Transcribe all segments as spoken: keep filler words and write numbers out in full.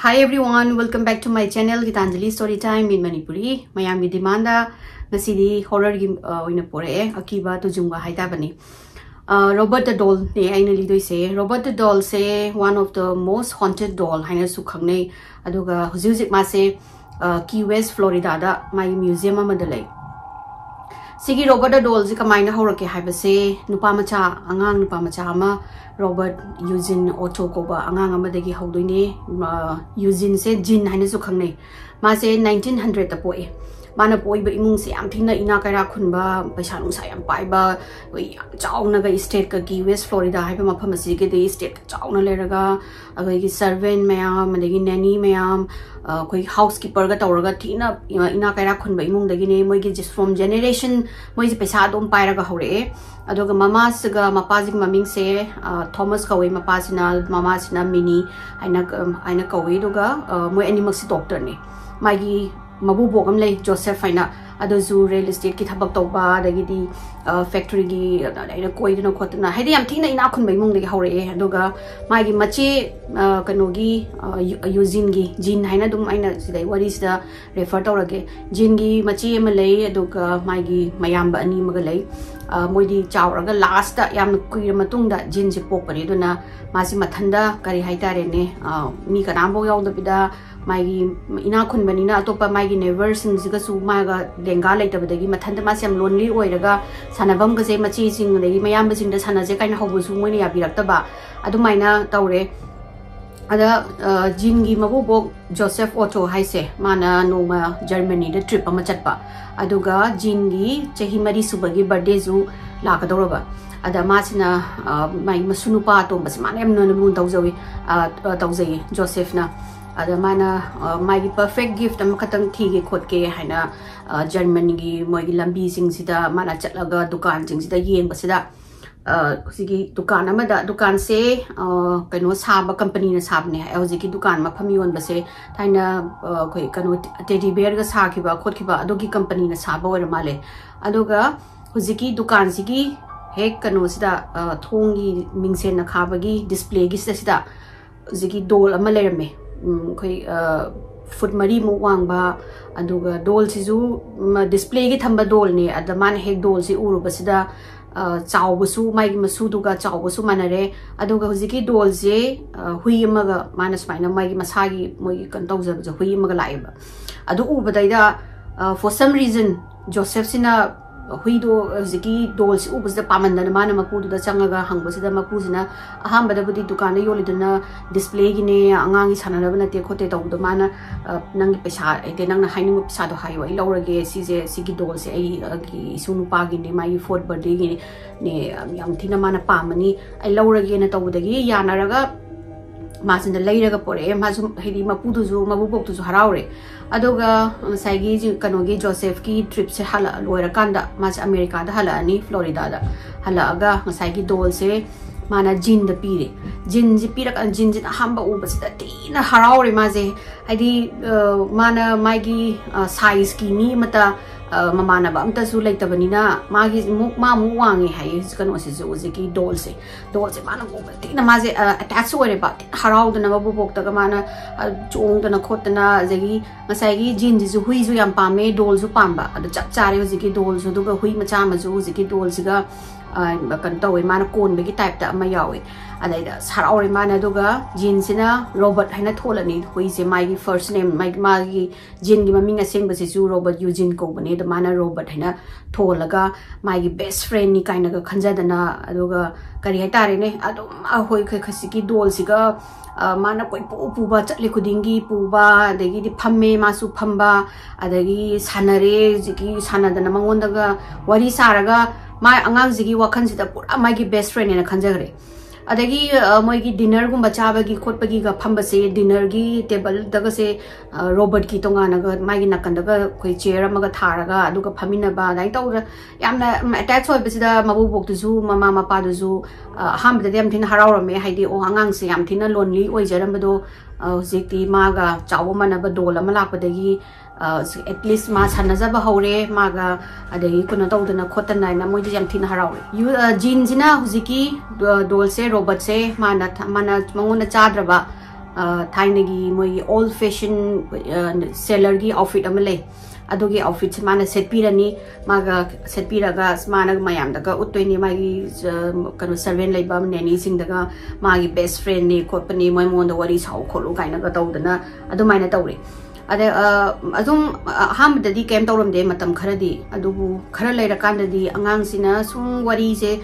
Hi everyone, welcome back to my channel Gitanjali Story Time in Manipuri. ꯃꯌꯥꯝꯒꯤ demandꯗ ꯉꯁꯤꯗꯤ horrorꯒꯤ ꯑ, ꯑꯣꯏꯅ ꯄꯣꯔꯛꯑꯦ, ꯑꯀꯤꯕ ꯇꯨꯖꯨꯡꯕ ꯍꯥꯏꯇꯥꯕꯅꯤ꯫ Robert the Dollꯅꯦ ꯑꯩꯅ ꯂꯤꯗꯣꯏꯁꯦ꯫ Robert the Dollꯁꯦ one of the most haunted doll ꯍꯥꯏꯅꯁꯨ ꯈꯪꯅꯩ꯫ ꯑꯗꯨꯒ ꯍꯧꯖꯤꯛ ꯍꯧꯖꯤꯛ ꯃꯥꯁꯦ Key West Floridada ꯃꯥꯒꯤ museum ꯑꯃꯗ ꯂꯩ꯫ ꯁꯤꯒꯤ Robert the Dollꯁꯤ ꯀꯃꯥꯏꯅ ꯍꯧꯔꯛꯀꯦ ꯍꯥꯏꯕꯁꯦ, ꯅꯨꯄꯥ ꯃꯆꯥ, ꯑꯉꯥꯡ ꯅꯨꯄꯥ ꯃꯆꯥ ꯑꯃ, Robert Eugene Otto ꯀꯧꯕ ꯑꯉꯥꯡ ꯑꯃꯗꯒꯤ ꯍꯧꯗꯣꯏꯅꯦ꯫ Eugeneꯁꯦ Jean ꯍꯥꯏꯅꯁꯨ ꯈꯪꯅꯩ꯫ ꯃꯥꯁꯦ nineteen hundredꯇ ꯄꯣꯛꯑꯦ꯫ ꯃꯥꯅ ꯄꯣꯛꯏꯕ ꯏꯃꯨꯡꯁꯦ ꯌꯥꯝ ꯊꯤꯅ ꯏꯅꯥ ꯀꯩꯔꯥꯛ ꯈꯨꯟꯕ, ꯄꯩꯁꯥ ꯅꯨꯡꯁꯥ ꯌꯥꯝ ꯄꯥꯏꯕ, ꯑꯩꯈꯣꯏ ꯌꯥꯝ ꯆꯥꯎꯅꯒ stateꯀ, Key West Florida ꯍꯥꯏꯕ ꯃꯐꯝ ꯑꯁꯤꯒꯤꯗꯤ stateꯀ ꯆꯥꯎꯅ ꯂꯩꯔꯒ, ꯑꯩꯈꯣꯏꯒꯤ servant ꯃꯌꯥꯝ, ꯑꯗꯒꯤ nanny ꯃꯌꯥꯝ, ꯑ, ꯑꯩꯈꯣꯏ housekeeperꯒ ꯇꯧꯔꯒ ꯊꯤꯅ ꯏꯅꯥ ꯀꯩꯔꯥꯛ ꯈꯨꯟꯕ ꯏꯃꯨꯡꯗꯒꯤꯅꯦ꯫ ꯃꯣꯏꯒꯤ just from generation ꯃꯣꯏꯁꯦ ꯄꯩꯁꯥ ꯑꯗꯨꯝ ꯄꯥꯏꯔꯒ ꯍꯧꯔꯛꯑꯦ꯫ ꯑꯗꯨꯒ ꯃꯃꯥꯁꯤꯒ, ꯃꯄꯥꯁꯤꯒꯤ ꯃꯃꯤꯡꯁꯦ, ꯑ, Thomas ꯀꯧꯋꯦ, ꯃꯄꯥꯁꯤꯅ, ꯃꯃꯥꯁꯤꯅ Minnie ꯍꯥꯏꯅ, ꯍꯥꯏꯅ ꯀꯧꯋꯦ꯫ ꯑꯗꯨꯒ, ꯑ, ꯃꯣꯏ ꯑꯅꯤꯃꯛꯁꯤ doctorꯅꯦ꯫ ꯃꯥꯒꯤ ꯃꯕꯨꯕꯣꯛ ꯑꯃ ꯂꯩ, Joseph ꯍꯥꯏꯅ, ꯑꯗꯨꯁꯨ real estateꯀꯤ ꯊꯕꯛ ꯇꯧꯕ, ꯑꯗꯒꯤꯗꯤ factoryꯒꯤ ꯑꯩꯅ ꯀꯣꯏꯗꯅ ꯈꯣꯠꯇꯅ, ꯍꯥꯏꯗꯤ ꯌꯥꯝ ꯊꯤꯅ ꯏꯅꯥꯛ ꯈꯨꯟꯕ ꯏꯃꯨꯡꯗꯒꯤ ꯍꯧꯔꯛꯑꯦ꯫ ꯑꯗꯨꯒ ꯃꯥꯒꯤ ꯃꯆꯦ, ꯑ, ꯀꯩꯅꯣꯒꯤ, ꯑ, Eugeneꯒꯤ, Jean ꯍꯥꯏꯅ ꯑꯗꯨꯝ ꯑꯩꯅ ꯁꯤꯗꯩ ꯋꯥꯔꯤꯁꯤꯗ refer ꯇꯧꯔꯒꯦ꯫ Jeanꯒꯤ ꯃꯆꯦ ꯑꯃ ꯂꯩ, ꯑꯗꯨꯒ ꯃꯥꯒꯤ ꯃꯌꯥꯝꯕ ꯑꯅꯤ ꯑꯃꯒ ꯂꯩ꯫ ꯑ, ꯃꯣꯏꯗꯤ ꯆꯥꯎꯔꯒ lastꯇ ꯌꯥꯝꯅ ꯀꯨꯏꯔ ꯃꯇꯨꯡꯗ Jeanꯁꯦ ꯄꯣꯛꯄꯅꯦ꯫ ꯑꯗꯨꯅ ꯃꯥꯁꯤ ꯃꯊꯟꯗ, ꯀꯔꯤ ꯍꯥꯏꯇꯥꯔꯦꯅꯦ, ꯑ, ꯃꯤ ꯀꯅꯥꯝꯐꯥꯎ ꯌꯥꯎꯗꯕꯤꯗ, ꯃꯥꯒꯤ ꯏꯅꯥꯛ ꯈꯨꯟꯕꯅꯤꯅ ꯑꯇꯣꯞꯄ ꯃꯥꯒꯤ neighbourꯁꯤꯡꯁꯤꯒꯁꯨ ꯃꯥꯒ ꯂꯦꯡꯒꯥ ꯂꯩꯇꯕꯗꯒꯤ ꯃꯊꯟꯇ ꯃꯥꯁꯦ ꯌꯥꯝ lonely ꯑꯣꯏꯔꯒ ꯁꯥꯟꯅꯐꯝꯒꯁꯦ ꯃꯆꯦꯁꯤꯡ ꯑꯗꯒꯤ ꯃꯌꯥꯝꯕꯁꯤꯡꯗ ꯁꯥꯟꯅꯁꯦ ꯀꯥꯏꯅ ꯍꯧꯕꯁꯨ ꯃꯣꯏꯅ ꯌꯥꯕꯤꯔꯛꯇꯕ, ꯑꯗꯨꯃꯥꯏꯅ ꯇꯧꯔꯦ꯫ ꯑꯗ, ꯑ, Jeanꯒꯤ ꯃꯕꯨꯕꯣꯛ Joseph Otto ꯍꯥꯏꯁꯦ, ꯃꯥꯅ ꯅꯣꯡꯃ Germanyꯗ trip ꯑꯃ ꯆꯠꯄ, ꯑꯗꯨꯒ Jeanꯒꯤ ꯆꯍꯤ ꯃꯔꯤ ꯁꯨꯕꯒꯤ birthdayꯁꯨ ꯂꯥꯛꯀꯗꯧꯔꯕ꯫ ꯑꯗ ꯃꯥꯁꯤꯅ, ꯑ, ꯃꯥꯒꯤ ꯃꯁꯨ ꯅꯨꯄꯥ ꯑꯇꯣꯝꯕꯁꯦ ꯃꯥꯅ ꯌꯥꯝꯅ ꯂꯨꯅ ꯇꯧꯖꯧꯏ, ꯑ, ꯑ, ꯇꯧꯖꯩꯌꯦ, Josephꯅ꯫ ꯑꯗ ꯃꯥꯅ, ꯑ, ꯃꯥꯒꯤ perfect gift ꯑꯃꯈꯛꯇꯪ ꯊꯤꯒꯦ ꯈꯣꯠꯀꯦ ꯍꯥꯏꯅ, ꯑ, Germanyꯒꯤ ꯃꯣꯏꯒꯤ ꯂꯝꯕꯤꯁꯤꯡꯁꯤꯗ ꯃꯥꯅ ꯆꯠꯂꯒ ꯗꯨꯀꯥꯟꯁꯤꯡꯁꯤꯗ ꯌꯦꯡꯕꯁꯤꯗ, ꯑ, ꯍꯧꯖꯤꯛꯀꯤ ꯗꯨꯀꯥꯟ ꯑꯃꯗ, ꯗꯨꯀꯥꯟꯁꯦ, ꯑ, ꯀꯩꯅꯣ ꯁꯥꯕ companyꯅ ꯁꯥꯕꯅꯦ꯫ ꯍꯧꯖꯤꯛꯀꯤ ꯗꯨꯀꯥꯟ ꯃꯐꯝ ꯌꯣꯟꯕꯁꯦ ꯊꯥꯏꯅ, ꯑ, ꯑꯩꯈꯣꯏ ꯀꯩꯅꯣ teddy bearꯒ ꯁꯥꯈꯤꯕ ꯈꯣꯠꯈꯤꯕ ꯑꯗꯨꯒꯤ companyꯅ ꯁꯥꯕ ꯑꯣꯏꯔ ꯃꯥꯜꯂꯦ꯫ ꯑꯗꯨꯒ ꯍꯧꯖꯤꯛꯀꯤ ꯗꯨꯀꯥꯟꯁꯤꯒꯤ ꯍꯦꯛ ꯀꯩꯅꯣꯁꯤꯗ, ꯑ, ꯊꯣꯡꯒꯤ ꯃꯤꯡꯁꯦꯟꯅ ꯈꯥꯕꯒꯤ displayꯒꯤꯁꯤꯗ ꯁꯤꯗ ꯍꯧꯖꯤꯛꯀꯤ doll ꯑꯃ ꯂꯩꯔꯝꯃꯦ꯫ ꯎꯝ, ꯑꯩꯈꯣꯏ ꯐꯨꯠ ꯃꯔꯤꯃꯨꯛ ꯋꯥꯡꯕ꯫ ꯑꯗꯨꯒ ꯗꯣꯜꯁꯤꯁꯨ ꯗꯤꯁꯄ꯭ꯂꯦꯒꯤ ꯊꯝꯕ ꯗꯣꯜꯅꯦ꯫ ꯑꯗ ꯃꯥꯅ ꯍꯦꯛ ꯗꯣꯜꯁꯤ ꯎꯔꯨꯕꯁꯤꯗ, ꯑ, ꯆꯥꯎꯕꯁꯨ, ꯃꯥꯒꯤ ꯃꯁꯨꯗꯨꯒ ꯆꯥꯎꯕꯁꯨ ꯃꯥꯟꯅꯔꯦ꯫ ꯑꯗꯨꯒ ꯍꯧꯖꯤꯛꯀꯤ ꯗꯣꯜꯁꯦ, ꯑ, ꯍꯨꯏ ꯑꯃꯒ, ꯃꯥꯅ ꯁꯨꯃꯥꯏꯅ ꯃꯥꯒꯤ ꯃꯁꯥꯒꯤ, ꯃꯣꯏꯒꯤ ꯀꯩꯅꯣ ꯇꯧꯖꯕꯁꯦ, ꯍꯨꯏ ꯑꯃꯒ ꯂꯥꯛꯑꯦꯕ꯫ ꯑꯗꯨ ꯎꯕꯗꯩꯗ, ꯑ, for some reason ꯖꯣꯁꯦꯐꯁꯤꯅ ꯍꯨꯏꯗꯣ, ꯍꯧꯖꯤꯛꯀꯤ ꯗꯣꯜꯁꯤ ꯎꯕꯁꯤꯗ ꯄꯥꯝꯃꯟꯗꯅ ꯃꯥꯅ ꯃꯄꯨꯗꯨꯗ ꯆꯪꯉꯒ ꯍꯪꯕꯁꯤꯗ, ꯃꯄꯨꯁꯤꯅ ꯑꯍꯥꯟꯕꯗꯕꯨꯗꯤ ꯗꯨꯀꯥꯟꯗ ꯌꯣꯜꯂꯤꯗꯨꯅ ꯗꯤꯁꯄ꯭ꯂꯦꯒꯤꯅꯦ, ꯑꯉꯥꯡꯒꯤ ꯁꯥꯟꯅꯅꯕ ꯅꯠꯇꯦ ꯈꯣꯠꯇꯦ ꯇꯧꯕꯗꯣ, ꯃꯥꯅ, "ꯑ, ꯅꯪꯒꯤ ꯄꯩꯁꯥ ꯍꯥꯏꯗꯤ ꯅꯪꯅ ꯍꯥꯏꯅꯤꯡꯕ ꯄꯩꯁꯥꯗꯣ ꯍꯥꯏꯌꯣ, ꯑꯩ ꯂꯧꯔꯒꯦ, ꯁꯤꯁꯦ, ꯁꯤꯒꯤ ꯗꯣꯜꯁꯦ ꯑꯩ, ꯑꯩꯒꯤ ꯏꯁꯨ ꯅꯨꯄꯥꯒꯤꯅꯦ, ꯃꯥꯒꯤ ꯐꯣꯔꯠ ꯕꯔꯊꯗꯦꯒꯤꯅꯦ, ꯌꯥꯝ ꯊꯤꯅ ꯃꯥꯅ ꯄꯥꯝꯃꯅꯤ, ꯑꯩ ꯂꯧꯔꯒꯦꯅ" ꯇꯧꯕꯗꯒꯤ ꯌꯥꯅꯔꯒ ꯃꯥꯁꯤꯅ ꯂꯩꯔꯒ ꯄꯣꯔꯛꯑꯦ꯫ ꯃꯥꯁꯨ ꯍꯥꯏꯗꯤ ꯃꯄꯨꯗꯨꯁꯨ, ꯃꯕꯨꯕꯣꯛꯇꯨꯁꯨ ꯍꯔꯥꯎꯔꯦ꯫ ꯑꯗꯨꯒ ꯉꯁꯥꯏꯒꯤ ꯖꯤ-, ꯀꯩꯅꯣꯒꯤ ꯖꯣꯁꯦꯐꯀꯤ ꯇ꯭ꯔꯤꯞꯁꯦ ꯍꯜꯂꯛ-, ꯂꯣꯏꯔꯀꯥꯟꯗ ꯃꯥꯁꯦ ꯑꯃꯦꯔꯤꯀꯥꯗ ꯍꯜꯂꯛꯑꯅꯤ, ꯐ꯭ꯂꯣꯔꯤꯗꯥꯗ ꯍꯜꯂꯛꯑꯒ ꯉꯁꯥꯏꯒꯤ ꯗꯣꯜꯁꯦ ꯃꯥꯅ ꯖꯤꯟꯗ ꯄꯤꯔꯦ꯫ ꯖꯤꯟꯁꯦ ꯄꯤꯔꯀꯥꯟꯗ ꯖꯤꯟꯁꯤꯅ ꯑꯍꯥꯟꯕ ꯎꯕꯁꯤꯗ ꯊꯤꯅ ꯍꯔꯥꯎꯔꯦ ꯃꯥꯁꯦ꯫ ꯍꯥꯏꯗꯤ, ꯑ, ꯃꯥꯅ ꯃꯥꯒꯤ, ꯑ, ꯁꯥꯏꯖꯀꯤ ꯃꯤ ꯑꯃꯠꯇ, ꯑ, ꯃꯃꯥꯟꯅꯕ ꯑꯝꯇꯁꯨ ꯂꯩꯇꯕꯅꯤꯅ ꯃꯥꯒꯤ ꯑꯃꯨꯛ, ꯃꯥ ꯑꯃꯨꯛ ꯋꯥꯡꯉꯦ ꯍꯥꯏꯌꯦ ꯍꯧꯖꯤꯛ ꯀꯩꯅꯣꯁꯤꯁꯨ, ꯍꯧꯖꯤꯛꯀꯤ ꯗꯣꯜꯁꯦ꯫ ꯗꯣꯜꯁꯦ ꯃꯥꯅ ꯎꯕꯗ ꯊꯤꯅ ꯃꯥꯁꯦ, ꯑ, ꯑꯦꯇꯦꯆ ꯑꯣꯏꯔꯦꯕ, ꯊꯤꯅ ꯍꯔꯥꯎꯗꯅ ꯃꯕꯨꯕꯣꯛꯇꯒ ꯃꯥꯅ, ꯑ, ꯆꯣꯡꯗꯅ ꯈꯣꯠꯇꯅ, ꯑꯗꯒꯤ ꯉꯁꯥꯏꯒꯤ ꯖꯤꯟꯁꯤꯁꯨ ꯍꯨꯏꯁꯨ ꯌꯥꯝ ꯄꯥꯝꯃꯦ, ꯗꯣꯜꯁꯨ ꯄꯥꯝꯕ꯫ ꯑꯗꯨ ꯆꯞ ꯆꯥꯔꯦ ꯍꯧꯖꯤꯛꯀꯤ ꯗꯣꯜꯁꯨ, ꯑꯗꯨꯒ ꯍꯨꯏ ꯃꯆꯥ ꯑꯃꯁꯨ ꯍꯧꯖꯤꯛꯀꯤ ꯗꯣꯜꯁꯤꯒ, ꯑ, ꯀꯩꯅꯣ ꯇꯧꯋꯦ, ꯃꯥꯅ ꯀꯣꯟꯕꯒꯤ ꯇꯥꯏꯞꯇ ꯑꯃ ꯌꯥꯎꯋꯦ꯫ ꯑꯗꯩꯗ ꯍꯔꯥꯎꯔꯦ ꯃꯥꯅ꯫ ꯑꯗꯨꯒ ꯖꯤꯟꯁꯤꯅ ꯔꯣꯕꯣꯠ ꯍꯥꯏꯅ ꯊꯣꯜꯂꯅꯤ ꯍꯨꯏꯁꯦ, ꯃꯥꯒꯤ ꯐꯥꯔꯁ ꯅꯦꯝ, ꯃꯥꯒꯤ, ꯃꯥꯒꯤ ꯖꯤꯟꯒꯤ ꯃꯃꯤꯡ ꯑꯁꯦꯡꯕꯁꯤꯁꯨ ꯔꯣꯕꯔꯠ ꯌꯨꯖꯤꯟ ꯀꯧꯕꯅꯦ꯫ ꯑꯗꯣ ꯃꯥꯅ ꯔꯣꯕꯔꯠ ꯍꯥꯏꯅ ꯊꯣꯜꯂꯒ ꯃꯥꯒꯤ ꯕꯦꯁ ꯐ꯭ꯔꯦꯟꯅꯤ ꯀꯥꯏꯅꯒ ꯈꯟꯖꯗꯅ, ꯑꯗꯨꯒ ꯀꯔꯤ ꯍꯥꯏꯇꯥꯔꯦꯅꯦ, ꯑꯗꯨꯝ ꯑꯩꯈꯣꯏ ꯈ-, ꯈꯖꯤꯛꯀꯤ ꯗꯣꯜꯁꯤꯒ, ꯑ, ꯃꯥꯅ ꯀꯣꯏꯄꯨ ꯄꯨꯕ, ꯆꯠꯂꯤ ꯈꯨꯗꯤꯡꯒꯤ ꯄꯨꯕ, ꯑꯗꯒꯤꯗꯤ ꯐꯝꯃꯦ ꯃꯥꯁꯨ ꯐꯝꯕ, ꯑꯗꯒꯤ ꯁꯥꯟꯅꯔꯦ, ꯍꯧꯖꯤꯛꯀꯤ ꯁꯥꯟꯅꯗꯅ ꯃꯉꯣꯟꯗꯒ ꯋꯥꯔꯤ ꯁꯥꯔꯒ ꯃꯥ ꯑꯉꯥꯡꯁꯤꯒꯤ ꯋꯥꯈꯜꯁꯤꯗ ꯄꯨꯔꯥ ꯃꯥꯒꯤ ꯕꯦꯁ ꯐ꯭ꯔꯦꯟꯅꯦꯅ ꯈꯟꯖꯈ꯭ꯔꯦ꯫ ꯑꯗꯒꯤ, ꯑ, ꯃꯣꯏꯒꯤ ꯗꯤꯅꯔꯒꯨꯝꯕ ꯆꯥꯕꯒꯤ ꯈꯣꯠꯄꯒꯤꯒ ꯐꯝꯕꯁꯦ, ꯗꯤꯅꯔꯒꯤ ꯇꯦꯕꯜꯗꯒꯁꯦ, ꯑ, ꯔꯣꯕꯔꯠꯀꯤ ꯇꯣꯉꯥꯟꯅꯒ ꯃꯥꯒꯤ ꯅꯥꯀꯟꯗꯒ ꯑꯩꯈꯣꯏ ꯆꯤꯌꯔ ꯑꯃꯒ ꯊꯥꯔꯒ ꯑꯗꯨꯒ ꯐꯝꯃꯤꯟꯅꯕ ꯑꯗꯨꯃꯥꯏꯅ ꯇꯧꯗꯅ ꯌꯥꯝꯅ, ꯎꯝ, ꯑꯦꯇꯦꯆ ꯑꯣꯏꯕꯁꯤꯗ ꯃꯕꯨꯕꯣꯛꯇꯨꯁꯨ ꯃꯃꯥ ꯃꯄꯥꯗꯨꯁꯨ, ꯑ, ꯑꯍꯥꯟꯕꯗꯗꯤ ꯌꯥꯝ ꯊꯤꯅ ꯍꯔꯥꯎꯔꯝꯃꯦ꯫ ꯍꯥꯏꯗꯤ, ꯑꯣ, ꯑꯉꯥꯡꯁꯦ ꯌꯥꯝ ꯊꯤꯅ ꯂꯣꯟꯂꯤ ꯑꯣꯏꯖꯔꯝꯕꯗꯣ, ꯑ, ꯍꯧꯖꯤꯛꯇꯤ ꯃꯥꯒ ꯆꯥꯎꯕ ꯃꯥꯟꯅꯕ ꯗꯣꯜ ꯑꯃ ꯂꯥꯛꯄꯗꯒꯤ, ꯑ, at least ꯃꯥ ꯁꯥꯟꯅꯖꯕ ꯍꯧꯔꯦ ꯃꯥꯒ, ꯑꯗꯒꯤ ꯀꯩꯅꯣ ꯇꯧꯗꯅ ꯈꯣꯠꯇꯅ ꯍꯥꯏꯅ ꯃꯣꯏꯗꯤ ꯌꯥꯝ ꯊꯤꯅ ꯍꯔꯥꯎꯔꯦ꯫ ꯌꯨ-, ꯑ, ꯖꯤꯟꯁꯤꯅ ꯍꯧꯖꯤꯛꯀꯤ, ꯑ, ꯗꯣꯜꯁꯦ, ꯔꯣꯕꯣꯠꯁꯦ, ꯃꯥꯅ ꯊ-, ꯃꯥꯅ ꯃꯉꯣꯟꯗ ꯆꯥꯗ꯭ꯔꯕ ꯊꯥꯏꯅꯒꯤ ꯃꯣꯏꯒꯤ old fashion sellerꯒꯤ outfit ꯑꯃ ꯂꯩ꯫ ꯑꯗꯨꯒꯤ outfitꯁꯦ ꯃꯥꯅ ꯁꯦꯠꯄꯤꯔꯅꯤ꯫ ꯃꯥꯒ ꯁꯦꯠꯄꯤꯔꯒ ꯃꯥꯅ ꯃꯌꯥꯝꯗꯒ ꯎꯠꯇꯣꯏꯅꯤ, ꯃꯥꯒꯤ ꯀꯩꯅꯣ servant ꯂꯩꯕ ꯅꯦꯅꯤꯁꯤꯡꯗꯒ ꯃꯥꯒꯤ best friendꯅꯤ ꯈꯣꯠꯄꯅꯤ, ꯃꯣꯏ ꯃꯉꯣꯟꯗ ꯋꯥꯔꯤ ꯁꯥꯎ ꯈꯣꯠꯂꯨ ꯀꯥꯏꯅꯒ ꯇꯧꯗꯅ ꯑꯗꯨꯃꯥꯏꯅ ꯇꯧꯔꯦ꯫ ꯑꯗ ꯑꯗꯨꯝ ꯑꯍꯥꯟꯕꯗꯗꯤ ꯀꯩꯝ ꯇꯧꯔꯝꯗꯦ ꯃꯇꯝ ꯈꯔꯗꯤ꯫ ꯑꯗꯨꯕꯨ ꯈꯔ ꯂꯩꯔꯀꯥꯟꯗꯗꯤ ꯑꯉꯥꯡꯁꯤꯅ ꯁꯨꯝ ꯋꯥꯔꯤꯁꯦ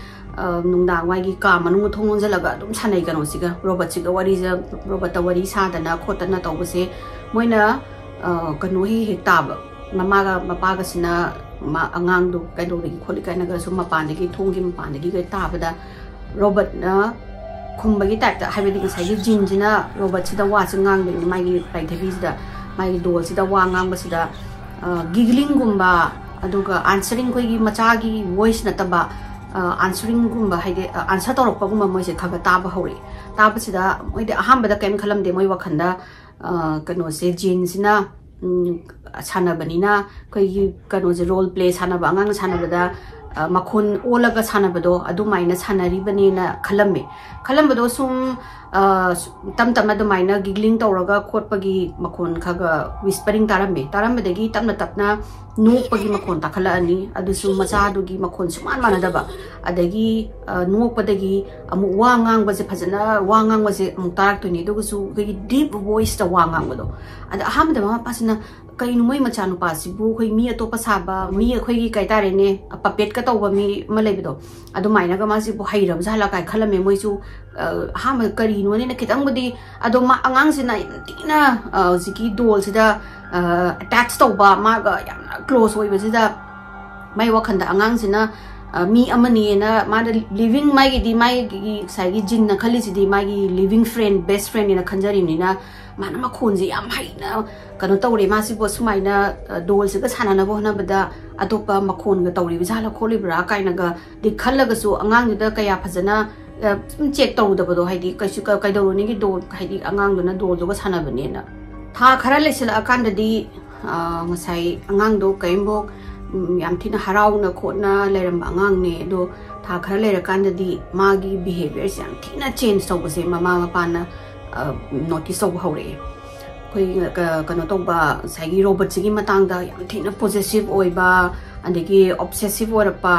ꯅꯨꯡꯗꯥꯡ ꯋꯥꯏꯒꯤ ꯀꯥ ꯃꯅꯨꯡꯗ ꯊꯣꯡ ꯂꯣꯟꯁꯤꯜꯂꯒ ꯑꯗꯨꯝ ꯁꯥꯟꯅꯩ ꯀꯩꯅꯣꯁꯤꯒ, ꯔꯣꯕꯣꯠꯁꯤꯒ ꯋꯥꯔꯤꯁꯦ꯫ ꯔꯣꯕꯣꯠꯇ ꯋꯥꯔꯤ ꯁꯥꯗꯅ ꯈꯣꯠꯇꯅ ꯇꯧꯕꯁꯦ ꯃꯣꯏꯅ ꯀꯩꯅꯣ ꯍꯦꯛ ꯍꯦꯛ ꯇꯥꯕ꯫ ꯃꯃꯥꯒ ꯃꯄꯥꯒꯁꯤꯅ ꯑꯉꯥꯡꯗꯣ ꯀꯩꯗꯧꯔꯤꯒꯦ ꯈꯣꯠꯂꯤ ꯀꯥꯏꯅꯒ ꯁꯨꯝ ꯃꯄꯥꯟꯗꯒꯤ, ꯊꯣꯡꯒꯤ ꯃꯄꯥꯟꯗꯒꯤꯒ ꯇꯥꯕꯗ ꯔꯣꯕꯣꯠꯅ ꯈꯨꯝꯕꯒꯤ typeꯇ, ꯍꯥꯏꯕꯗꯤ ꯉꯁꯥꯏꯒꯤ ꯖꯤꯟꯁꯤꯅ ꯔꯣꯕꯣꯠꯁꯤꯗ ꯋꯥꯁꯦ ꯉꯥꯡꯗꯣꯏꯅꯤ꯫ ꯃꯥꯒꯤ ꯄꯥꯏꯊꯕꯤꯁꯤꯗ, ꯃꯥꯒꯤ ꯗꯣꯜꯁꯤꯗ ꯋꯥ ꯉꯥꯡꯕꯁꯤꯗ ꯒꯤꯒ꯭ꯂꯤꯡꯒꯨꯝꯕ, ꯑꯗꯨꯒ answering, ꯑꯩꯈꯣꯏꯒꯤ ꯃꯆꯥꯒꯤ voice ꯅꯠꯇꯕ answeringꯒꯨꯝꯕ, ꯍꯥꯏꯗꯤ answer ꯇꯧꯔꯛꯄꯒꯨꯝꯕ ꯃꯣꯏꯁꯦ ꯈꯔ ꯈꯔ ꯇꯥꯕ ꯍꯧꯔꯛꯑꯦ꯫ ꯇꯥꯕꯁꯤꯗ ꯃꯣꯏꯗꯤ ꯑꯍꯥꯟꯕꯗ ꯀꯔꯤꯝ ꯈꯜꯂꯝꯗꯦ꯫ ꯃꯣꯏ ꯋꯥꯈꯜꯗ ꯀꯩꯅꯣꯁꯦ, ꯖꯤꯟꯁꯤꯅ ꯁꯥꯟꯅꯕꯅꯤꯅ, ꯑꯩꯈꯣꯏꯒꯤ ꯀꯩꯅꯣꯁꯦ, role play ꯁꯥꯟꯅꯕ, ꯑꯉꯥꯡꯅ ꯁꯥꯟꯅꯕꯗ ꯃꯈꯣꯟ ꯑꯣꯜꯂꯒ ꯁꯥꯟꯅꯕꯗꯣ ꯑꯗꯨꯃꯥꯏꯅ ꯁꯥꯟꯅꯔꯤꯕꯅꯦꯅ ꯈꯜꯂꯝꯃꯦ꯫ ꯈꯜꯂꯝꯕꯗꯣ ꯁꯨꯝ ꯇꯞ ꯇꯞꯅ ꯑꯗꯨꯃꯥꯏꯅ ꯒꯤꯒ꯭ꯂꯤꯡ ꯇꯧꯔꯒ ꯈꯣꯠꯄꯒꯤ ꯃꯈꯣꯟ ꯈꯔ ꯈꯔ, whispering ꯇꯥꯔꯝꯃꯦ꯫ ꯇꯥꯔꯝꯕꯗꯒꯤ ꯇꯞꯅ ꯇꯞꯅ ꯅꯣꯛꯄꯒꯤ ꯃꯈꯣꯟ ꯇꯥꯈꯠꯂꯛꯑꯅꯤ꯫ ꯑꯗꯨꯁꯨ ꯃꯆꯥꯗꯨꯒꯤ ꯃꯈꯣꯟ ꯁꯨꯃꯥꯟ ꯃꯥꯟꯅꯗꯕ꯫ ꯑꯗꯒꯤ ꯅꯣꯛꯄꯗꯒꯤ ꯑꯃꯨꯛ ꯋꯥ ꯉꯥꯡꯕꯁꯦ, ꯐꯖꯅ ꯋꯥ ꯉꯥꯡꯕꯁꯦ ꯑꯃꯨꯛ ꯇꯥꯔꯛꯇꯣꯏꯅꯤ꯫ ꯑꯗꯨꯒꯁꯨ ꯑꯩꯈꯣꯏꯒꯤ deep voiceꯇ ꯋꯥ ꯉꯥꯡꯕꯗꯣ꯫ ꯑꯗ ꯑꯍꯥꯟꯕꯗ ꯃꯃꯥ ꯃꯄꯥꯁꯤꯅ, "ꯀꯩꯅꯣ ꯃꯣꯏ ꯃꯆꯥꯅꯨꯄꯥꯁꯤꯕꯨ ꯑꯩꯈꯣꯏ ꯃꯤ ꯑꯇꯣꯞꯄ ꯁꯥꯕ, ꯃꯤ ꯑꯩꯈꯣꯏꯒꯤ ꯀꯩ ꯍꯥꯏꯇꯥꯔꯦꯅꯦ, puppetꯀ ꯇꯧꯕ ꯃꯤ ꯑꯃ ꯂꯩꯕꯗꯣ, ꯑꯗꯨꯃꯥꯏꯅꯒ ꯃꯥꯁꯤꯕꯨ ꯍꯩꯔꯕ ꯖꯥꯠꯂꯥ?" ꯀꯥꯏ ꯈꯜꯂꯝꯃꯦ ꯃꯣꯏꯁꯨ꯫ ꯑꯍꯥꯟꯕꯗ ꯀꯔꯤꯅꯣꯅꯦꯅ ꯈꯤꯇꯪꯕꯨꯗꯤ, ꯑꯗꯣ ꯃꯥ, ꯑꯉꯥꯡꯁꯤꯅ ꯌꯥꯝ ꯊꯤꯅ ꯍꯧꯖꯤꯛꯀꯤ ꯗꯣꯜꯁꯤꯗ attach ꯇꯧꯕ, ꯃꯥꯒ ꯌꯥꯝꯅ close ꯑꯣꯏꯕꯁꯤꯗ, ꯃꯥꯏ ꯋꯥꯈꯜꯗ ꯑꯉꯥꯡꯁꯤꯅ ꯃꯤ ꯑꯃꯅꯦꯅ, ꯃꯥꯅ living, ꯃꯥꯒꯤꯗꯤ, ꯃꯥꯒꯤ ꯉꯁꯥꯏꯒꯤ ꯖꯤꯟꯅ ꯈꯜꯂꯤꯁꯤꯗꯤ ꯃꯥꯒꯤ living friend, best friendꯅꯦꯅ ꯈꯟꯖꯔꯤꯕꯅꯤꯅ, ꯃꯥꯅ ꯃꯈꯣꯟꯁꯦ ꯌꯥꯝ ꯍꯩꯅ ꯀꯩꯅꯣ ꯇꯧꯔꯦ꯫ ꯃꯥꯁꯤꯕꯨ ꯁꯨꯃꯥꯏꯅ ꯗꯣꯜꯁꯤꯒ ꯁꯥꯟꯅꯅꯕ ꯍꯣꯠꯅꯕꯗ ꯑꯇꯣꯞꯄ ꯃꯈꯣꯟꯒ ꯇꯧꯔꯤꯕ ꯖꯥꯠꯂ ꯈꯣꯠꯂꯤꯕ꯭ꯔꯥ ꯀꯥꯏꯅꯒꯗꯤ ꯈꯜꯂꯒꯁꯨ, ꯑꯉꯥꯡꯗꯨꯗ ꯀꯌꯥ ꯐꯖꯅ ꯁꯨꯝ check ꯇꯧꯔꯨꯗꯕꯗꯣ, ꯍꯥꯏꯗꯤ ꯀꯩꯁꯨ ꯀꯩꯗꯧꯔꯨꯅꯤꯒꯤ ꯗꯣꯜ, ꯍꯥꯏꯗꯤ ꯑꯉꯥꯡꯗꯨꯅ ꯗꯣꯜꯗꯨꯒ ꯁꯥꯟꯅꯕꯅꯦꯅ꯫ ꯊꯥ ꯈꯔ ꯂꯩꯁꯤꯜꯂꯛꯑꯀꯥꯟꯗꯗꯤ ꯉꯁꯥꯏ ꯑꯉꯥꯡꯗꯣ ꯀꯔꯤꯝꯐꯥꯎ ꯌꯥꯝ ꯊꯤꯅ ꯍꯔꯥꯎꯅ ꯈꯣꯠꯅ ꯂꯩꯔꯝꯕ ꯑꯉꯥꯡꯅꯦ꯫ ꯑꯗꯣ ꯊꯥ ꯈꯔ ꯂꯩꯔꯀꯥꯟꯗꯗꯤ ꯃꯥꯒꯤ behaviourꯁꯦ ꯌꯥꯝ ꯊꯤꯅ change ꯇꯧꯕꯁꯦ ꯃꯃꯥ ꯃꯄꯥꯅ ꯅꯣꯇꯤꯁ ꯇꯧꯕ ꯍꯧꯔꯛꯑꯦ꯫ ꯑꯩꯈꯣꯏ ꯀ- ꯀꯩꯅꯣ ꯇꯧꯕ, ꯉꯁꯥꯏꯒꯤ ꯔꯣꯕꯣꯠꯁꯤꯒꯤ ꯃꯇꯥꯡꯗ ꯌꯥꯝ ꯊꯤꯅ ꯄꯣꯖꯦꯁꯤꯚ ꯑꯣꯏꯕ, ꯑꯗꯒꯤ ꯑꯣꯞꯁꯦꯁꯤꯚ ꯑꯣꯏꯔꯛꯄ,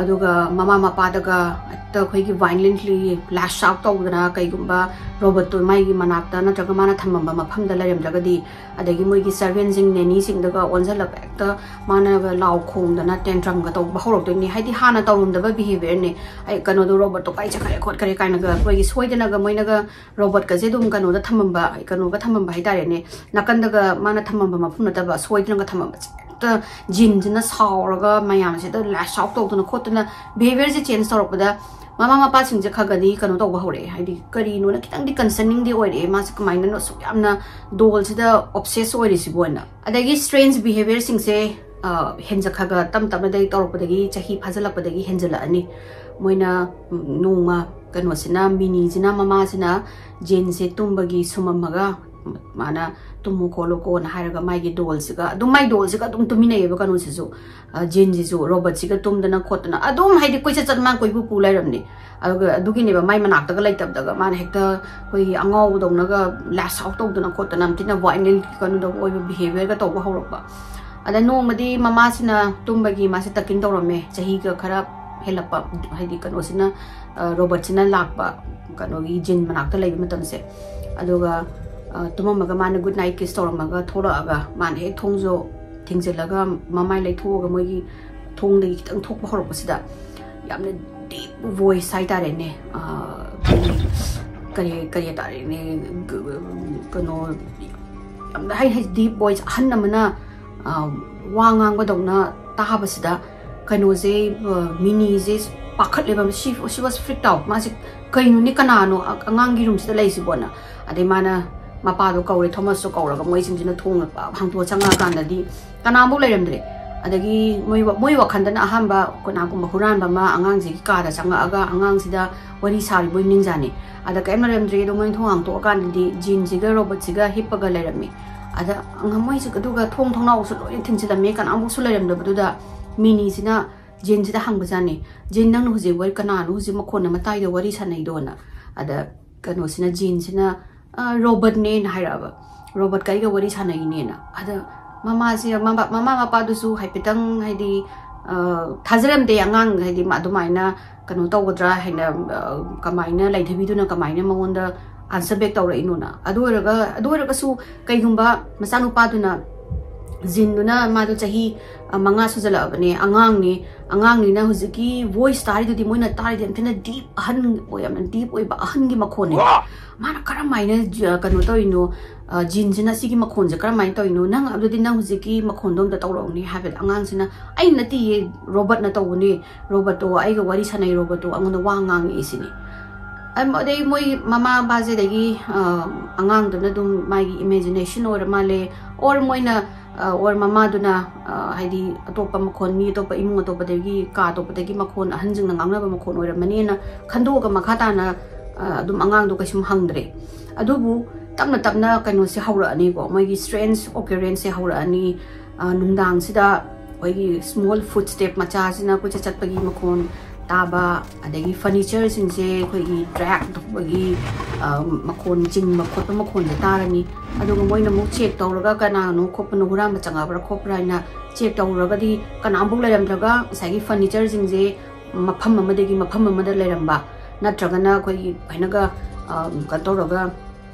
ꯑꯗꯨꯒ ꯃꯃꯥ ꯃꯄꯥꯗꯒ ꯍꯦꯛꯇ ꯑꯩꯈꯣꯏꯒꯤ ꯚꯥꯏꯂꯦꯟꯠꯂꯤ ꯂꯦꯁ ꯑꯥꯎꯠ ꯇꯧꯗꯅ, ꯀꯩꯒꯨꯝꯕ ꯔꯣꯕꯣꯠꯇꯣ ꯃꯥꯒꯤ ꯃꯅꯥꯛꯇ ꯅꯠꯇ꯭ꯔꯒ ꯃꯥꯅ ꯊꯝꯃꯝꯕ ꯃꯐꯝꯗ ꯂꯩꯔꯝꯗ꯭ꯔꯒꯗꯤ, ꯑꯗꯒꯤ ꯃꯣꯏꯒꯤ ꯁꯔꯚꯦꯟꯁꯤꯡ, ꯅꯦꯅꯤꯁꯤꯡꯗꯒ ꯑꯣꯟꯁꯤꯜꯂꯒ ꯍꯦꯛꯇ ꯃꯥꯅꯒ ꯂꯥꯎ ꯈꯣꯡꯗꯅ ꯇꯦꯟꯇ꯭ꯔꯝꯒ ꯇꯧꯕ ꯍꯧꯔꯛꯇꯣꯏꯅꯦ꯫ ꯍꯥꯏꯗꯤ ꯍꯥꯟꯅ ꯇꯧꯔꯝꯗꯕ ꯕꯤꯍꯦꯕꯤꯌꯔꯅꯦ꯫ ꯑꯩ ꯀꯩꯅꯣꯗꯣ, ꯔꯣꯕꯣꯠꯇꯣ ꯀꯥꯏ ꯆꯠꯈ꯭ꯔꯦ ꯈꯣꯠꯈ꯭ꯔꯦ ꯀꯥꯏꯅꯒ ꯑꯩꯈꯣꯏꯒꯤ ꯁꯣꯏꯗꯅꯒ ꯃꯣꯏꯅꯒ ꯔꯣꯕꯣꯠꯀꯁꯦ ꯑꯗꯨꯝ ꯀꯩꯅꯣꯗ ꯊꯝꯃꯝꯕ, ꯀꯩꯅꯣꯒ ꯊꯝꯃꯝꯕ ꯍꯥꯏꯇꯥꯔꯦꯅꯦ, ꯅꯥꯀꯟꯗꯒ ꯃꯥꯅ ꯊꯝꯃꯝꯕ ꯃꯐꯝ ꯅꯠꯇꯕ ꯁꯣꯏꯗꯅꯒ ꯊꯝꯃꯝꯕꯁꯦ, ꯍꯦꯛꯇ ꯖꯤꯟꯁꯤꯅ ꯁꯥꯎꯔꯒ ꯃꯌꯥꯝꯁꯤꯗ ꯂꯦꯁ ꯑꯥꯎꯠ ꯇꯧꯗꯅ ꯈꯣꯠꯇꯅ ꯕꯤꯍꯦꯕꯤꯌꯔꯁꯦ ꯆꯦꯟꯖ ꯇꯧꯔꯛꯄꯗ ꯃꯃꯥ ꯃꯄꯥꯁꯤꯡꯁꯦ ꯈꯔ ꯈꯔꯗꯤ ꯀꯩꯅꯣ ꯇꯧꯕ ꯍꯧꯔꯛꯑꯦ꯫ ꯍꯥꯏꯗꯤ ꯀꯔꯤꯅꯣꯅ ꯈꯤꯇꯪꯗꯤ ꯀꯟꯁꯔꯅꯤꯡꯗꯤ ꯑꯣꯏꯔꯛꯑꯦ, ꯃꯥꯁꯦ ꯀꯃꯥꯏꯅꯅꯣ ꯑꯁꯨꯛ ꯌꯥꯝꯅ ꯗꯣꯜꯁꯤꯗ ꯑꯣꯞꯁꯦꯁ ꯑꯣꯏꯔꯤꯁꯤꯕꯣꯅ꯫ ꯑꯗꯒꯤ ꯁ꯭ꯇ꯭ꯔꯦꯟꯖ ꯕꯤꯍꯦꯕꯤꯌꯔꯁꯤꯡꯁꯦ ꯍꯦꯟꯖ ꯈꯔ ꯈꯔ ꯇꯞ ꯇꯞꯅꯗꯒꯤ ꯇꯧꯔꯛꯄꯗꯒꯤ, ꯆꯍꯤ ꯐꯥꯖꯤꯜꯂꯛꯄꯗꯒꯤ ꯍꯦꯟꯖꯜꯂꯛꯑꯅꯤ꯫ ꯃꯣꯏꯅ ꯎꯝ, ꯅꯣꯡꯃ ꯀꯩꯅꯣꯁꯤꯅ, ꯃꯤꯅꯤꯁꯤꯅ ꯃꯃꯥꯁꯤꯅ ꯖꯤꯟꯁꯦ ꯇꯨꯝꯕꯒꯤ ꯁꯨꯃꯝꯃꯒ, ꯃꯥꯅ "ꯇꯨꯝꯃꯨ ꯈꯣꯠꯂꯨꯀꯣꯅ" ꯍꯥꯏꯔꯒ ꯃꯥꯒꯤ ꯗꯣꯜꯁꯤꯒ ꯑꯗꯨꯝ, ꯃꯥꯏ ꯗꯣꯜꯁꯤꯒ ꯑꯗꯨꯝ ꯇꯨꯃꯤꯟꯅꯩꯌꯦꯕ ꯀꯩꯅꯣꯁꯤꯁꯨ꯫ ꯑ, ꯖꯤꯟꯁꯤꯁꯨ ꯔꯣꯕꯣꯠꯁꯤꯒ ꯇꯨꯝꯗꯅ ꯈꯣꯠꯇꯅ ꯑꯗꯨꯝ, ꯍꯥꯏꯗꯤ, ꯀꯣꯏꯆꯠ ꯆꯠ ꯃꯥꯅ ꯀꯣꯏꯕꯨ ꯄꯨ ꯂꯩꯔꯝꯅꯤ꯫ ꯑꯗꯨꯒ ꯑꯗꯨꯒꯤꯅꯦꯕ ꯃꯥꯏ ꯃꯅꯥꯛꯇꯒ ꯂꯩꯇꯕꯗꯒ ꯃꯥꯅ ꯍꯦꯛꯇ ꯑꯩꯈꯣꯏꯒꯤ ꯑꯉꯥꯎꯕꯗꯧꯅꯒ ꯂꯦꯁ ꯑꯥꯎꯠ ꯇꯧꯗꯅ ꯈꯣꯠꯇꯅ ꯌꯥꯝ ꯊꯤꯅ ꯚꯥꯏꯂꯦꯟꯠ ꯀꯩꯅꯣꯗ ꯑꯣꯏꯕ ꯕꯤꯍꯦꯕꯤꯌꯔꯒ ꯇꯧꯕ ꯍꯧꯔꯛꯄ꯫ ꯑꯗ ꯅꯣꯡꯃꯗꯤ ꯃꯃꯥꯁꯤꯅ ꯇꯨꯝꯕꯒꯤ ꯃꯥꯁꯦ ꯇꯛꯀꯤꯟ ꯇꯧꯔꯝꯃꯦ, ꯆꯍꯤꯒ ꯈꯔ ꯍꯦꯜꯂꯛꯄ, ꯍꯥꯏꯗꯤ ꯀꯩꯅꯣꯁꯤꯅ, ꯑ, ꯔꯣꯕꯣꯠꯁꯤꯅ ꯂꯥꯛꯄ, ꯀꯩꯅꯣꯒꯤ ꯖꯤꯟ ꯃꯅꯥꯛꯇ ꯂꯩꯕ ꯃꯇꯝꯁꯦ꯫ ꯑꯗꯨꯒ, ꯑ, ꯇꯨꯝꯃꯝꯃꯒ ꯃꯥꯅ ꯒꯨꯗ ꯅꯥꯏꯠ ꯀꯤꯁ ꯇꯧꯔꯝꯃꯒ ꯊꯣꯛꯂꯛꯑꯒ ꯃꯥꯅ ꯍꯦꯛ ꯊꯣꯡꯁꯨ ꯊꯤꯡꯖꯤꯜꯂꯒ ꯃꯃꯥꯏ ꯂꯩꯊꯣꯛꯑꯒ ꯃꯣꯏꯒꯤ ꯊꯣꯡꯗꯒꯤ ꯈꯤꯇꯪ ꯊꯣꯛꯄ ꯍꯧꯔꯛꯄꯁꯤꯗ ꯌꯥꯝꯅ ꯗꯤꯞ ꯚꯣꯏꯁ ꯍꯥꯏꯇꯥꯔꯦꯅꯦ, ꯑ, ꯑꯩꯈꯣꯏꯒꯤ ꯀꯔꯤ, ꯀꯔꯤ ꯍꯥꯏꯇꯥꯔꯦꯅꯦ, ꯀꯩꯅꯣ, ꯌꯥꯝꯅ ꯍꯥꯏ, ꯍꯥꯏ, ꯗꯤꯞ ꯚꯣꯏꯁ, ꯑꯍꯟ ꯑꯃꯅ, ꯑ, ꯋꯥ ꯉꯥꯡꯕꯗꯧꯅ ꯇꯥꯕꯁꯤꯗ ꯀꯩꯅꯣꯁꯦ, ꯑ, ꯃꯤꯅꯤꯁꯦ ꯄꯥꯈꯠꯂꯦꯕ꯫ She, she was freaked out. ꯃꯥꯁꯦ "ꯀꯩꯅꯣꯅꯦ, ꯀꯅꯥꯅꯣ ꯑ-, ꯑꯉꯥꯡꯒꯤ ꯔꯨꯝꯁꯤꯗ ꯂꯩꯁꯤꯕꯣꯅ"꯫ ꯑꯗꯩ ꯃꯥꯅ ꯃꯄꯥꯗꯣ ꯀꯧꯔꯦ, ꯊꯣꯃꯁꯇꯣ ꯀꯧꯔꯒ ꯃꯣꯏꯁꯤꯡꯁꯤꯅ ꯊꯣꯡ ꯍꯥꯡꯇꯣꯛꯑ ꯆꯪꯉꯛꯑꯀꯥꯟꯗꯗꯤ ꯀꯅꯥꯝꯐꯥꯎ ꯂꯩꯔꯝꯗ꯭ꯔꯦ꯫ ꯑꯗꯒꯤ ꯃꯣꯏ ꯋꯥ-, ꯃꯣꯏ ꯋꯥꯈꯜꯗꯅ ꯑꯍꯥꯟꯕ ꯀꯅꯥꯒꯨꯝꯕ ꯍꯨꯔꯥꯟꯕ ꯑꯃ ꯑꯉꯥꯡꯁꯤꯒꯤ ꯀꯥꯗ ꯆꯪꯉꯛꯑꯒ ꯑꯉꯥꯡꯁꯤꯗ ꯋꯥꯔꯤ ꯁꯥꯔꯤꯕꯣꯏ ꯅꯤꯡꯖꯥꯅꯤ꯫ ꯑꯗ ꯀꯔꯤꯝ ꯂꯩꯔꯝꯗ꯭ꯔꯦ꯫ ꯑꯗꯣ ꯃꯣꯏꯅ ꯊꯣꯡ ꯍꯥꯡꯇꯣꯛꯑꯀꯥꯟꯗꯗꯤ ꯖꯤꯟꯁꯤꯒ ꯔꯣꯕꯣꯠꯁꯤꯒ ꯍꯤꯞꯄꯒ ꯂꯩꯔꯝꯃꯤ꯫ ꯑꯗ ꯃꯣꯏꯁꯤ, ꯑꯗꯨꯒ ꯊꯣꯡ ꯊꯣꯡꯅꯥꯎꯁꯨ ꯂꯣꯏꯅ ꯊꯤꯡꯖꯤꯜꯂꯝꯃꯤ, ꯀꯅꯥꯝꯐꯥꯎꯁꯨ ꯂꯩꯔꯝꯗꯕꯗꯨꯗ ꯃꯤꯅꯤꯁꯤꯅ ꯖꯤꯟꯁꯤꯗ ꯍꯪꯕꯖꯥꯠꯅꯤ, "ꯖꯤꯟ, ꯅꯪꯅ ꯍꯧꯖꯤꯛ ꯋꯥꯔꯤ, ꯀꯅꯥꯅꯣ ꯍꯧꯖꯤꯛ ꯃꯈꯣꯟꯅ ꯃꯇꯥꯏꯗ ꯋꯥꯔꯤ ꯁꯥꯟꯅꯩꯗꯣꯅ?" ꯑꯗ ꯀꯩꯅꯣꯁꯤꯅ, ꯖꯤꯟꯁꯤꯅ, "ꯑ, ꯔꯣꯕꯣꯠꯅꯦꯅ" ꯍꯥꯏꯔꯛꯑꯕ, "ꯔꯣꯕꯣꯠꯀ ꯑꯩꯒ ꯋꯥꯔꯤ ꯁꯥꯟꯅꯩꯅꯦꯅ"꯫ ꯑꯗ ꯃꯃꯥꯁꯦ, ꯃꯃꯥ, ꯃꯃꯥ ꯃꯄꯥꯗꯨꯁꯨ ꯍꯥꯏꯐꯦꯠꯇꯪ, ꯍꯥꯏꯗꯤ, ꯑ, ꯊꯥꯖꯔꯝꯗꯦ, ꯑꯉꯥꯡ ꯍꯥꯏꯗꯤ ꯃꯥ ꯑꯗꯨꯃꯥꯏꯅ ꯀꯩꯅꯣ ꯇꯧꯒꯗ꯭ꯔꯥ ꯍꯥꯏꯅ, ꯑ, ꯀꯃꯥꯏꯅ ꯂꯩꯊꯕꯤꯗꯨꯅ ꯀꯃꯥꯏꯅ ꯃꯉꯣꯟꯗ answer back ꯇꯧꯔꯛꯏꯅꯣꯅ꯫ ꯑꯗꯨ ꯑꯣꯏꯔꯒ, ꯑꯗꯨ ꯑꯣꯏꯔꯒꯁꯨ ꯀꯩꯒꯨꯝꯕ ꯃꯆꯥꯅꯨꯄꯥꯗꯨꯅ, ꯖꯤꯟꯗꯨꯅ, ꯃꯥꯗꯣ ꯆꯍꯤ, ꯑ, ꯃꯉꯥ ꯁꯨꯖꯜꯂꯛꯑꯕꯅꯦ, ꯑꯉꯥꯡꯅꯦ, ꯑꯉꯥꯡꯅꯤꯅ ꯍꯧꯖꯤꯛꯀꯤ voice ꯇꯥꯔꯤꯗꯨꯗꯤ ꯃꯣꯏꯅ ꯇꯥꯔꯤꯗꯤ ꯌꯥꯝ ꯊꯤꯅ deep ꯑꯍꯟ ꯑꯣꯏ, ꯌꯥꯝꯅ deep ꯑꯣꯏꯕ ꯑꯍꯟꯒꯤ ꯃꯈꯣꯟꯅꯦ꯫ ꯃꯥꯅ ꯀꯔꯝꯍꯥꯏꯅ ꯖ-, ꯀꯩꯅꯣ ꯇꯧꯔꯤꯅꯣ, ꯑ, ꯖꯤꯟꯁꯤꯅ ꯁꯤꯒꯤ ꯃꯈꯣꯟꯁꯦ ꯀꯔꯝꯍꯥꯏꯅ ꯇꯧꯔꯤꯅꯣ? ꯅꯪ ꯑꯗꯨꯗꯤ ꯅꯪ ꯍꯧꯖꯤꯛꯀꯤ ꯃꯈꯣꯟꯗꯣ ꯑꯝꯇ ꯇꯧꯔꯛꯎꯅꯦ ꯍꯥꯏꯕꯗ, ꯑꯉꯥꯡꯁꯤꯅ, "ꯑꯩ ꯅꯠꯇꯤꯌꯦ, ꯔꯣꯕꯣꯠꯅ ꯇꯧꯕꯅꯦ, ꯔꯣꯕꯣꯠꯇꯣ ꯑꯩꯒ ꯋꯥꯔꯤ ꯁꯥꯟꯅꯩ, ꯔꯣꯕꯣꯠꯇꯣ ꯑꯩꯉꯣꯟꯗ ꯋꯥ ꯉꯥꯡꯉꯛꯑꯦ" ꯁꯤꯅꯤ꯫ ꯑꯝ, ꯑꯗꯩ ꯃꯣꯏ ꯃꯃꯥ ꯃꯄꯥꯁꯦ, ꯑꯗꯒꯤ, ꯑ, ꯑꯉꯥꯡꯗꯨꯅ ꯑꯗꯨꯝ ꯃꯥꯒꯤ imagination ꯑꯣꯏꯔ ꯃꯥꯜꯂꯦ, or ꯃꯣꯏꯅ, ꯑ, or ꯃꯃꯥꯗꯨꯅ, ꯑ, ꯍꯥꯏꯗꯤ ꯑꯇꯣꯞꯄ ꯃꯈꯣꯟ, ꯃꯤ ꯑꯇꯣꯞꯄ, ꯏꯃꯨꯡ ꯑꯇꯣꯞꯄꯗꯒꯤ, ꯀꯥ ꯑꯇꯣꯞꯄꯗꯒꯤ ꯃꯈꯣꯟ, ꯑꯍꯟꯁꯤꯡꯅ ꯉꯥꯡꯅꯕ ꯃꯈꯣꯟ ꯑꯣꯏꯔꯝꯃꯅꯤꯅ ꯈꯟꯗꯣꯛꯑꯒ ꯃꯈꯥ ꯇꯥꯅ, ꯑ, ꯑꯗꯨꯝ ꯑꯉꯥꯡꯗꯣ ꯀꯩꯁꯨꯝ ꯍꯪꯗ꯭ꯔꯦ꯫ ꯑꯗꯨꯕꯨ ꯇꯞꯅ ꯇꯞꯅ ꯀꯩꯅꯣꯁꯦ ꯍꯧꯔꯛꯑꯅꯤꯀꯣ, ꯃꯣꯏꯒꯤ strange occurrenceꯁꯦ ꯍꯧꯔꯛꯑꯅꯤ꯫ ꯑ, ꯅꯨꯡꯗꯥꯡꯁꯤꯗ ꯑꯩꯈꯣꯏꯒꯤ small footstep ꯃꯆꯥꯁꯤꯅ ꯀꯣꯏꯆꯠ ꯆꯠꯄꯒꯤ ꯃꯈꯣꯟ ꯇꯥꯕ, ꯑꯗꯒꯤ furnitureꯁꯤꯡꯁꯦ ꯑꯩꯈꯣꯏꯒꯤ drag ꯇꯧꯕꯒꯤ, ꯑ, ꯃꯈꯣꯟ ꯆꯤꯡꯕ ꯈꯣꯠꯄ ꯃꯈꯣꯟꯁꯦ ꯇꯥꯔꯅꯤ꯫ ꯑꯗꯨꯒ ꯃꯣꯏꯅ ꯑꯃꯨꯛ check ꯇꯧꯔꯒ ꯀꯅꯥꯅꯣ ꯈꯣꯠꯄꯅꯣ, ꯍꯨꯔꯥꯟꯕ ꯆꯪꯉꯛꯑꯕ꯭ꯔꯥ ꯈꯣꯠꯄ꯭ꯔꯥ ꯍꯥꯏꯅ check ꯇꯧꯔꯨꯔꯒꯗꯤ ꯀꯅꯥꯝꯐꯥꯎ ꯂꯩꯔꯝꯗ꯭ꯔꯒ ꯉꯁꯥꯏꯒꯤ furnitureꯁꯤꯡꯁꯦ ꯃꯐꯝ ꯑꯃꯗꯒꯤ ꯃꯐꯝ ꯑꯃꯗ ꯂꯩꯔꯝꯕ, ꯅꯠꯇ꯭ꯔꯒꯅ ꯑꯩꯈꯣꯏꯒꯤ ꯍꯥꯏꯅꯒ, ꯑ, ꯀꯩꯅꯣ ꯇꯧꯔꯒ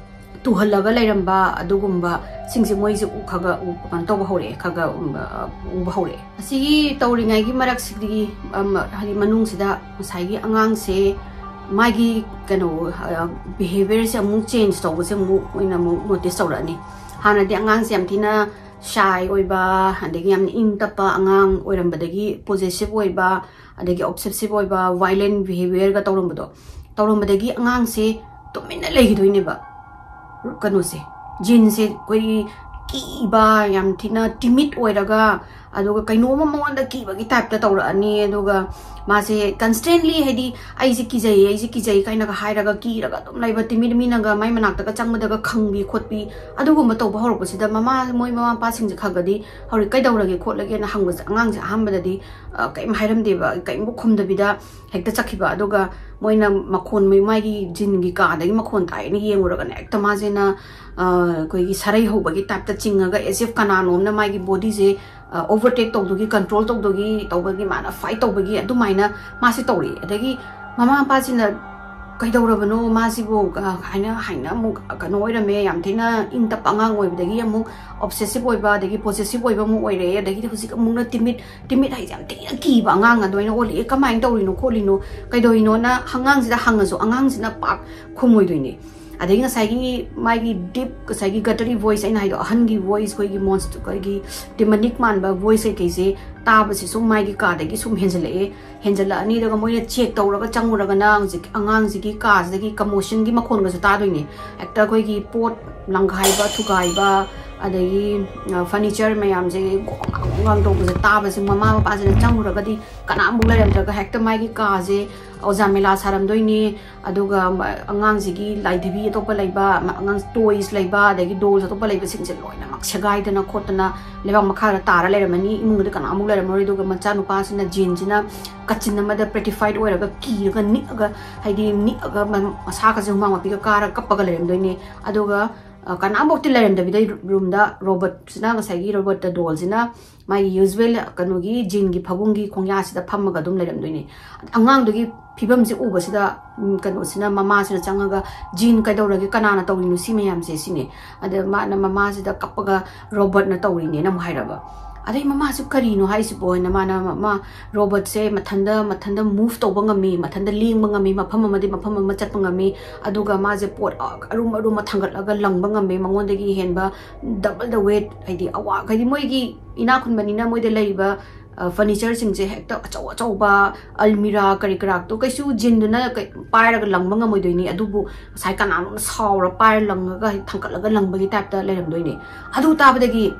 ꯇꯨꯍꯜꯂꯒ ꯂꯩꯔꯝꯕ ꯑꯗꯨꯒꯨꯝꯕ ꯁꯤꯡꯁꯦ ꯃꯣꯏꯁꯦ ꯎ-, ꯈꯒ ꯎ-, ꯀꯩꯅꯣ ꯇꯧꯕ ꯍꯧꯔꯛꯑꯦ, ꯈꯒ, ꯎꯝ, ꯑ, ꯎꯕ ꯍꯧꯔꯛꯑꯦ꯫ ꯑꯁꯤꯒꯤ ꯇꯧꯔꯤꯉꯩꯒꯤ ꯃꯔꯛꯁꯤꯗꯒꯤ, ꯑꯝ, ꯍꯥꯏꯗꯤ ꯃꯅꯨꯡꯁꯤꯗ ꯉꯁꯥꯏꯒꯤ ꯑꯉꯥꯡꯁꯦ ꯃꯥꯒꯤ ꯀꯩꯅꯣ, ꯑ, behaviourꯁꯦ ꯑꯃꯨꯛ change ꯇꯧꯕꯁꯦ ꯑꯃꯨꯛ ꯃꯣꯏꯅ ꯑꯃꯨꯛ notice ꯇꯧꯔꯛꯑꯅꯤ꯫ ꯍꯥꯟꯅꯗꯤ ꯑꯉꯥꯡꯁꯦ ꯌꯥꯝ ꯊꯤꯅ shy ꯑꯣꯏꯕ, ꯑꯗꯒꯤ ꯌꯥꯝꯅ ꯏꯪ ꯇꯞꯄ ꯑꯉꯥꯡ ꯑꯣꯏꯔꯝꯕꯗꯒꯤ possessive ꯑꯣꯏꯕ, ꯑꯗꯒꯤ obsessive ꯑꯣꯏꯕ, violent behaviourꯒ ꯇꯧꯔꯝꯕꯗꯣ, ꯇꯧꯔꯝꯕꯗꯒꯤ ꯑꯉꯥꯡꯁꯦ ꯇꯨꯃꯤꯟꯅ ꯂꯩꯈꯤꯗꯣꯏꯅꯦꯕ꯫ ꯀꯩꯅꯣꯁꯦ, ꯖꯤꯟꯁꯦ ꯑꯩꯈꯣꯏꯒꯤ ꯀꯤꯕ, ꯌꯥꯝ ꯊꯤꯅ timid ꯑꯣꯏꯔꯒ, ꯑꯗꯨꯒ ꯀꯩꯅꯣꯝꯃ ꯃꯉꯣꯟꯗ ꯀꯤꯕꯒꯤ type ꯇ ꯇꯧꯔꯛꯑꯅꯤ꯫ ꯑꯗꯨꯒ ꯃꯥꯁꯦ constantly, ꯍꯥꯏꯗꯤ, "ꯑꯩꯁꯦ ꯀꯤꯖꯩꯌꯦ, ꯑꯩꯁꯦ ꯀꯤꯖꯩ" ꯀꯥꯏꯅꯒ ꯍꯥꯏꯔꯒ ꯀꯤꯔꯒ ꯑꯗꯨꯝ ꯂꯩꯕ, ꯇꯤꯃꯤꯠ ꯃꯤꯅꯒ ꯃꯥꯏ ꯃꯅꯥꯛꯇꯒ ꯆꯪꯕꯗꯒ ꯈꯪꯕꯤ ꯈꯣꯠꯄꯤ, ꯑꯗꯨꯒꯨꯝꯕ ꯇꯧꯕ ꯍꯧꯔꯛꯄꯁꯤꯗ ꯃꯃꯥ, ꯃꯣꯏ ꯃꯃꯥ ꯃꯄꯥꯁꯤꯡꯁꯦ ꯈꯔꯒꯗꯤ ꯍꯧꯔꯛ, "ꯀꯩꯗꯧꯔꯒꯦ ꯈꯣꯠꯂꯒꯦꯅ?" ꯍꯪꯕꯁꯦ, ꯑꯉꯥꯡꯁꯦ ꯑꯍꯥꯟꯕꯗꯗꯤ, ꯑ, ꯀꯔꯤꯝ ꯍꯥꯏꯔꯝꯗꯦꯕ, ꯀꯔꯤꯝꯕꯨ ꯈꯨꯝꯗꯕꯤꯗ ꯍꯦꯛꯇ ꯆꯠꯈꯤꯕ꯫ ꯑꯗꯨꯒ ꯃꯣꯏꯅ ꯃꯈꯣꯟ, ꯃꯣꯏ, ꯃꯥꯒꯤ ꯖꯤꯟꯒꯤ ꯀꯥꯗꯒꯤ ꯃꯈꯣꯟ ꯇꯥꯏꯌꯦꯅ ꯌꯦꯡꯉꯨꯔꯒꯅ ꯍꯦꯛꯇ ꯃꯥꯁꯤꯅ, ꯑ, ꯑꯩꯈꯣꯏꯒꯤ ꯁꯔꯩ ꯍꯧꯕꯒꯤ type ꯇ ꯆꯤꯡꯉꯒ, as if ꯀꯅꯥꯅꯣꯝꯅ ꯃꯥꯒꯤ body ꯁꯦ, ꯑ, overtake ꯇꯧꯗꯨꯒꯤ, control ꯇꯧꯗꯨꯒꯤ, ꯇꯧꯕꯒꯤ, ꯃꯥꯅ fight ꯇꯧꯕꯒꯤ ꯑꯗꯨꯃꯥꯏꯅ ꯃꯥꯁꯦ ꯇꯧꯔꯛꯑꯦ꯫ ꯑꯗꯒꯤ ꯃꯃꯥ ꯃꯄꯥꯁꯤꯅ "ꯀꯩꯗꯧꯔꯕꯅꯣ ꯃꯥꯁꯤꯕꯨ?" ꯑ, ꯍꯥꯏꯅ, ꯍꯥꯏꯅ ꯑꯃꯨꯛ ꯀꯩꯅꯣ ꯑꯣꯏꯔꯝꯃꯦ, ꯌꯥꯝ ꯊꯤꯅ ꯏꯪ ꯇꯞꯄ ꯑꯉꯥꯡ ꯑꯣꯏꯕꯗꯒꯤ ꯑꯃꯨꯛ obsessive ꯑꯣꯏꯕ, ꯑꯗꯒꯤ possessive ꯑꯣꯏꯕ ꯑꯃꯨꯛ ꯑꯣꯏꯔꯛꯑꯦ, ꯑꯗꯒꯤꯗꯤ ꯍꯧꯖꯤꯛ ꯑꯃꯨꯛꯅ timid, timid ꯍꯥꯏꯁꯦ ꯌꯥꯝ ꯊꯤꯅ ꯀꯤꯕ ꯑꯉꯥꯡ ꯑꯗꯨꯃꯥꯏꯅ ꯑꯣꯜꯂꯛꯑꯦ꯫ "ꯀꯃꯥꯏꯅ ꯇꯧꯔꯤꯅꯣ ꯈꯣꯠꯂꯤꯅꯣ, ꯀꯩꯗꯧꯔꯤꯅꯣꯅ?" ꯑꯉꯥꯡꯁꯤꯗ ꯍꯪꯉꯁꯨ ꯑꯉꯥꯡꯁꯤꯅ ꯄꯥꯛ ꯈꯨꯝꯃꯣꯏꯗꯣꯏꯅꯤ꯫ ꯑꯗꯒꯤ ꯉꯁꯥꯏꯒꯤ ꯃꯥꯒꯤ deep, ꯉꯁꯥꯏꯒꯤ guttery voice ꯑꯩꯅ ꯍꯥꯏꯗꯣ, ꯑꯍꯟꯒꯤ voice, ꯑꯩꯈꯣꯏꯒꯤ monst-, ꯑꯩꯈꯣꯏꯒꯤ demonic ꯃꯥꯟꯕ voice ꯀꯩꯀꯩꯁꯦ ꯇꯥꯕꯁꯤ ꯁꯨꯝ ꯃꯥꯒꯤ ꯀꯥꯗꯒꯤ ꯁꯨꯝ ꯍꯦꯟꯖꯜꯂꯛꯑꯦ, ꯍꯦꯟꯖꯜꯂꯛꯑꯅꯤ꯫ ꯑꯗꯨꯒ ꯃꯣꯏꯅ check ꯇꯧꯔꯒ ꯆꯪꯉꯨꯔꯒꯅ ꯍꯧꯖꯤꯛ ꯑꯉꯥꯡꯁꯤꯒꯤ ꯀꯥꯁꯤꯗꯒꯤ commotion ꯒꯤ ꯃꯈꯣꯟꯒꯁꯨ ꯇꯥꯗꯣꯏꯅꯦ꯫ ꯍꯦꯛꯇ ꯑꯩꯈꯣꯏꯒꯤ ꯄꯣꯠ ꯂꯪꯒꯥꯏꯕ, ꯊꯨꯒꯥꯏꯕ, ꯑꯗꯒꯤ, ꯑ, furniture ꯃꯌꯥꯝꯁꯦ ꯒꯣꯡ ꯒꯥꯡ ꯒꯣꯡ ꯒꯥꯡ ꯇꯧꯕꯁꯦ ꯇꯥꯕꯁꯦ, ꯃꯃꯥ ꯃꯄꯥꯁꯤꯅ ꯆꯪꯉꯨꯔꯒꯗꯤ ꯀꯅꯥꯝꯐꯥꯎ ꯂꯩꯔꯝꯗ꯭ꯔꯒ ꯍꯦꯛꯇ ꯃꯥꯒꯤ ꯀꯥꯁꯦ ꯑꯣꯖꯥ ꯃꯦꯂꯥ ꯁꯥꯔꯝꯗꯣꯏꯅꯤ꯫ ꯑꯗꯨꯒ ꯑꯉꯥꯡꯁꯤꯒꯤ ꯂꯥꯏꯙꯤꯕꯤ ꯑꯇꯣꯞꯄ ꯂꯩꯕ, ꯑꯉꯥꯡ toys ꯂꯩꯕ, ꯑꯗꯒꯤ dolls ꯑꯇꯣꯞꯄ ꯂꯩꯕꯁꯤꯡꯁꯦ ꯂꯣꯏꯅꯃꯛ ꯁꯦꯒꯥꯏꯗꯅ ꯈꯣꯠꯇꯅ ꯂꯩꯕꯥꯛ ꯃꯈꯥꯗ ꯇꯥꯔ ꯂꯩꯔꯝꯃꯅꯤ꯫ ꯏꯃꯨꯡꯗꯗꯤ ꯀꯅꯥꯃꯨꯛ ꯂꯩꯔꯝꯃꯔꯣꯏ꯫ ꯑꯗꯨꯒ ꯃꯆꯥꯅꯨꯄꯥꯁꯤꯅ, ꯖꯤꯟꯁꯤꯅ ꯀꯥꯆꯤꯟ ꯑꯃꯗ petrified ꯑꯣꯏꯔꯒ, ꯀꯤꯔꯒ, ꯅꯤꯛꯑꯒ, ꯍꯥꯏꯗꯤ ꯅꯤꯛꯑꯒ ꯃ-, ꯃꯁꯥꯒꯁꯦ ꯍꯨꯃꯥꯡ ꯃꯄꯤꯒ ꯀꯥꯔꯒ ꯀꯞꯄꯒ ꯂꯩꯔꯝꯗꯣꯏꯅꯦ꯫ ꯑꯗꯨꯒ, ꯑ, ꯀꯅꯥꯝꯐꯥꯎꯇꯤ ꯂꯩꯔꯝꯗꯕꯤꯗ room ꯗ robot ꯁꯤꯅ, ꯉꯁꯥꯏꯒꯤ robot doll ꯁꯤꯅ ꯃꯥꯒꯤ usual ꯀꯩꯅꯣꯒꯤ ꯖꯤꯟꯒꯤ ꯐꯃꯨꯡꯒꯤ ꯈꯣꯡꯌꯥꯁꯤꯗ ꯐꯝꯃꯒ ꯑꯗꯨꯝ ꯂꯩꯔꯝꯗꯣꯏꯅꯦ꯫ ꯑꯉꯥꯡꯗꯨꯒꯤ ꯐꯤꯕꯝꯁꯦ ꯎꯕꯁꯤꯗ, ꯎꯝ, ꯀꯩꯅꯣꯁꯤꯅ, ꯃꯃꯥꯁꯤꯅ ꯆꯪꯉꯒ, "ꯖꯤꯟ, ꯀꯩꯗꯧꯔꯒꯦ? ꯀꯅꯥꯅ ꯇꯧꯔꯤꯅꯣ ꯁꯤ ꯃꯌꯥꯝꯁꯦ?" ꯁꯤꯅꯦ꯫ ꯑꯗ ꯃꯥꯅ ꯃꯃꯥꯁꯤꯗ ꯀꯞꯄꯒ, "Robot ꯅ ꯇꯧꯔꯤꯅꯦꯅ" ꯑꯃꯨꯛ ꯍꯥꯏꯔꯕ꯫ ꯑꯗꯩ ꯃꯃꯥꯁꯨ, "ꯀꯔꯤꯅꯣ ꯍꯥꯏꯁꯤꯕꯣ?" ꯍꯥꯏꯅ ꯃꯥꯅ, ꯃꯥ robot ꯁꯦ ꯃꯊꯟꯗ, ꯃꯊꯟꯗ move ꯇꯧꯕ ꯉꯝꯃꯤ, ꯃꯊꯟꯗ ꯂꯦꯡꯕ ꯉꯝꯃꯤ, ꯃꯐꯝ ꯑꯃꯗꯤ ꯃꯐꯝ ꯑꯃ ꯆꯠꯄ ꯉꯝꯃꯤ, ꯑꯗꯨꯒ ꯃꯥꯁꯦ ꯄꯣꯠ ꯑꯔꯨꯝ ꯑꯔꯨꯝꯕ ꯊꯥꯡꯒꯠꯂꯒ ꯂꯪꯕ ꯉꯝꯃꯤ, ꯃꯉꯣꯟꯗꯒꯤ ꯍꯦꯟꯕ double the weight, ꯍꯥꯏꯗꯤ ꯑꯋꯥ-, ꯍꯥꯏꯗꯤ ꯃꯣꯏꯒꯤ ꯏꯅꯥꯛ ꯈꯨꯟꯕꯅꯤꯅ ꯃꯣꯏꯗ ꯂꯩꯔꯤꯕ, ꯑ, furniture ꯁꯤꯡꯁꯦ ꯍꯦꯛꯇ ꯑꯆꯧ ꯑꯆꯧꯕ, ꯑꯜꯃꯤꯔꯥ ꯀꯔꯤ ꯀꯔꯥꯛꯇꯣ ꯀꯩꯁꯨ ꯖꯤꯟꯗꯨꯅ ꯀꯩ-, ꯄꯥꯏꯔꯒ ꯂꯪꯕ ꯉꯝꯃꯣꯏꯗꯣꯏꯅꯤ, ꯑꯗꯨꯕꯨ ꯉꯁꯥꯏ ꯀꯅꯥꯅꯣꯝꯅ ꯁꯥꯎꯔ ꯄꯥꯏꯔ ꯂꯪꯉꯒ ꯍꯦꯛ ꯊꯥꯡꯒꯠꯂꯒ ꯂꯪꯕꯒꯤ type ꯇ ꯂꯩꯔꯝꯗꯣꯏꯅꯦ꯫ ꯑꯗꯨ ꯇꯥꯕꯗꯒꯤ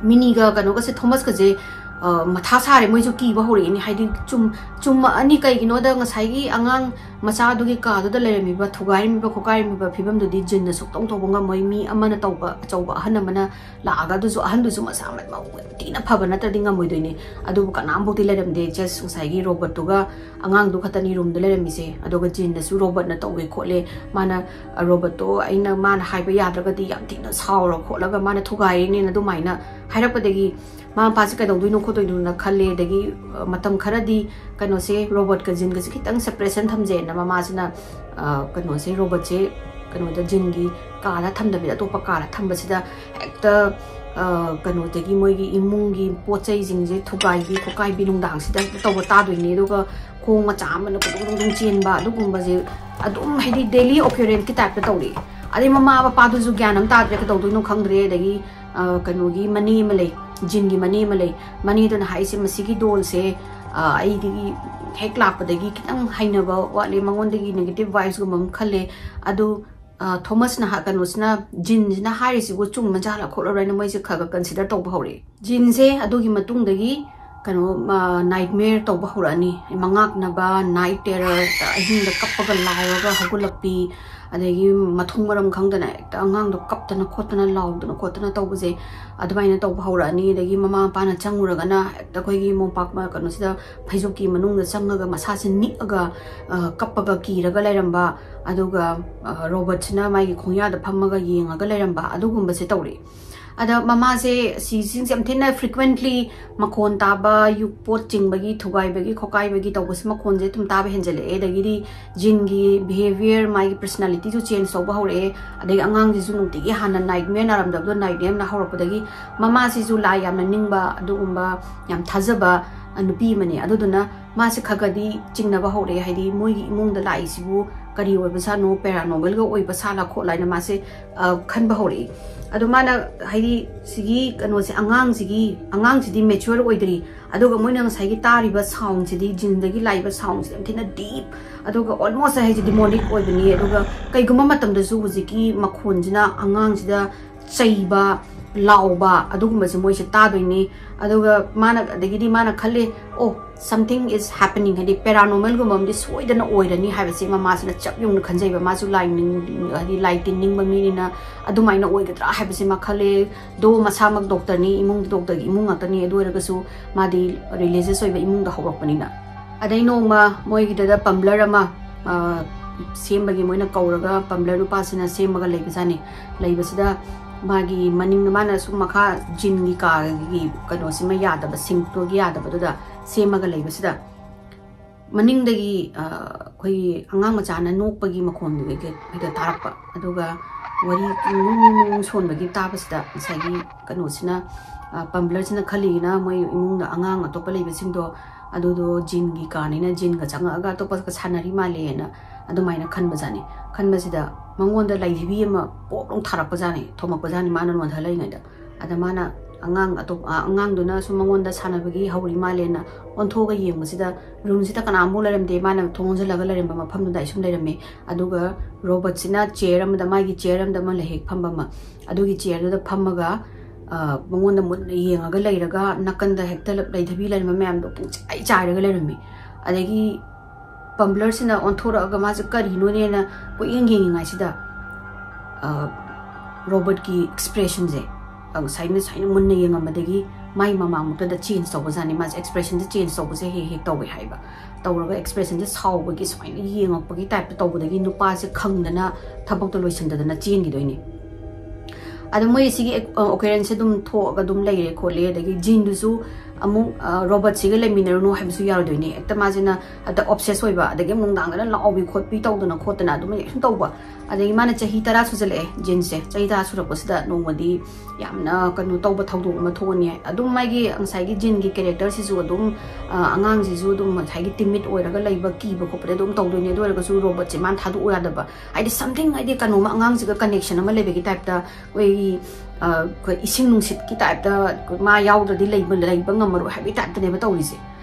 ꯃꯤꯅꯤꯒ ꯀꯩꯅꯣꯒꯁꯦ, ꯊꯣꯃꯁꯀꯁꯦ, ꯑ, ꯃꯊꯥ ꯁꯥꯔꯦ꯫ ꯃꯣꯏꯁꯨ ꯀꯤꯕ ꯍꯧꯔꯛꯏꯅꯦ꯫ ꯍꯥꯏꯗꯤ ꯆꯨꯝ-, ꯆꯨꯝꯃꯛꯑꯅꯤ꯫ ꯀꯩꯒꯤꯅꯣꯗ ꯉꯁꯥꯏꯒꯤ ꯑꯉꯥꯡ ꯃꯆꯥꯗꯨꯒꯤ ꯀꯥꯗꯨꯗ ꯂꯩꯔꯝꯃꯤꯕ ꯊꯨꯒꯥꯏꯔꯝꯃꯤꯕ ꯈꯣꯠꯀꯥꯏꯔꯝꯃꯤꯕ ꯐꯤꯕꯝꯗꯨꯗꯤ ꯖꯤꯟꯅ ꯁꯨꯛꯇꯧ ꯇꯧꯕ ꯉꯝꯃꯣꯏ꯫ ꯃꯤ ꯑꯃꯅ ꯇꯧꯕ, ꯑꯆꯧꯕ ꯑꯍꯟ ꯑꯃꯅ ꯂꯥꯛꯑꯒ, ꯑꯗꯨꯁꯨ ꯑꯍꯟꯗꯨꯁꯨ ꯃꯁꯥ ꯃ-, ꯃꯎ ꯌꯥꯝ ꯊꯤꯅ ꯐꯕ ꯅꯠꯇ꯭ꯔꯗꯤ ꯉꯝꯃꯣꯏꯗꯣꯏꯅꯦ꯫ ꯑꯗꯨꯕꯨ ꯀꯅꯥꯝꯐꯥꯎꯗꯤ ꯂꯩꯔꯝꯗꯦ꯫ Just ꯉꯁꯥꯏꯒꯤ ꯔꯣꯕꯔꯠꯇꯨꯒ ꯑꯉꯥꯡꯗꯨ ꯈꯛꯇꯅꯤ ꯔꯨꯝꯗ ꯂꯩꯔꯝꯃꯤꯁꯦ꯫ ꯑꯗꯨꯒ ꯖꯤꯟꯅꯁꯨ ꯔꯣꯕꯔꯠꯅ ꯇꯧꯋꯦ ꯈꯣꯠꯂꯦ, ꯃꯥꯅ, ꯑ, ꯔꯣꯕꯔꯠꯇꯣ ꯑꯩꯅ, ꯃꯥꯅ ꯍꯥꯏꯕ ꯌꯥꯗ꯭ꯔꯒꯗꯤ ꯌꯥꯝ ꯊꯤꯅ ꯁꯥꯎꯔ ꯈꯣꯠꯂꯒ ꯃꯥꯅ ꯊꯨꯒꯥꯏꯔꯤꯅꯦꯅ ꯑꯗꯨꯃꯥꯏꯅ ꯍꯥꯏꯔꯛꯄꯗꯒꯤ ꯃꯃꯥ ꯃꯄꯥꯁꯦ ꯀꯩꯗꯧꯗꯣꯏꯅꯣ ꯈꯣꯠꯇꯣꯏꯅꯣꯅ ꯈꯜꯂꯦ꯫ ꯑꯗꯒꯤ, ꯑ, ꯃꯇꯝ ꯈꯔꯗꯤ ꯀꯩꯅꯣꯁꯦ, ꯔꯣꯕꯔꯠꯀ ꯖꯤꯟꯒꯁꯦ ꯈꯤꯇꯪ separation ꯊꯝꯖꯦꯅ ꯃꯃꯥꯁꯤꯅ, ꯑ, ꯀꯩꯅꯣꯁꯦ, ꯔꯣꯕꯔꯠꯁꯦ ꯀꯩꯅꯣꯗ, ꯖꯤꯟꯒꯤ ꯀꯥꯗ ꯊꯝꯗꯕꯤꯗ ꯑꯇꯣꯞꯄ ꯀꯥꯗ ꯊꯝꯕꯁꯤꯗ ꯍꯦꯛꯇ, ꯑ, ꯀꯩꯅꯣꯗꯒꯤ ꯃꯣꯏꯒꯤ ꯏꯃꯨꯡꯒꯤ ꯄꯣꯠ ꯆꯩꯁꯤꯡꯁꯦ ꯊꯨꯒꯥꯏꯕꯤ ꯈꯣꯠꯀꯥꯏꯕꯤ ꯅꯨꯡꯗꯥꯡꯁꯤꯗ ꯍꯦꯛꯇ ꯇꯧꯕ ꯇꯥꯗꯣꯏꯅꯦ꯫ ꯑꯗꯨꯒ ꯈꯣꯡ ꯃꯆꯥ ꯑꯃꯅ ꯀꯨꯗꯨꯡ ꯀꯨꯗꯨꯡ ꯆꯦꯟꯕ ꯑꯗꯨꯒꯨꯝꯕꯁꯦ ꯑꯗꯨꯝ ꯍꯥꯏꯗꯤ daily occurrence ꯀꯤ type ꯇ ꯇꯧꯔꯛꯑꯦ꯫ ꯑꯗꯩ ꯃꯃꯥ ꯃꯄꯥꯗꯨꯁꯨ ꯒ꯭ꯌꯥꯟ ꯑꯃ ꯇꯥꯗ꯭ꯔꯦ, ꯀꯩꯗꯧꯗꯣꯏꯅꯣ ꯈꯪꯗ꯭ꯔꯦ꯫ ꯑꯗꯒꯤ, ꯑ, ꯀꯩꯅꯣꯒꯤ ꯃꯅꯦ ꯑꯃ ꯂꯩ, ꯖꯤꯟꯒꯤ ꯃꯅꯦ ꯑꯃ ꯂꯩ꯫ ꯃꯅꯦꯗꯨꯅ ꯍꯥꯏꯁꯦ, "ꯃꯁꯤꯒꯤ ꯗꯣꯜꯁꯦ, ꯑ, ꯑꯩꯗꯤ ꯍꯦꯛ ꯂꯥꯛꯄꯗꯒꯤ ꯈꯤꯇꯪ ꯍꯩꯅꯕ ꯋꯥꯠꯂꯦ, ꯃꯉꯣꯟꯗꯒꯤ negative vibes ꯀꯨꯝꯕ ꯑꯃ ꯈꯜꯂꯦ꯫ ꯑꯗꯨ, ꯑ, ꯊꯣꯃꯁꯅ ꯍꯥ-, ꯀꯩꯅꯣꯁꯤꯅ, ꯖꯤꯟꯁꯤꯅ ꯍꯥꯏꯔꯤꯁꯤꯕꯨ ꯆꯨꯝꯃ ꯖꯥꯠꯂ ꯈꯣꯠꯂꯔꯣꯏꯅ" ꯃꯣꯏꯁꯦ ꯈꯔ ꯈꯔ consider ꯇꯧꯕ ꯍꯧꯔꯛꯑꯦ꯫ ꯖꯤꯟꯁꯦ ꯑꯗꯨꯒꯤ ꯃꯇꯨꯡꯗꯒꯤ ꯀꯩꯅꯣ, ꯑ, nightmare ꯇꯧꯕ ꯍꯧꯔꯛꯑꯅꯤ꯫ ꯃꯉꯥꯛꯅꯕ, night terror, ꯑꯍꯤꯡꯗ ꯀꯞꯄꯒ ꯂꯥꯎꯔꯒ ꯍꯧꯒꯠꯂꯛꯄꯤ, ꯑꯗꯒꯤ ꯃꯊꯣꯡ ꯃꯔꯝ ꯈꯪꯗꯅ ꯍꯦꯛꯇ ꯑꯉꯥꯡꯗꯣ ꯀꯞꯇꯅ ꯈꯣꯠꯇꯅ ꯂꯥꯎꯗꯅ ꯈꯣꯠꯇꯅ ꯇꯧꯕꯁꯦ, ꯑꯗꯨꯃꯥꯏꯅ ꯇꯧꯕ ꯍꯧꯔꯛꯑꯅꯤ꯫ ꯑꯗꯒꯤ ꯃꯃꯥ ꯃꯄꯥꯅ ꯆꯪꯉꯨꯔꯒꯅ ꯍꯦꯛꯇ ꯑꯩꯈꯣꯏꯒꯤ ꯃꯣꯝꯄꯥꯛ ꯃ-, ꯀꯩꯅꯣꯁꯤꯗ, ꯐꯩꯖꯨꯞꯀꯤ ꯃꯅꯨꯡꯗ ꯆꯪꯉꯒ ꯃꯁꯥꯁꯦ ꯅꯤꯛꯑꯒ, ꯑ, ꯀꯞꯄꯒ ꯀꯤꯔꯒ ꯂꯩꯔꯝꯕ꯫ ꯑꯗꯨꯒ, ꯑ, ꯔꯣꯕꯔꯠꯁꯤꯅ ꯃꯥꯒꯤ ꯈꯣꯡꯌꯥꯗ ꯐꯝꯃꯒ ꯌꯦꯡꯉꯒ ꯂꯩꯔꯝꯕ, ꯑꯗꯨꯒꯨꯝꯕꯁꯦ ꯇꯧꯔꯛꯑꯦ꯫ ꯑꯗ ꯃꯃꯥꯁꯦ ꯁꯤꯁꯤꯡꯁꯦ ꯌꯥꯝ ꯊꯤꯅ frequently ꯃꯈꯣꯟ ꯇꯥꯕ, ꯌꯨ-, ꯄꯣꯠ ꯆꯤꯡꯕꯒꯤ, ꯊꯨꯒꯥꯏꯕꯒꯤ, ꯈꯣꯀꯥꯏꯕꯒꯤ ꯇꯧꯕꯁꯦ ꯃꯈꯣꯟꯁꯦ ꯑꯗꯨꯝ ꯇꯥꯕ ꯍꯦꯟꯖꯜꯂꯛꯑꯦ꯫ ꯑꯗꯒꯤꯗꯤ ꯖꯤꯟꯒꯤ behaviour, ꯃꯥꯒꯤ personality ꯁꯨ change ꯇꯧꯕ ꯍꯧꯔꯛꯑꯦ꯫ ꯑꯗꯒꯤ ꯑꯉꯥꯡꯁꯤꯁꯨ ꯅꯨꯡꯇꯤꯒꯤ ꯍꯥꯟꯅ nightmare ꯅꯥꯔꯝꯗꯕꯗꯣ nightmare ꯅꯥ ꯍꯧꯔꯛꯄꯗꯒꯤ ꯃꯃꯥꯁꯤꯁꯨ ꯂꯥꯏ ꯌꯥꯝꯅ ꯅꯤꯡꯕ, ꯑꯗꯨꯒꯨꯝꯕ ꯌꯥꯝ ꯊꯥꯖꯕ, ꯑ, ꯅꯨꯄꯤ ꯑꯃꯅꯦ꯫ ꯑꯗꯨꯗꯨꯅ ꯃꯥꯁꯦ ꯈꯔ ꯈꯔꯗꯤ ꯆꯤꯡꯅꯕ ꯍꯧꯔꯛꯑꯦ꯫ ꯍꯥꯏꯗꯤ ꯃꯣꯏꯒꯤ ꯏꯃꯨꯡꯗ ꯂꯥꯛꯏꯁꯤꯕꯨ ꯀꯔꯤ ꯑꯣꯏꯕ ꯁꯥꯠꯅꯣ, paranormal ꯒ ꯑꯣꯏꯕ ꯁꯥꯠꯂ ꯈꯣꯠꯂ ꯍꯥꯏꯅ ꯃꯥꯁꯦ, ꯑ, ꯈꯟꯕ ꯍꯧꯔꯛꯏ꯫ ꯑꯗꯣ ꯃꯥꯅ ꯍꯥꯏꯗꯤ ꯁꯤꯒꯤ ꯀꯩꯅꯣꯁꯦ, ꯑꯉꯥꯡꯁꯤꯒꯤ, ꯑꯉꯥꯡꯁꯤꯗꯤ mature ꯑꯣꯏꯗ꯭ꯔꯤ, ꯑꯗꯨꯒ ꯃꯣꯏꯅ ꯉꯁꯥꯏꯒꯤ ꯇꯥꯔꯤꯕ sound ꯁꯤꯗꯤ, ꯖꯤꯟꯗꯒꯤ ꯂꯥꯛꯏꯕ sound ꯁꯤꯗꯤ ꯌꯥꯝ ꯊꯤꯅ deep, ꯑꯗꯨꯒ almost ꯍꯥꯏꯁꯦ demonic ꯑꯣꯏꯕꯅꯤ꯫ ꯑꯗꯨꯒ ꯀꯩꯒꯨꯝꯕ ꯃꯇꯝꯗꯁꯨ ꯍꯧꯖꯤꯛꯀꯤ ꯃꯈꯣꯟꯁꯤꯅ ꯑꯉꯥꯡꯁꯤꯗ ꯆꯩꯕ, ꯂꯥꯎꯕ ꯑꯗꯨꯒꯨꯝꯕꯁꯦ ꯃꯣꯏꯁꯦ ꯇꯥꯗꯣꯏꯅꯤ꯫ ꯑꯗꯨꯒ ꯃꯥꯅ, ꯑꯗꯒꯤꯗꯤ ꯃꯥꯅ ꯈꯜꯂꯤ, "ꯑꯣ, something is happening", ꯍꯥꯏꯗꯤ paranormal ꯒꯨꯝꯕ ꯑꯃꯗꯤ ꯁꯣꯏꯗꯅ ꯑꯣꯏꯔꯅꯤ ꯍꯥꯏꯕꯁꯦ ꯃꯃꯥꯁꯤꯅ ꯆꯞ ꯌꯨꯡꯅ ꯈꯟꯖꯩꯕ꯫ ꯃꯥꯁꯨ ꯂꯥꯏ ꯅꯤꯡ-, ꯍꯥꯏꯗꯤ ꯂꯥꯏ ꯇꯤꯟ ꯅꯤꯡꯕ ꯃꯤꯅꯤꯅ ꯑꯗꯨꯃꯥꯏꯅ ꯑꯣꯏꯒꯗ꯭ꯔꯥ ꯍꯥꯏꯕꯁꯦ ꯃꯥ ꯈꯜꯂꯦ꯫ ꯗꯣ ꯃꯁꯥꯃꯛ ꯗꯣꯛꯇꯔꯅꯤ, ꯏꯃꯨꯡꯗꯤ ꯗꯣꯛꯇꯔꯒꯤ ꯏꯃꯨꯡ ꯉꯥꯛꯇꯅꯤ, ꯑꯗꯨ ꯑꯣꯏꯔꯒꯁꯨ ꯃꯥꯗꯤ ꯔꯤꯂꯤꯖꯤꯌꯁ ꯑꯣꯏꯕ ꯏꯃꯨꯡꯗ ꯍꯧꯔꯛꯄꯅꯤꯅ꯫ ꯑꯗꯩ ꯅꯣꯡꯃ ꯃꯣꯏꯒꯤꯗꯨꯗ ꯄꯝꯕ꯭ꯂꯔ ꯑꯃ, ꯑ, ꯁꯦꯝꯕꯒꯤ ꯃꯣꯏꯅ ꯀꯧꯔꯒ ꯄꯝꯕ꯭ꯂꯔ ꯅꯨꯄꯥꯁꯤꯅ ꯁꯦꯝꯃꯒ ꯂꯩꯕꯖꯥꯠꯅꯤ꯫ ꯂꯩꯕꯁꯤꯗ ꯃꯥꯒꯤ ꯃꯅꯤꯡꯗ ꯃꯥꯅ ꯁꯨꯝ ꯃꯈꯥ ꯖꯤꯟꯒꯤ ꯀꯥꯒꯤ ꯀꯩꯅꯣꯁꯤꯃ ꯌꯥꯗꯕ, ꯁꯤꯡꯛꯇꯨꯒꯤ ꯌꯥꯗꯕꯗꯨꯗ ꯁꯦꯝꯃꯒ ꯂꯩꯕꯁꯤꯗ ꯃꯅꯤꯡꯗꯒꯤ, ꯑ, ꯑꯩꯈꯣꯏꯒꯤ ꯑꯉꯥꯡ ꯃꯆꯥꯅ ꯅꯣꯛꯄꯒꯤ ꯃꯈꯣꯟ ꯍꯦꯛꯇ ꯇꯥꯔꯛꯄ꯫ ꯑꯗꯨꯒ ꯋꯥꯔꯤ ꯅꯨꯡ ꯅꯨꯡ ꯁꯣꯟꯕꯒꯤ ꯇꯥꯕꯁꯤꯗ ꯉꯁꯥꯏꯒꯤ ꯀꯩꯅꯣꯁꯤꯅ, ꯑ, ꯄꯝꯕ꯭ꯂꯔꯁꯤꯅ ꯈꯜꯂꯤꯁꯤꯅ ꯃꯣꯏ ꯏꯃꯨꯡꯗ ꯑꯉꯥꯡ ꯑꯇꯣꯞꯄ ꯂꯩꯕꯁꯤꯡꯗꯣ ꯑꯗꯨꯗꯣ ꯖꯤꯟꯒꯤ ꯀꯥꯅꯤꯅ ꯖꯤꯟꯒ ꯆꯪꯉꯛꯑꯒ ꯑꯇꯣꯞꯄꯒ ꯁꯥꯟꯅꯔꯤ ꯃꯥꯜꯂꯦꯅ ꯑꯗꯨꯃꯥꯏꯅ ꯈꯟꯕꯖꯥꯠꯅꯤ꯫ ꯈꯟꯕꯁꯤꯗ ꯃꯉꯣꯟꯗ ꯂꯥꯏꯙꯤꯕꯤ ꯑꯃ ꯄꯣꯞ ꯂꯥꯎ ꯊꯥꯔꯛꯄꯖꯥꯠꯅꯤ, ꯊꯣꯝꯃꯛꯄꯖꯥꯠꯅꯤ ꯃꯥꯅ ꯅꯣꯟꯊ ꯂꯩꯔꯤꯉꯩꯗ꯫ ꯑꯗ ꯃꯥꯅ ꯑꯉꯥꯡ ꯑꯇꯣꯞ-, ꯑ, ꯑꯉꯥꯡꯗꯨꯅ ꯁꯨꯝ ꯃꯉꯣꯟꯗ ꯁꯥꯟꯅꯕꯒꯤ ꯍꯧꯔꯤ ꯃꯥꯜꯂꯦꯅ ꯑꯣꯟꯊꯣꯛꯑꯒ ꯌꯦꯡꯕꯁꯤꯗ ꯔꯨꯝꯁꯤꯗ ꯀꯅꯥꯝꯐꯥꯎ ꯂꯩꯔꯝꯗꯦ꯫ ꯃꯥꯅ ꯊꯣꯡ ꯂꯣꯟꯁꯤꯜꯂꯒ ꯂꯩꯔꯝꯕ ꯃꯐꯝꯗꯨꯗ ꯑꯩ ꯁꯨꯝ ꯂꯩꯔꯝꯃꯦ꯫ ꯑꯗꯨꯒ ꯔꯣꯕꯣꯠꯁꯤꯅ ꯆꯤꯌꯔ ꯑꯃꯗ, ꯃꯥꯒꯤ ꯆꯤꯌꯔ ꯑꯃꯗ ꯑꯃ ꯂꯩ ꯍꯦꯛ ꯐꯝꯕ ꯑꯃ, ꯑꯗꯨꯒꯤ ꯆꯤꯌꯔꯗꯨꯗ ꯐꯝꯃꯒ, ꯑ, ꯃꯉꯣꯟꯗ ꯃꯨꯟꯅ ꯌꯦꯡꯉꯒ ꯂꯩꯔꯒ ꯅꯥꯀꯟꯗ ꯍꯦꯛꯇ ꯂꯩꯊꯕꯤ ꯂꯩꯔꯝꯕ ꯃꯌꯥꯝꯗꯣ ꯄꯨꯡꯆꯥꯏ ꯆꯥꯏꯔꯒ ꯂꯩꯔꯝꯃꯤ꯫ ꯑꯗꯒꯤ ꯄꯝꯕ꯭ꯂꯔꯁꯤꯅ ꯑꯣꯟꯊꯣꯔꯛꯑꯒ ꯃꯥꯁꯦ ꯀꯔꯤꯅꯣꯅꯦꯅ ꯀꯣꯏꯌꯦꯡ ꯌꯦꯡꯉꯤꯉꯩꯁꯤꯗ, ꯑ, ꯔꯣꯕꯣꯠꯀꯤ ꯑꯦꯛꯁꯄ꯭ꯔꯦꯁꯟꯁꯦ, ꯑ, ꯉꯁꯥꯏꯅ ꯁꯨꯃꯥꯏꯅ ꯃꯨꯟꯅ ꯌꯦꯡꯉꯝꯕꯗꯒꯤ ꯃꯥꯏ ꯃꯃꯥꯡꯃꯛꯇꯗ ꯆꯦꯟꯖ ꯇꯧꯕꯖꯥꯠꯅꯤ꯫ ꯃꯥꯁꯦ ꯑꯦꯛꯁꯄ꯭ꯔꯦꯁꯟꯁꯦ ꯆꯦꯟꯖ ꯇꯧꯕꯁꯦ ꯍꯦꯛ ꯍꯦꯛ ꯇꯧꯋꯦ ꯍꯥꯏꯕ꯫ ꯇꯧꯔꯒ ꯑꯦꯛꯁꯄ꯭ꯔꯦꯁꯟꯁꯦ ꯁꯥꯎꯕꯒꯤ ꯁꯨꯃꯥꯏꯅ ꯌꯦꯡꯉꯛꯄꯒꯤ ꯇꯥꯏꯞꯇ ꯇꯧꯕꯗꯒꯤ ꯅꯨꯄꯥꯁꯦ ꯈꯪꯗꯅ ꯊꯕꯛꯇꯣ ꯂꯣꯏꯁꯤꯟꯗꯗꯅ ꯆꯦꯟꯈꯤꯗꯣꯏꯅꯤ꯫ ꯑꯗꯣ ꯃꯣꯏ ꯁꯤꯒꯤ ꯑꯣꯀꯔꯦꯟꯁꯁꯦ ꯑꯗꯨꯝ ꯊꯣꯛꯑꯒ ꯑꯗꯨꯝ ꯂꯩꯔꯦ ꯈꯣꯠꯂꯦ, ꯑꯗꯒꯤ ꯖꯤꯟꯗꯨꯁꯨ ꯑꯃꯨꯛ, ꯑ, ꯔꯣꯕꯣꯠꯁꯤꯒ ꯂꯩꯃꯤꯟꯅꯔꯨꯅꯨ ꯍꯥꯏꯕꯁꯨ ꯌꯥꯔꯣꯏꯗꯣꯏꯅꯤ꯫ ꯍꯦꯛꯇ ꯃꯥꯁꯤꯅ ꯍꯦꯛꯇ ꯑꯣꯞꯁꯦꯁ ꯑꯣꯏꯕ, ꯑꯗꯒꯤ ꯑꯃꯨꯛ ꯅꯨꯡꯗꯥꯡꯗꯅ ꯂꯥꯎꯕꯤ ꯈꯣꯠꯄꯤ ꯇꯧꯗꯅ ꯈꯣꯠꯇꯅ ꯑꯗꯨꯝ ꯁꯨꯝ ꯇꯧꯕ꯫ ꯑꯗꯒꯤ ꯃꯥꯅ ꯆꯍꯤ ꯇꯔꯥ ꯁꯨꯖꯜꯂꯛꯑꯦ ꯖꯤꯟꯁꯦ꯫ ꯆꯍꯤ ꯇꯔꯥ ꯁꯨꯔꯛꯄꯁꯤꯗ ꯅꯣꯡꯃꯗꯤ ꯌꯥꯝꯅ ꯀꯩꯅꯣ ꯇꯧꯕ ꯊꯧꯗꯣꯛ ꯑꯃ ꯊꯣꯛꯑꯅꯤ꯫ ꯑꯗꯨꯝ ꯃꯥꯒꯤ ꯉꯁꯥꯏꯒꯤ ꯖꯤꯟꯒꯤ ꯀꯦꯔꯦꯛꯇꯔꯁꯤꯁꯨ ꯑꯗꯨꯝ, ꯑ, ꯑꯉꯥꯡꯁꯤꯁꯨ ꯑꯗꯨꯝ ꯉꯁꯥꯏꯒꯤ ꯇꯤꯃꯤꯠ ꯑꯣꯏꯔꯒ ꯂꯩꯕ, ꯀꯤꯕ ꯈꯣꯠꯄꯗꯤ ꯑꯗꯨꯝ ꯇꯧꯗꯣꯏꯅꯦ꯫ ꯑꯗꯨ ꯑꯣꯏꯔꯒꯁꯨ ꯔꯣꯕꯣꯠꯁꯦ ꯃꯥꯅ ꯊꯥꯗꯣꯛꯎ ꯌꯥꯗꯕ꯫ ꯍꯥꯏꯗꯤ something, ꯍꯥꯏꯗꯤ ꯀꯩꯅꯣꯝꯃ ꯑꯉꯥꯡꯁꯤꯒ ꯀꯅꯦꯛꯁꯟ ꯑꯃ ꯂꯩꯕꯒꯤ ꯇꯥꯏꯞꯇ, ꯑꯩꯈꯣꯏꯒꯤ, ꯑ, ꯑꯩꯈꯣꯏ ꯏꯁꯤꯡ ꯅꯨꯡꯁꯤꯠꯀꯤ ꯇꯥꯏꯞꯇ ꯃꯥ ꯌꯥꯎꯗ꯭ꯔꯗꯤ ꯂꯩꯕ, ꯂꯩꯕ ꯉꯝꯃꯔꯣꯏ ꯍꯥꯏꯕꯒꯤ ꯇꯥꯏꯞꯇꯅꯦꯕ ꯇꯧꯔꯤꯁꯦ꯫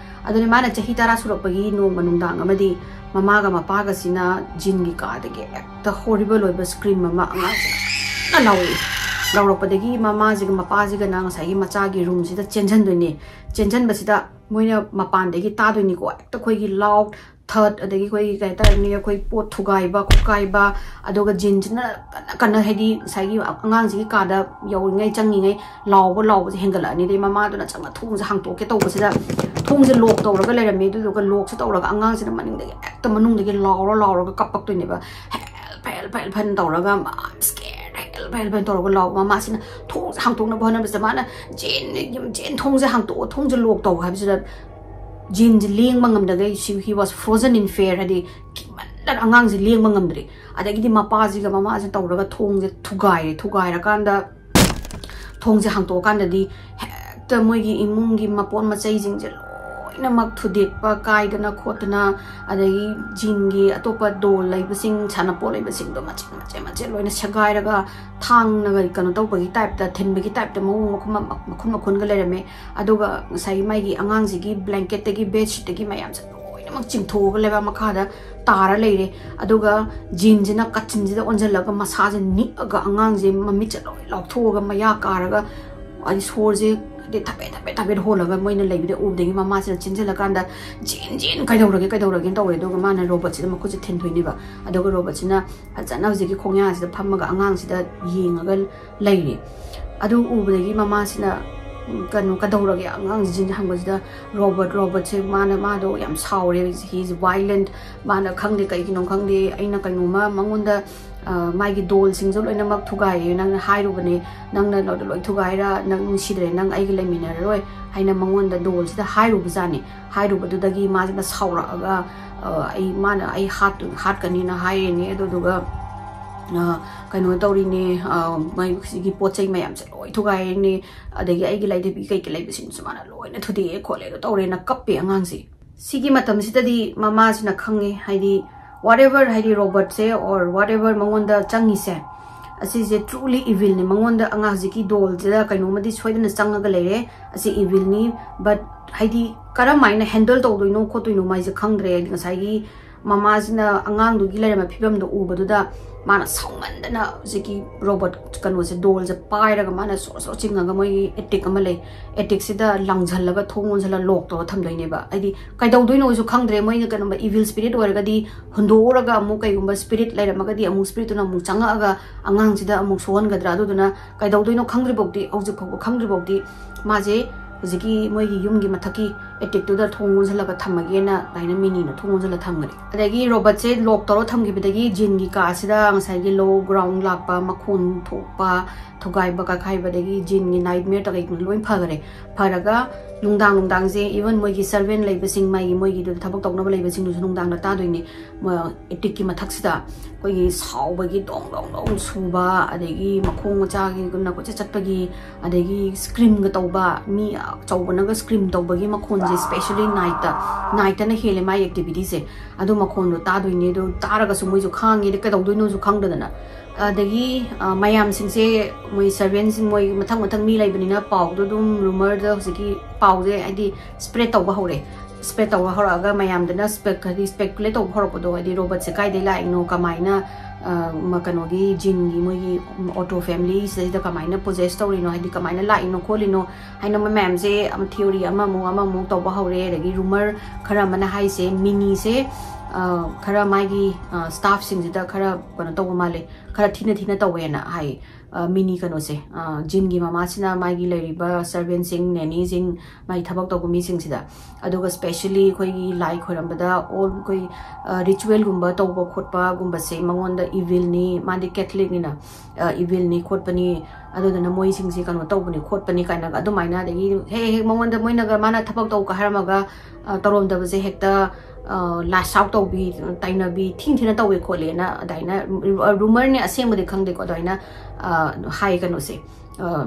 ꯑꯗꯨꯅ ꯃꯥꯅ ꯆꯍꯤ ꯇꯔꯥ ꯁꯨꯔꯛꯄꯒꯤ ꯅꯣꯡꯃ ꯅꯨꯡꯗꯥꯡ ꯑꯃꯗꯤ ꯃꯃꯥꯒ ꯃꯄꯥꯒꯁꯤꯅ ꯖꯤꯟꯒꯤ ꯀꯥꯗꯒꯤ ꯍꯦꯛꯇ ꯍꯣꯔꯤꯕꯜ ꯑꯣꯏꯕ ꯁ꯭ꯀ꯭ꯔꯤꯝ ꯑꯃ ꯑꯉꯥꯡꯁꯦ ꯀꯟꯅ ꯂꯥꯎꯔꯛꯏ꯫ ꯂꯥꯎꯔꯛꯄꯗꯒꯤ ꯃꯃꯥꯁꯤꯒ ꯃꯄꯥꯁꯤꯒꯅ ꯉꯁꯥꯏꯒꯤ ꯃꯆꯥꯒꯤ ꯔꯨꯝꯁꯤꯗ ꯆꯦꯟꯁꯤꯟꯗꯣꯏꯅꯦ꯫ ꯆꯦꯟꯁꯤꯟꯕꯁꯤꯗ ꯃꯣꯏꯅ ꯃꯄꯥꯟꯗꯒꯤ ꯇꯥꯗꯣꯏꯅꯤꯀꯣ, ꯍꯦꯛꯇ ꯑꯩꯈꯣꯏꯒꯤ ꯂꯥꯎ ꯊꯠ, ꯑꯗꯒꯤ ꯑꯩꯈꯣꯏꯒꯤ ꯀꯩ ꯍꯥꯏꯇꯥꯔꯦ, ꯑꯩꯈꯣꯏ ꯄꯣꯠ ꯊꯨꯒꯥꯏꯕ ꯈꯣꯠꯀꯥꯏꯕ, ꯑꯗꯨꯒ ꯖꯤꯟꯁꯤꯅ ꯀꯟꯅ ꯀꯟꯅ, ꯍꯥꯏꯗꯤ ꯉꯁꯥꯏꯒꯤ ꯑꯉꯥꯡꯁꯤꯒꯤ ꯀꯥꯗ ꯌꯧꯔꯤꯉꯩ ꯆꯪꯉꯤꯉꯩ ꯂꯥꯎꯕ ꯂꯥꯎꯕꯁꯦ ꯍꯦꯟꯒꯠꯂꯛꯑꯅꯤ꯫ ꯑꯗꯩ ꯃꯃꯥꯗꯨꯅ ꯆꯪꯉ ꯊꯣꯡꯁꯦ ꯍꯥꯡꯇꯣꯛꯀꯦ ꯇꯧꯕꯁꯤꯗ ꯊꯣꯡꯁꯦ ꯂꯣꯛ ꯇꯧꯔꯒ ꯂꯩꯔꯝꯃꯦ꯫ ꯑꯗꯨꯗꯨꯒ ꯂꯣꯛꯁꯦ ꯇꯧꯔꯒ ꯑꯉꯥꯡꯁꯤꯅ ꯃꯅꯤꯡꯗꯒꯤ ꯍꯦꯛꯇ ꯃꯅꯨꯡꯗꯒꯤ ꯂꯥꯎꯔ ꯂꯥꯎꯔꯒ ꯀꯞꯄꯛꯇꯣꯏꯅꯦꯕ꯫ "Help, help, help" ꯍꯥꯏꯅ ꯇꯧꯔꯒ, "I'm scared, help, help" ꯍꯥꯏꯅ ꯇꯧꯔꯒ ꯂꯥꯎꯕ꯫ ꯃꯃꯥꯁꯤꯅ ꯊꯣꯡꯁꯦ ꯍꯥꯡꯇꯣꯛꯅꯕ ꯍꯣꯠꯅꯕꯁꯤꯗ ꯃꯥꯅ, "ꯖꯤꯟ, ꯖꯤꯟ, ꯊꯣꯡꯁꯦ ꯍꯥꯡꯇꯣꯛꯑꯣ, ꯊꯣꯡꯁꯦ ꯂꯣꯛ ꯇꯧ" ꯍꯥꯏꯕꯁꯤꯗ ꯖꯤꯟꯁꯦ ꯂꯦꯡꯕ ꯉꯝꯗꯒꯩ, she, he was frozen in fear, ꯍꯥꯏꯗꯤ ꯀꯤꯃꯟꯗꯅ ꯑꯉꯥꯡꯁꯦ ꯂꯦꯡꯕ ꯉꯝꯗ꯭ꯔꯦ꯫ ꯑꯗꯒꯤꯗꯤ ꯃꯄꯥꯁꯤꯒ ꯃꯃꯥꯁꯤꯒ ꯇꯧꯔꯒ ꯊꯣꯡꯁꯦ ꯊꯨꯒꯥꯏꯔꯦ꯫ ꯊꯨꯒꯥꯏꯔꯀꯥꯟꯗ ꯊꯣꯡꯁꯦ ꯍꯥꯡꯇꯣꯛꯑꯀꯥꯟꯗꯗꯤ ꯍꯦꯛꯇ ꯃꯣꯏꯒꯤ ꯏꯃꯨꯡꯒꯤ ꯃꯄꯣꯠ ꯃꯆꯩꯁꯤꯡꯁꯦ ꯂꯣꯏꯅꯃꯛ ꯊꯨꯗꯦꯛꯄ, ꯀꯥꯏꯗꯅ ꯈꯣꯠꯇꯅ, ꯑꯗꯒꯤ ꯖꯤꯟꯒꯤ ꯑꯇꯣꯞꯄ ꯗꯣꯜ ꯂꯩꯕꯁꯤꯡ, ꯁꯥꯟꯅꯄꯣꯠ ꯂꯩꯕꯁꯤꯡꯗꯣ ꯃꯆꯦꯠ ꯃꯆꯦꯠ ꯃꯆꯦꯠ ꯂꯣꯏꯅ ꯁꯦꯒꯥꯏꯔꯒ ꯊꯥꯡꯅꯒ ꯀꯩꯅꯣ ꯇꯧꯕꯒꯤ ꯇꯥꯏꯞꯇ, ꯊꯤꯟꯕꯒꯤ ꯇꯥꯏꯞꯇ ꯃꯑꯣꯡ ꯃꯈꯨꯟ, ꯃꯈꯨꯟ ꯃꯈꯨꯟꯒ ꯂꯩꯔꯝꯃꯦ꯫ ꯑꯗꯨꯒ ꯉꯁꯥꯏꯒꯤ ꯃꯥꯒꯤ ꯑꯉꯥꯡꯁꯤꯒꯤ ꯕ꯭ꯂꯦꯡꯀꯦꯠꯇꯒꯤ, ꯕꯦꯗꯁꯤꯠꯇꯒꯤ ꯃꯌꯥꯝꯁꯦ ꯂꯣꯏꯅꯃꯛ ꯆꯤꯡꯊꯣꯛꯑꯒ ꯂꯩꯕꯥꯛ ꯃꯈꯥꯗ ꯇꯥꯔ ꯂꯩꯔꯦ꯫ ꯑꯗꯨꯒ ꯖꯤꯟꯁꯤꯅ ꯀꯥꯆꯤꯟꯁꯤꯗ ꯑꯣꯟꯁꯤꯜꯂꯒ ꯃꯁꯥꯁꯦ ꯅꯤꯛꯑꯒ ꯑꯉꯥꯡꯁꯦ ꯃꯃꯤꯠꯁꯦ ꯂꯣꯏ ꯂꯥꯎꯊꯣꯛꯑꯒ ꯃꯌꯥ ꯀꯥꯔꯒ, ꯍꯥꯏꯗꯤ ꯁꯣꯔꯁꯦ, ꯍꯥꯏꯗꯤ ꯊꯕꯦꯠ ꯊꯕꯦꯠ ꯊꯕꯦꯠ ꯍꯣꯜꯂꯒ ꯃꯣꯏꯅ ꯂꯩꯕꯗ ꯎꯕꯗꯒꯤ ꯃꯃꯥꯁꯤꯅ ꯆꯦꯟꯁꯤꯜꯂꯀꯥꯟꯗ, "ꯖꯤꯟ, ꯖꯤꯟ, ꯀꯩꯗꯧꯔꯒꯦ, ꯀꯩꯗꯧꯔꯒꯦꯅ" ꯇꯧꯔꯦ꯫ ꯑꯗꯨꯒ ꯃꯥꯅ ꯔꯣꯕꯣꯠꯁꯤꯗ ꯃꯈꯨꯠꯁꯦ ꯊꯤꯟꯗꯣꯏꯅꯦꯕ꯫ ꯑꯗꯨꯒ ꯔꯣꯕꯣꯠꯁꯤꯅ ꯐꯖꯅ ꯍꯧꯖꯤꯛꯀꯤ ꯈꯣꯡꯌꯥꯁꯤꯗ ꯐꯝꯃꯒ ꯑꯉꯥꯡꯁꯤꯗ ꯌꯦꯡꯉꯒ ꯂꯩꯔꯦ꯫ ꯑꯗꯨ ꯎꯕꯗꯒꯤ ꯃꯃꯥꯁꯤꯅ, ꯎꯝ, ꯀꯩꯅꯣ, "ꯀꯩꯗꯧꯔꯒꯦ ꯑꯉꯥꯡꯁꯤꯡꯁꯦ?" ꯍꯪꯕꯁꯤꯗ, ꯔꯣꯕꯣꯠ, ꯔꯣꯕꯣꯠꯁꯦ ꯃꯥꯅ, ꯃꯥꯗꯣ ꯌꯥꯝ ꯁꯥꯎꯔꯦ, he is violent, ꯃꯥꯅ ꯈꯪꯗꯦ ꯀꯩꯒꯤꯅꯣ ꯈꯪꯗꯦ, "ꯑꯩꯅ ꯀꯩꯅꯣꯝꯃ ꯃꯉꯣꯟꯗ, ꯑ, ꯃꯥꯒꯤ ꯗꯣꯜꯁꯤꯡꯁꯨ ꯂꯣꯏꯅꯃꯛ ꯊꯨꯒꯥꯏꯔꯦ, ꯅꯪꯅ ꯍꯥꯏꯔꯨꯕꯅꯦ, ꯅꯪꯅ ꯂꯣꯏ, ꯂꯣꯏ ꯊꯨꯒꯥꯏꯔ, ꯅꯪ ꯅꯨꯡꯁꯤꯗ꯭ꯔꯦ, ꯅꯪ ꯑꯩꯒ ꯂꯩꯃꯤꯟꯅꯔꯔꯣꯏ" ꯍꯥꯏꯅ ꯃꯉꯣꯟꯗ ꯗꯣꯜꯁꯤꯗ ꯍꯥꯏꯔꯨꯕꯖꯥꯠꯅꯤ꯫ ꯍꯥꯏꯔꯨꯕꯗꯨꯗꯒꯤ ꯃꯥꯁꯤꯅ ꯁꯥꯎꯔꯛꯑꯒ, ꯑ, "ꯑꯩ, ꯃꯥꯅ ꯑꯩ ꯍꯥꯠ-, ꯍꯥꯠꯀꯅꯤꯅ ꯍꯥꯏꯔꯤꯅꯦ, ꯑꯗꯨꯗꯨꯒ, ꯑ, ꯀꯩꯅꯣ ꯇꯧꯔꯤꯅꯦ, ꯑ, ꯃꯣꯏ ꯁꯤꯒꯤ ꯄꯣꯠ ꯆꯩ ꯃꯌꯥꯝꯁꯦ ꯂꯣꯏ ꯊꯨꯒꯥꯏꯔꯤꯅꯦ, ꯑꯗꯒꯤ ꯑꯩꯒꯤ ꯂꯥꯏꯙꯤꯕꯤ ꯀꯩꯀꯩ ꯂꯩꯕꯁꯤꯡꯁꯨ ꯃꯥꯅ ꯂꯣꯏꯅ ꯊꯨꯗꯦꯛꯑꯦ ꯈꯣꯠꯂꯦ" ꯑꯗꯨ ꯇꯧꯔꯦꯅ ꯀꯞꯄꯦ ꯑꯉꯥꯡꯁꯦ꯫ ꯁꯤꯒꯤ ꯃꯇꯝꯁꯤꯗꯗꯤ ꯃꯃꯥꯁꯤꯅ ꯈꯪꯉꯦ, ꯍꯥꯏꯗꯤ whatever, ꯍꯥꯏꯗꯤ ꯔꯣꯕꯣꯠꯁꯦ or whatever ꯃꯉꯣꯟꯗ ꯆꯪꯉꯤꯁꯦ, ꯑꯁꯤꯁꯦ truly evilꯅꯤ꯫ ꯃꯉꯣꯟꯗ ꯑꯉꯥꯡ ꯍꯧꯖꯤꯛꯀꯤ ꯗꯣꯜꯁꯤꯗ ꯀꯩꯅꯣꯝꯃꯗꯤ ꯁꯣꯏꯗꯅ ꯆꯪꯉꯒ ꯂꯩꯔꯦ, ꯑꯁꯤ evilꯅꯤ꯫ But ꯍꯥꯏꯗꯤ ꯀꯔꯝ ꯍꯥꯏꯅ handle ꯇꯧꯗꯣꯏꯅꯣ ꯈꯣꯠꯇꯣꯏꯅꯣ ꯃꯥꯏꯁꯦ ꯈꯪꯗ꯭ꯔꯦ꯫ ꯍꯥꯏꯗꯤ ꯉꯁꯥꯏꯒꯤ ꯃꯃꯥꯁꯤꯅ ꯑꯉꯥꯡꯗꯨꯒꯤ ꯂꯩꯔꯝꯕ ꯐꯤꯕꯝꯗꯣ ꯎꯕꯗꯨꯗ ꯃꯥꯅ ꯁꯥꯎꯃꯟꯗꯅ ꯍꯧꯖꯤꯛꯀꯤ ꯔꯣꯕꯣꯠ ꯀꯩꯅꯣꯁꯦ, ꯗꯣꯜꯁꯦ ꯄꯥꯏꯔꯒ ꯃꯥꯅ ꯁꯣꯔ ꯁꯣꯔ ꯆꯤꯡꯉꯒ, ꯃꯣꯏꯒꯤ ꯑꯦꯇꯤꯛ ꯑꯃ ꯂꯩ, ꯑꯦꯇꯤꯛꯁꯤꯗ ꯂꯪꯁꯤꯜꯂꯒ ꯊꯣꯡ ꯂꯣꯟꯁꯤꯜꯂ ꯂꯣꯛ ꯇꯧꯔ ꯊꯝꯗꯣꯏꯅꯦꯕ꯫ ꯍꯥꯏꯗꯤ ꯀꯩꯗꯧꯗꯣꯏꯅꯣꯁꯨ ꯈꯪꯗ꯭ꯔꯦ꯫ ꯃꯣꯏꯅ ꯀꯩꯅꯣꯝꯕ ꯏꯚꯤꯜ ꯁ꯭ꯄꯤꯔꯤꯠ ꯑꯣꯏꯔꯒꯗꯤ ꯍꯨꯟꯗꯣꯛꯎꯔꯒ ꯑꯃꯨꯛ ꯀꯩꯒꯨꯝꯕ ꯁ꯭ꯄꯤꯔꯤꯠ ꯂꯩꯔꯝꯃꯒꯗꯤ ꯑꯃꯨꯛ ꯁ꯭ꯄꯤꯔꯤꯠꯇꯨꯅ ꯑꯃꯨꯛ ꯆꯪꯉꯛꯑꯒ ꯑꯉꯥꯡꯁꯤꯗ ꯑꯃꯨꯛ ꯁꯣꯛꯍꯟꯒꯗ꯭ꯔꯥ? ꯑꯗꯨꯗꯨꯅ ꯀꯩꯗꯧꯗꯣꯏꯅꯣ ꯈꯪꯗ꯭ꯔꯤꯐꯥꯎꯗꯤ, ꯍꯧꯖꯤꯛ ꯐꯥꯎꯕ ꯈꯪꯗ꯭ꯔꯤꯐꯥꯎꯗꯤ ꯃꯥꯁꯦ ꯍꯧꯖꯤꯛꯀꯤ ꯃꯣꯏꯒꯤ ꯌꯨꯝꯒꯤ ꯃꯊꯛꯀꯤ ꯑꯦꯇꯤꯛꯇꯨꯗ ꯊꯣꯡ ꯂꯣꯟꯁꯤꯜꯂꯒ ꯊꯝꯃꯒꯦꯅ ꯑꯗꯨꯃꯥꯏꯅ ꯃꯤꯅꯤꯅ ꯊꯣꯡ ꯂꯣꯟꯁꯤꯜꯂ ꯊꯝꯈ꯭ꯔꯦ꯫ ꯑꯗꯒꯤ ꯔꯣꯕꯣꯠꯁꯦ ꯂꯣꯛ ꯇꯧꯔ ꯊꯝꯈꯤꯕꯗꯒꯤ ꯖꯤꯟꯒꯤ ꯀꯥꯁꯤꯗ ꯉꯁꯥꯏꯒꯤ ꯂꯣ ꯒ꯭ꯔꯥꯎꯟ ꯂꯥꯛꯄ, ꯃꯈꯣꯟ ꯊꯣꯛꯄ, ꯊꯨꯒꯥꯏꯕ ꯀꯥꯏꯈꯥꯏꯕꯗꯒꯤ ꯖꯤꯟꯒꯤ ꯅꯥꯏꯠꯃꯤꯌꯔ ꯀꯩꯀꯩ ꯂꯣꯏ ꯐꯈꯔꯦ꯫ ꯐꯔꯒ ꯅꯨꯡꯗꯥꯡ ꯅꯨꯡꯗꯥꯡꯁꯦ ꯏꯚꯟ ꯃꯣꯏꯒꯤ ꯁꯔꯚꯦꯟ ꯂꯩꯕꯁꯤꯡ, ꯃꯥꯒꯤ ꯃꯣꯏꯒꯤꯗꯨꯗ ꯊꯕꯛ ꯇꯧꯅꯕ ꯂꯩꯕꯁꯤꯡꯗꯨꯁꯨ ꯅꯨꯡꯗꯥꯡꯗ ꯇꯥꯗꯣꯏꯅꯦ꯫ ꯃ-, ꯑꯦꯇꯤꯛꯀꯤ ꯃꯊꯛꯁꯤꯗ ꯑꯩꯈꯣꯏꯒꯤ ꯁꯥꯎꯕꯒꯤ ꯗꯣꯡ ꯗꯣꯡ ꯗꯣꯡ ꯁꯨꯕ, ꯑꯗꯒꯤ ꯃꯈꯣꯡ ꯃꯆꯥꯒꯤꯒꯨꯝꯅ ꯀꯣꯏꯆꯠ ꯆꯠꯄꯒꯤ, ꯑꯗꯒꯤ ꯁ꯭ꯀ꯭ꯔꯤꯝꯒ ꯇꯧꯕ, ꯃꯤ ꯑꯆꯧꯕꯅꯒ ꯁ꯭ꯀ꯭ꯔꯤꯝ ꯇꯧꯕꯒꯤ ꯃꯈꯣꯟꯁꯦ, ꯁ꯭ꯄꯦꯁꯦꯜꯂꯤ ꯅꯥꯏꯠꯇ, ꯅꯥꯏꯠꯇꯅ ꯍꯦꯜꯂꯦ ꯃꯥꯒꯤ ꯑꯦꯛꯇꯤꯚꯤꯇꯤꯁꯦ꯫ ꯑꯗꯨ ꯃꯈꯣꯟꯗꯣ ꯇꯥꯗꯣꯏꯅꯦ꯫ ꯑꯗꯨ ꯇꯥꯔꯒꯁꯨ ꯃꯣꯏꯁꯨ ꯈꯥꯡꯉꯦ, ꯑꯗꯩ ꯀꯩꯗꯧꯗꯣꯏꯅꯣꯁꯨ ꯈꯪꯗꯗꯅ꯫ ꯑꯗꯒꯤ, ꯑ, ꯃꯌꯥꯝꯁꯤꯡꯁꯦ, ꯃꯣꯏ ꯁꯔꯚꯦꯟꯁꯤꯡ, ꯃꯣꯏ ꯃꯊꯪ ꯃꯊꯪ ꯃꯤ ꯂꯩꯕꯅꯤꯅ ꯄꯥꯎꯗꯣ ꯑꯗꯨꯝ ꯔꯨꯃꯔꯗ ꯍꯧꯖꯤꯛꯀꯤ ꯄꯥꯎꯁꯦ ꯍꯥꯏꯗꯤ ꯁ꯭ꯄ꯭ꯔꯦꯗ ꯇꯧꯕ ꯍꯧꯔꯦ꯫ ꯁ꯭ꯄ꯭ꯔꯦꯗ ꯇꯧꯕ ꯍꯧꯔꯛꯑꯒ ꯃꯌꯥꯝꯗꯅ ꯁ꯭ꯄꯦꯛ-, ꯍꯥꯏꯗꯤ ꯁ꯭ꯄꯦꯀꯨꯂꯦꯠ ꯇꯧꯕ ꯍꯧꯔꯛꯄꯗꯣ, ꯍꯥꯏꯗꯤ ꯔꯣꯕꯣꯠꯁꯦ ꯀꯥꯏꯗꯩ ꯂꯥꯛꯏꯅꯣ, ꯀꯃꯥꯏꯅ, ꯑ, ꯃ-, ꯀꯩꯅꯣꯒꯤ ꯖꯤꯟꯒꯤ ꯃꯣꯏꯒꯤ ꯑꯣꯇꯣ ꯐꯦꯃꯤꯂꯤꯁꯤꯗ ꯀꯃꯥꯏꯅ ꯄꯣꯖꯦꯁ ꯇꯧꯔꯤꯅꯣ, ꯍꯥꯏꯗꯤ ꯀꯃꯥꯏꯅ ꯂꯥꯛꯏꯅꯣ ꯈꯣꯠꯂꯤꯅꯣ ꯍꯥꯏꯅ ꯃꯣꯏ ꯃꯌꯥꯝꯁꯦ ꯑꯃ ꯊꯤꯑꯣꯔꯤ ꯑꯃꯃꯨꯛ ꯑꯃꯃꯨꯛ ꯇꯧꯕ ꯍꯧꯔꯦ꯫ ꯑꯗꯒꯤ ꯔꯨꯃꯔ ꯈꯔ ꯑꯃꯅ ꯍꯥꯏꯁꯦ ꯃꯤꯅꯤꯁꯦ, ꯑ, ꯈꯔ ꯃꯥꯒꯤ, ꯑ, ꯁ꯭ꯇꯥꯐꯁꯤꯡꯁꯤꯗ ꯈꯔ ꯀꯩꯅꯣ ꯇꯧꯕ ꯃꯥꯜꯂꯦ, ꯈꯔ ꯊꯤꯅ ꯊꯤꯅ ꯇꯧꯋꯦꯅ ꯍꯥꯏ꯫ ꯑ, ꯃꯤꯅꯤ ꯀꯩꯅꯣꯁꯦ, ꯑ, ꯖꯤꯟꯒꯤ ꯃꯃꯥꯁꯤꯅ ꯃꯥꯒꯤ ꯂꯩꯔꯤꯕ ꯁꯔꯚꯦꯟꯁꯤꯡ, ꯅꯦꯅꯤꯁꯤꯡ, ꯃꯥꯒꯤ ꯊꯕꯛ ꯇꯧꯕ ꯃꯤꯁꯤꯡꯁꯤꯗ꯫ ꯑꯗꯨꯒ ꯁ꯭ꯄꯦꯁꯦꯜꯂꯤ ꯑꯩꯈꯣꯏꯒꯤ ꯂꯥꯏ ꯈꯣꯏꯔꯝꯕꯗ ꯑꯣꯜ ꯑꯩꯈꯣꯏ, ꯑ, ꯔꯤꯆꯨꯋꯦꯜꯒꯨꯝꯕ ꯇꯧꯕ ꯈꯣꯠꯄꯒꯨꯝꯕꯁꯦ ꯃꯉꯣꯟꯗ ꯏꯚꯤꯜꯅꯤ, ꯃꯥꯗꯤ ꯀꯦꯊꯂꯤꯛꯅꯤꯅ, ꯑ, ꯏꯚꯤꯜꯅꯤ ꯈꯣꯠꯄꯅꯤ, ꯑꯗꯨꯗꯨꯅ ꯃꯣꯏꯁꯤꯡꯁꯦ ꯀꯩꯅꯣ ꯇꯧꯕꯅꯤ ꯈꯣꯠꯄꯅꯤ ꯀꯥꯏꯅꯒ ꯑꯗꯨꯃꯥꯏꯅ, ꯑꯗꯒꯤ ꯍꯦꯛ ꯍꯦꯛ ꯃꯉꯣꯟꯗ ꯃꯣꯏꯅꯒ ꯃꯥꯅ ꯊꯕꯛ ꯇꯧꯒ ꯍꯥꯏꯔꯝꯃꯒ, ꯑ, ꯇꯧꯔꯝꯗꯕꯁꯦ ꯍꯦꯛꯇ, ꯑ, ꯂꯥꯁ ꯑꯥꯎꯠ ꯇꯧꯕꯤ, ꯇꯥꯏꯅꯕꯤ, ꯊꯤꯅ ꯊꯤꯅ ꯇꯧꯋꯦ ꯈꯣꯠꯂꯦꯅ ꯑꯗꯨꯃꯥꯏꯅ, ꯑ, ꯔꯨꯃꯔꯅꯦ, ꯑꯁꯦꯡꯕꯗꯤ ꯈꯪꯗꯦꯀꯣ, ꯑꯗꯨꯃꯥꯏꯅ, ꯑ, ꯍꯥꯏ ꯀꯩꯅꯣꯁꯦ, ꯑ,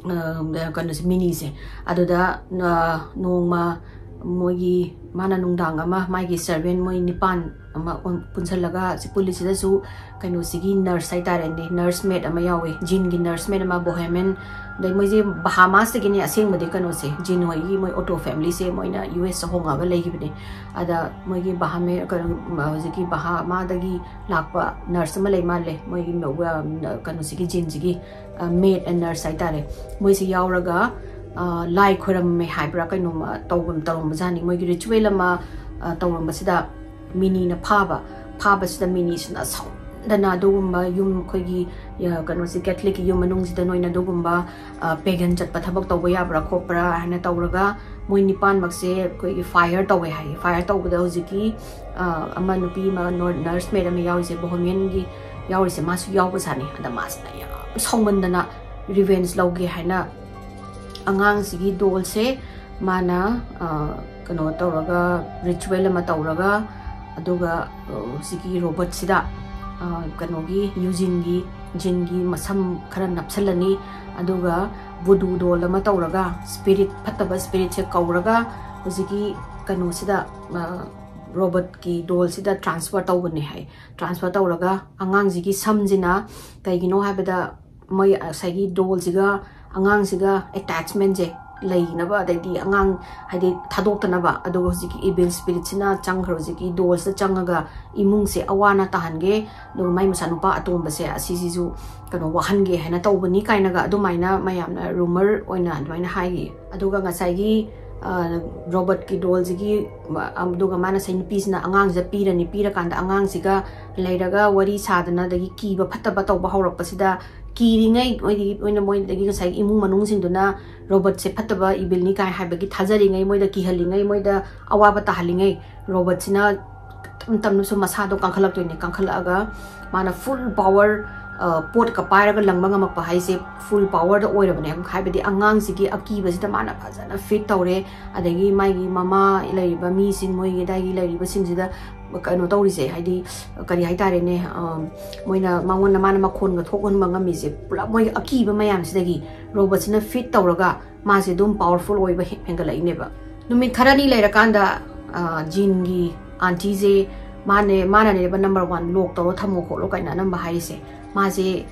ꯑ, ꯀꯩꯅꯣꯁꯦ, ꯃꯤꯅꯤꯁꯦ꯫ ꯑꯗꯨꯗ, ꯑ, ꯅꯣꯡꯃ ꯃꯣꯏꯒꯤ, ꯃꯥꯅ ꯅꯨꯡꯗꯥꯡ ꯑꯃ ꯃꯥꯒꯤ ꯁꯔꯚꯦꯟ ꯃꯣꯏ ꯅꯤꯄꯥꯟ ꯑꯃ ꯄꯨꯟꯁꯜꯂꯒ ꯁꯤ ꯄꯨꯜꯂꯤꯁꯤꯗꯁꯨ ꯀꯩꯅꯣꯁꯤꯒꯤ ꯅꯔꯁ ꯍꯥꯏꯇꯥꯔꯦꯅꯦ, ꯅꯔꯁ ꯃꯦꯠ ꯑꯃ ꯌꯥꯎꯋꯦ, ꯖꯤꯟꯒꯤ ꯅꯔꯁ ꯃꯦꯠ ꯑꯃ, ꯕꯣꯍꯦꯃꯤꯌꯟ꯫ ꯑꯗꯩ ꯃꯣꯏꯁꯦ ꯕꯍꯥꯃꯥꯁꯇꯒꯤꯅꯦ ꯑꯁꯦꯡꯕꯗꯤ ꯀꯩꯅꯣꯁꯦ, ꯖꯤꯟ ꯍꯣꯏꯒꯤ ꯃꯣꯏ ꯑꯣꯇꯣ ꯐꯦꯃꯤꯂꯤꯁꯦ ꯃꯣꯏꯅ ꯌꯨ ꯑꯦꯁꯇ ꯍꯣꯡꯉꯒ ꯂꯩꯈꯤꯕꯅꯦ꯫ ꯑꯗ ꯃꯣꯏꯒꯤ ꯕꯍꯥꯃꯦ ꯀꯩꯅꯣ, ꯍꯧꯖꯤꯛꯀꯤ ꯕꯍꯥꯃꯥꯗꯒꯤ ꯂꯥꯛꯄ ꯅꯔꯁ ꯑꯃ ꯂꯩ ꯃꯥꯜꯂꯦ, ꯃꯣꯏꯒꯤ ꯀꯩꯅꯣꯁꯤꯒꯤ ꯖꯤꯟꯁꯤꯒꯤ ꯃꯦꯠ ꯑꯦꯟ ꯅꯔꯁ ꯍꯥꯏꯇꯥꯔꯦ꯫ ꯃꯣꯏꯁꯤ ꯌꯥꯎꯔꯒ ꯂꯥꯏ ꯈꯣꯏꯔꯝꯃꯦ ꯍꯥꯏꯕ꯭ꯔꯥ ꯀꯩꯅꯣꯝꯃ ꯇꯧꯕ ꯇꯧꯔꯝꯕꯖꯥꯠꯅꯤ꯫ ꯃꯣꯏꯒꯤ ꯔꯤꯆꯨꯋꯦꯜ ꯑꯃ ꯇꯧꯔꯝꯕꯁꯤꯗ ꯃꯤꯅꯤꯅ ꯐꯥꯕ, ꯐꯥꯕꯁꯤꯗ ꯃꯤꯅꯤꯁꯤꯅ ꯁꯥꯎꯗꯅ ꯑꯗꯨꯒꯨꯝꯕ ꯌꯨꯝ, ꯑꯩꯈꯣꯏꯒꯤ ꯀꯩꯅꯣꯁꯤ, ꯀꯦꯊꯂꯤꯛꯀꯤ ꯌꯨꯝ ꯃꯅꯨꯡꯁꯤꯗ ꯅꯣꯏꯅ ꯑꯗꯨꯒꯨꯝꯕ ꯄꯦꯒꯟ ꯆꯠꯄ ꯊꯕꯛ ꯇꯧꯕ ꯌꯥꯕ꯭ꯔꯥ ꯈꯣꯠꯄ꯭ꯔꯥ ꯍꯥꯏꯅ ꯇꯧꯔꯒ ꯃꯣꯏ ꯅꯤꯄꯥꯟꯃꯛꯁꯦ ꯑꯩꯈꯣꯏꯒꯤ ꯐꯥꯏꯌꯔ ꯇꯧꯋꯦ ꯍꯥꯏꯌꯦ꯫ ꯐꯥꯏꯌꯔ ꯇꯧꯕꯗ ꯍꯧꯖꯤꯛꯀꯤ ꯑꯃ ꯅꯨꯄꯤ ꯑꯃ ꯅꯔꯁ ꯃꯦꯠ ꯑꯃ ꯌꯥꯎꯔꯤꯁꯦ, ꯕꯣꯍꯦꯃꯤꯌꯟꯒꯤ ꯌꯥꯎꯔꯤꯁꯦ, ꯃꯥꯁꯨ ꯌꯥꯎꯕ ꯁꯥꯅꯤ꯫ ꯑꯗ ꯃꯥꯁꯤꯅ ꯌꯥꯝ ꯁꯥꯎꯃꯟꯗꯅ ꯔꯤꯚꯦꯟꯖ ꯂꯧꯒꯦ ꯍꯥꯏꯅ ꯑꯉꯥꯡꯁꯤꯒꯤ ꯗꯣꯜꯁꯦ ꯃꯥꯅ ꯀꯩꯅꯣ ꯇꯧꯔꯒ, ꯔꯤꯆꯨꯋꯦꯜ ꯑꯃ ꯇꯧꯔꯒ, ꯑꯗꯨꯒ ꯍꯧꯖꯤꯛꯀꯤ ꯔꯣꯕꯣꯠꯁꯤꯗ ꯀꯩꯅꯣꯒꯤ ꯌꯨꯖꯤꯟꯒꯤ, ꯖꯤꯟꯒꯤ ꯃꯁꯝ ꯈꯔ ꯅꯞꯁꯜꯂꯅꯤ꯫ ꯑꯗꯨꯒ ꯚꯨꯗꯨ ꯗꯣꯜ ꯑꯃ ꯇꯧꯔꯒ, ꯁ꯭ꯄꯤꯔꯤꯠ, ꯐꯠꯇꯕ ꯁ꯭ꯄꯤꯔꯤꯠꯁꯦ ꯀꯧꯔꯒ ꯍꯧꯖꯤꯛꯀꯤ ꯀꯩꯅꯣꯁꯤꯗ, ꯔꯣꯕꯣꯠꯀꯤ ꯗꯣꯜꯁꯤꯗ ꯇ꯭ꯔꯥꯟꯁꯐꯔ ꯇꯧꯕꯅꯦ ꯍꯥꯏ꯫ ꯇ꯭ꯔꯥꯟꯁꯐꯔ ꯇꯧꯔꯒ ꯑꯉꯥꯡꯁꯤꯒꯤ ꯁꯝꯁꯤꯅ ꯀꯩꯒꯤꯅꯣ ꯍꯥꯏꯕꯗ ꯃꯣꯏ ꯉꯁꯥꯏꯒꯤ ꯗꯣꯜꯁꯤꯒ ꯑꯉꯥꯡꯁꯤꯒ ꯑꯦꯇꯦꯆꯃꯦꯟꯁꯦ ꯂꯩꯅꯕ, ꯑꯗꯩꯗꯤ ꯑꯉꯥꯡ ꯍꯥꯏꯗꯤ ꯊꯥꯗꯣꯛꯇꯅꯕ꯫ ꯑꯗꯨꯒ ꯍꯧꯖꯤꯛꯀꯤ ꯏꯚꯤꯜ ꯁ꯭ꯄꯤꯔꯤꯠꯁꯤꯅ ꯆꯪꯈ꯭ꯔ, ꯍꯧꯖꯤꯛꯀꯤ ꯗꯣꯜꯁꯤꯗ ꯆꯪꯉꯒ ꯏꯃꯨꯡꯁꯦ ꯑꯋꯥꯅ ꯇꯥꯍꯟꯒꯦ, ꯑꯗꯨꯒ ꯃꯥꯏ ꯃꯆꯥꯅꯨꯄꯥ ꯑꯇꯣꯝꯕꯁꯦ ꯑꯁꯤꯁꯤꯁꯨ ꯀꯩꯅꯣ ꯋꯥꯍꯟꯒꯦ ꯍꯥꯏꯅ ꯇꯧꯕꯅꯤ ꯀꯥꯏꯅꯒ ꯑꯗꯨꯃꯥꯏꯅ ꯃꯌꯥꯝꯅ ꯔꯨꯃꯔ ꯑꯣꯏꯅ ꯑꯗꯨꯃꯥꯏꯅ ꯍꯥꯏꯔꯤ꯫ ꯑꯗꯨꯒ ꯉꯁꯥꯏꯒꯤ ꯔꯣꯕꯣꯠꯀꯤ ꯗꯣꯜꯁꯤꯒꯤ, ꯑꯗꯨꯒ ꯃꯥꯅ ꯉꯁꯥꯏ ꯅꯨꯄꯤꯁꯤꯅ ꯑꯉꯥꯡꯁꯤꯗ ꯄꯤꯔꯅꯤ, ꯄꯤꯔꯀꯥꯟꯗ ꯑꯉꯥꯡꯁꯤꯒ ꯂꯩꯔꯒ ꯋꯥꯔꯤ ꯁꯥꯗꯅ ꯑꯗꯒꯤ ꯀꯤꯕ ꯐꯠꯇꯕ ꯇꯧꯕ ꯍꯧꯔꯛꯄꯁꯤꯗ ꯀꯤꯔꯤꯉꯩ ꯃꯣꯏꯗꯒꯤ, ꯃꯣꯏꯅ, ꯃꯣꯏꯗꯒꯤ ꯉꯁꯥꯏꯒꯤ ꯏꯃꯨꯡ ꯃꯅꯨꯡꯁꯤꯡꯗꯨꯅ ꯔꯣꯕꯣꯠꯁꯦ ꯐꯠꯇꯕ ꯏꯚꯤꯜꯅꯤ ꯀꯥꯏ ꯍꯥꯏꯕꯒꯤ ꯊꯥꯖꯔꯤꯉꯩ, ꯃꯣꯏꯗ ꯀꯤꯍꯜꯂꯤꯉꯩ, ꯃꯣꯏꯗ ꯑꯋꯥꯕ ꯇꯥꯍꯜꯂꯤꯉꯩ, ꯔꯣꯕꯣꯠꯁꯤꯅ ꯇꯞ ꯇꯞꯅꯁꯨ ꯃꯁꯥꯗꯣ ꯀꯟꯈꯠꯂꯛꯇꯣꯏꯅꯦ꯫ ꯀꯟꯈꯠꯂꯛꯑꯒ ꯃꯥꯅ ꯐꯨꯜ ꯄꯥꯋꯔ, ꯄꯣꯠꯀ ꯄꯥꯏꯔꯒ ꯂꯪꯕ ꯉꯝꯃꯛꯄ ꯍꯥꯏꯁꯦ ꯐꯨꯜ ꯄꯥꯋꯔꯗ ꯑꯣꯏꯔꯕꯅꯦ꯫ ꯍꯥꯏꯕꯗꯤ ꯑꯉꯥꯡꯁꯤꯒꯤ ꯑꯀꯤꯕꯁꯤꯗ ꯃꯥꯅ ꯐꯖꯅ ꯐꯤꯠ ꯇꯧꯔꯦ꯫ ꯑꯗꯒꯤ ꯃꯥꯒꯤ ꯃꯃꯥ ꯂꯩꯔꯤꯕ ꯃꯤꯁꯤꯡ, ꯃꯣꯏꯒꯤ ꯑꯗꯥꯏꯒꯤ ꯂꯩꯔꯤꯕꯁꯤꯡꯁꯤꯗ ꯀꯩꯅꯣ ꯇꯧꯔꯤꯁꯦ, ꯍꯥꯏꯗꯤ ꯀꯔꯤ ꯍꯥꯏꯇꯥꯔꯦꯅꯦ, ꯃꯣꯏꯅ ꯃꯉꯣꯟꯗ, ꯃꯥꯅ ꯃꯈꯣꯟꯒ ꯊꯣꯛꯍꯟꯕ ꯉꯝꯃꯤꯁꯦ ꯄꯨꯂꯞ ꯃꯣꯏꯒꯤ ꯑꯀꯤꯕ ꯃꯌꯥꯝꯁꯤꯗꯒꯤ ꯔꯣꯕꯣꯠꯁꯤꯅ ꯐꯤꯠ ꯇꯧꯔꯒ ꯃꯥꯁꯦ ꯑꯗꯨꯝ ꯄꯥꯋꯔꯐꯨꯜ ꯑꯣꯏꯕ ꯍꯦ-, ꯍꯦꯟꯒꯠꯂꯛꯏꯅꯦꯕ꯫ ꯅꯨꯃꯤꯠ ꯈꯔꯅꯤ ꯂꯩꯔꯀꯥꯟꯗ, ꯑ, ꯖꯤꯟꯒꯤ ꯑꯥꯟꯇꯤꯁꯦ ꯃꯥꯅꯦ ꯃꯥꯅꯅꯦꯕ number one, lock ꯇꯧꯔ ꯊꯝꯃꯣ ꯈꯣꯠꯂꯣ ꯀꯥꯏꯅ ꯑꯅꯝꯕ ꯍꯥꯏꯔꯤꯁꯦ꯫ ꯃꯥꯁꯦ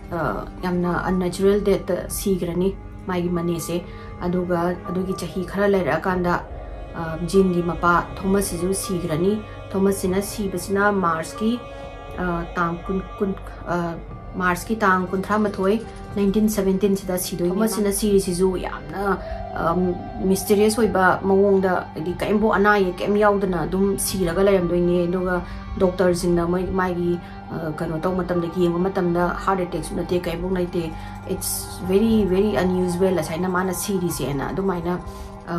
ꯌꯥꯝꯅ unnatural deathꯇ ꯁꯤꯈ꯭ꯔꯅꯤ ꯃꯥꯒꯤ ꯃꯅꯦꯁꯦ꯫ ꯑꯗꯨꯒ ꯑꯗꯨꯒꯤ ꯆꯍꯤ ꯈꯔ ꯂꯩꯔꯛꯑꯀꯥꯟꯗ ꯖꯤꯟꯒꯤ ꯃꯄꯥ ꯊꯣꯃꯁꯁꯤꯁꯨ ꯁꯤꯈ꯭ꯔꯅꯤ꯫ ꯊꯣꯃꯁꯁꯤꯅ ꯁꯤꯕꯁꯤꯅ ꯃꯥꯔꯆꯀꯤ ꯇꯥꯡ ꯀꯨꯟ ꯀꯨꯟ ꯃꯥꯔꯆꯀꯤ ꯇꯥꯡ ꯀꯨꯟꯊ꯭ꯔꯥ ꯃꯥꯊꯣꯏ, nineteen seventeenꯁꯤꯗ ꯁꯤꯗꯣꯏꯅꯦ꯫ ꯊꯣꯃꯁꯁꯤꯅ ꯁꯤꯔꯤꯁꯤꯁꯨ ꯌꯥꯝꯅ ꯃꯤꯁꯇꯤꯔꯤꯌꯁ ꯑꯣꯏꯕ ꯃꯑꯣꯡꯗ, ꯍꯥꯏꯗꯤ ꯀꯔꯤꯝꯐꯥꯎ ꯑꯅꯥ ꯑꯌꯦꯛ ꯀꯔꯤꯝ ꯌꯥꯎꯗꯅ ꯑꯗꯨꯝ ꯁꯤꯔꯒ ꯂꯩꯔꯝꯗꯣꯏꯅꯦ꯫ ꯑꯗꯨꯒ ꯗꯣꯛꯇꯔꯁꯤꯡꯅ ꯃꯣꯏ ꯃꯥꯒꯤ ꯀꯩꯅꯣ ꯇꯧꯕ ꯃꯇꯝꯗ, ꯌꯦꯡꯕ ꯃꯇꯝꯗ heart attackꯁꯨ ꯅꯠꯇꯦ, ꯀꯔꯤꯝꯐꯥꯎ ꯂꯩꯇꯦ, it's very very unusual ꯑꯁꯥꯏꯅ ꯃꯥꯅ ꯁꯤꯔꯤꯁꯦꯅ ꯑꯗꯨꯃꯥꯏꯅ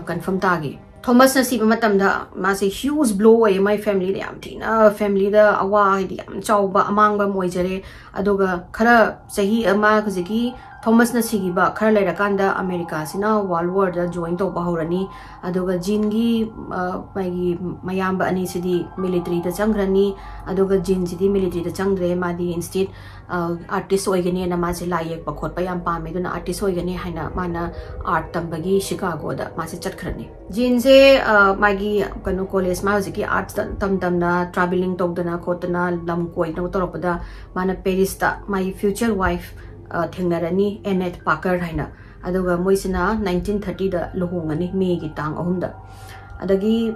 ꯀꯟꯐꯥꯔꯝ ꯇꯥꯈꯤ꯫ ꯊꯣꯃꯁꯅ ꯁꯤꯕ ꯃꯇꯝꯗ ꯃꯥꯁꯦ huge blow ꯑꯣꯏꯌꯦ ꯃꯥꯏ ꯐꯦꯃꯤꯂꯤꯗ, ꯌꯥꯝ ꯊꯤꯅ ꯐꯦꯃꯤꯂꯤꯗ ꯑꯋꯥ, ꯍꯥꯏꯗꯤ ꯌꯥꯝ ꯆꯥꯎꯕ ꯑꯃꯥꯡꯕ ꯑꯃ ꯑꯣꯏꯖꯔꯦ꯫ ꯑꯗꯨꯒ ꯈꯔ ꯆꯍꯤ ꯑꯃ, ꯍꯧꯖꯤꯛꯀꯤ ꯊꯣꯃꯁꯅ ꯁꯤꯈꯤꯕ ꯈꯔ ꯂꯩꯔꯀꯥꯟꯗ ꯑꯃꯦꯔꯤꯀꯥꯁꯤꯅ ꯋꯥꯔꯜ ꯋꯥꯔꯗ ꯖꯣꯏꯟ ꯇꯧꯕ ꯍꯧꯔꯅꯤ꯫ ꯑꯗꯨꯒ ꯖꯤꯟꯒꯤ ꯃꯥꯒꯤ ꯃꯌꯥꯝꯕ ꯑꯅꯤꯁꯤꯗꯤ ꯃꯤꯂꯤꯇꯔꯤꯗ ꯆꯪꯈ꯭ꯔꯅꯤ꯫ ꯑꯗꯨꯒ ꯖꯤꯟꯁꯤꯗꯤ ꯃꯤꯂꯤꯇꯔꯤꯗ ꯆꯪꯗ꯭ꯔꯦ, ꯃꯥꯗꯤ instead ꯑꯥꯔꯇꯤꯁ ꯑꯣꯏꯒꯅꯤꯅ, ꯃꯥꯁꯦ ꯂꯥꯏ ꯌꯦꯛꯄ ꯈꯣꯠꯄ ꯌꯥꯝ ꯄꯥꯝꯃꯦ, ꯑꯗꯨꯅ ꯑꯥꯔꯇꯤꯁ ꯑꯣꯏꯒꯅꯤ ꯍꯥꯏꯅ ꯃꯥꯅ ꯑꯥꯔꯠ ꯇꯝꯕꯒꯤ ꯁꯤꯀꯥꯒꯣꯗ ꯃꯥꯁꯦ ꯆꯠꯈ꯭ꯔꯅꯤ꯫ ꯖꯤꯟꯁꯦ ꯃꯥꯒꯤ ꯀꯩꯅꯣ ꯀꯣꯂꯦꯖ, ꯃꯥ ꯍꯧꯖꯤꯛꯀꯤ ꯑꯥꯔꯠꯁꯇ ꯇꯝ ꯇꯝꯅ ꯇ꯭ꯔꯥꯚꯦꯂꯤꯡ ꯇꯧꯗꯅ ꯈꯣꯠꯇꯅ ꯂꯝ ꯀꯣꯏꯗꯅ ꯇꯧꯔꯛꯄꯗ ꯃꯥꯅ ꯄꯦꯔꯤꯁꯇ ꯃꯥꯒꯤ ꯐ꯭ꯌꯨꯆꯔ ꯋꯥꯏꯐ ꯊꯦꯡꯅꯔꯅꯤ, ꯑꯦꯅꯦꯠ ꯄꯥꯀꯔ ꯍꯥꯏꯅ꯫ ꯑꯗꯨꯒ ꯃꯣꯏꯁꯤꯅ nineteen thirtyꯗ ꯂꯨꯍꯣꯡꯉꯅꯤ, ꯃꯦꯒꯤ ꯇꯥꯡ ꯑꯍꯨꯝꯗ꯫ ꯑꯗꯒꯤ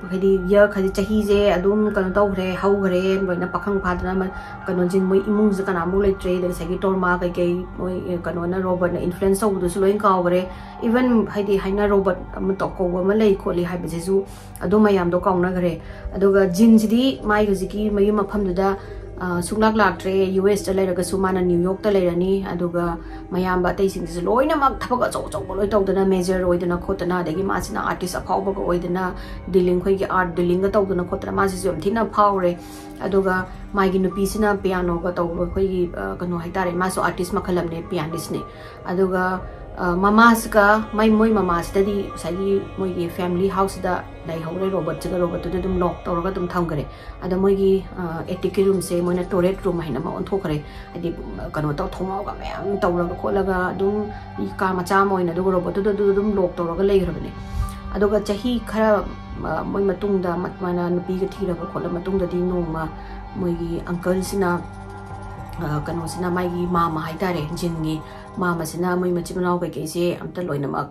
ꯍꯥꯏꯗꯤ ꯌꯔ, ꯍꯥꯏꯗꯤ ꯆꯍꯤꯁꯦ ꯑꯗꯨꯝ ꯀꯩꯅꯣ ꯇꯧꯈ꯭ꯔꯦ, ꯍꯧꯈ꯭ꯔꯦ, ꯂꯣꯏꯅ ꯄꯥꯈꯪ ꯐꯥꯗꯅ ꯀꯩꯅꯣꯁꯤꯡ, ꯃꯣꯏ ꯏꯃꯨꯡꯁꯤꯗ ꯀꯅꯥꯃꯨꯛ ꯂꯩꯇ꯭ꯔꯦ꯫ ꯑꯗ ꯉꯁꯥꯏꯒꯤ ꯇꯣꯔꯃꯥ ꯀꯩꯀꯩ ꯃꯣꯏ ꯀꯩꯅꯣꯅ, ꯔꯣꯕꯔꯠꯅ ꯏꯟꯐ꯭ꯂꯨꯌꯦꯟꯁ ꯇꯧꯕꯗꯨꯁꯨ ꯂꯣꯏ ꯀꯥꯎꯈ꯭ꯔꯦ꯫ ꯏꯚꯟ ꯍꯥꯏꯗꯤ ꯍꯥꯏꯅ ꯔꯣꯕꯔꯠ ꯑꯃ ꯀꯧꯕ ꯑꯃ ꯂꯩ ꯈꯣꯠꯂꯤ ꯍꯥꯏꯕꯁꯤꯁꯨ ꯑꯗꯨ ꯃꯌꯥꯝꯗꯣ ꯀꯥꯎꯅꯈ꯭ꯔꯦ꯫ ꯑꯗꯨꯒ ꯖꯤꯟꯁꯤꯗꯤ ꯃꯥꯏ ꯍꯧꯖꯤꯛꯀꯤ ꯃꯌꯨꯝ ꯃꯐꯝꯗꯨꯗ ꯁꯨꯡꯂꯥꯛ ꯂꯥꯛꯇ꯭ꯔꯦ꯫ ꯌꯨ ꯑꯦꯁꯇ ꯂꯩꯔꯒꯁꯨ ꯃꯥꯅ ꯅ꯭ꯌꯨ ꯌꯣꯔꯛꯇ ꯂꯩꯔꯅꯤ꯫ ꯑꯗꯨꯒ ꯃꯌꯥꯝꯕ ꯑꯇꯩꯁꯤꯡꯁꯤꯁꯨ ꯂꯣꯏꯅꯃꯛ ꯊꯕꯛ ꯑꯆꯧ ꯑꯆꯧꯕ ꯂꯣꯏ ꯇꯧꯗꯅ, ꯃꯦꯖꯔ ꯑꯣꯏꯗꯅ ꯈꯣꯠꯇꯅ, ꯑꯗꯒꯤ ꯃꯥꯁꯤꯅ ꯑꯥꯔꯇꯤꯁ ꯑꯐꯥꯎꯕꯒ ꯑꯣꯏꯗꯅ, ꯗꯤꯂꯤꯡ, ꯑꯩꯈꯣꯏꯒꯤ ꯑꯥꯔꯠ ꯗꯤꯂꯤꯡꯒ ꯇꯧꯗꯅ ꯈꯣꯠꯇꯅ ꯃꯥꯁꯤꯁꯨ ꯌꯥꯝ ꯊꯤꯅ ꯐꯥꯎꯔꯦ꯫ ꯑꯗꯨꯒ ꯃꯥꯒꯤ ꯅꯨꯄꯤꯁꯤꯅ ꯄꯤꯌꯥꯅꯣꯒ ꯇꯧꯕ, ꯑꯩꯈꯣꯏꯒꯤ ꯀꯩꯅꯣ ꯍꯥꯏꯇꯥꯔꯦ, ꯃꯥꯁꯨ ꯑꯥꯔꯇꯤꯁ ꯃꯈꯜ ꯑꯃꯅꯦ, ꯄꯤꯌꯥꯅꯤꯁꯅꯦ꯫ ꯑꯗꯨꯒ ꯃꯃꯥꯁꯤꯒ ꯃꯥꯏ, ꯃꯣꯏ ꯃꯃꯥꯁꯤꯗꯗꯤ ꯉꯁꯥꯏꯒꯤ ꯃꯣꯏꯒꯤ ꯐꯦꯃꯤꯂꯤ ꯍꯥꯎꯁꯁꯤꯗ ꯂꯩꯍꯧꯔꯦ꯫ ꯔꯣꯕꯔꯠꯁꯤꯒ, ꯔꯣꯕꯔꯠꯇꯨꯗ ꯑꯗꯨꯝ ꯂꯣꯛ ꯇꯧꯔꯒ ꯑꯗꯨꯝ ꯊꯝꯈ꯭ꯔꯦ꯫ ꯑꯗ ꯃꯣꯏꯒꯤ ꯑꯦꯇꯤꯛꯀꯤ ꯔꯨꯝꯁꯦ ꯃꯣꯏꯅ ꯇꯣꯔꯦꯠ ꯔꯨꯝ ꯍꯥꯏꯅ ꯑꯃ ꯑꯣꯟꯊꯣꯛꯈ꯭ꯔꯦ꯫ ꯍꯥꯏꯗꯤ ꯀꯩꯅꯣ ꯇꯧ, ꯊꯣꯡꯅꯥꯎꯒ ꯃꯌꯥꯝ ꯇꯧꯔꯒ ꯈꯣꯠꯂꯒ ꯑꯗꯨꯝ ꯀꯥ ꯃꯆꯥ ꯑꯃ ꯑꯣꯏꯅ, ꯑꯗꯨꯒ ꯔꯣꯕꯣꯠꯇꯨꯗ ꯑꯗꯨ ꯑꯗꯨꯝ ꯂꯣꯛ ꯇꯧꯔꯒ ꯂꯩꯈ꯭ꯔꯕꯅꯦ꯫ ꯑꯗꯨꯒ ꯆꯍꯤ ꯈꯔ ꯃꯣꯏ ꯃꯇꯨꯡꯗ ꯃꯥꯅ ꯅꯨꯄꯤꯒ ꯊꯤꯔꯕ ꯈꯣꯠꯂ ꯃꯇꯨꯡꯗꯗꯤ ꯅꯣꯡꯃ ꯃꯣꯏꯒꯤ ꯑꯪꯀꯜꯁꯤꯅ, ꯀꯩꯅꯣꯁꯤꯅ, ꯃꯥꯒꯤ ꯃꯥꯃ ꯍꯥꯏꯇꯥꯔꯦ, ꯖꯤꯟꯒꯤ ꯃꯥꯃꯁꯤꯅ ꯃꯣꯏ ꯃꯆꯤꯟ ꯃꯅꯥꯎ ꯀꯩꯀꯩꯁꯦ ꯑꯝꯇ ꯂꯣꯏꯅꯃꯛ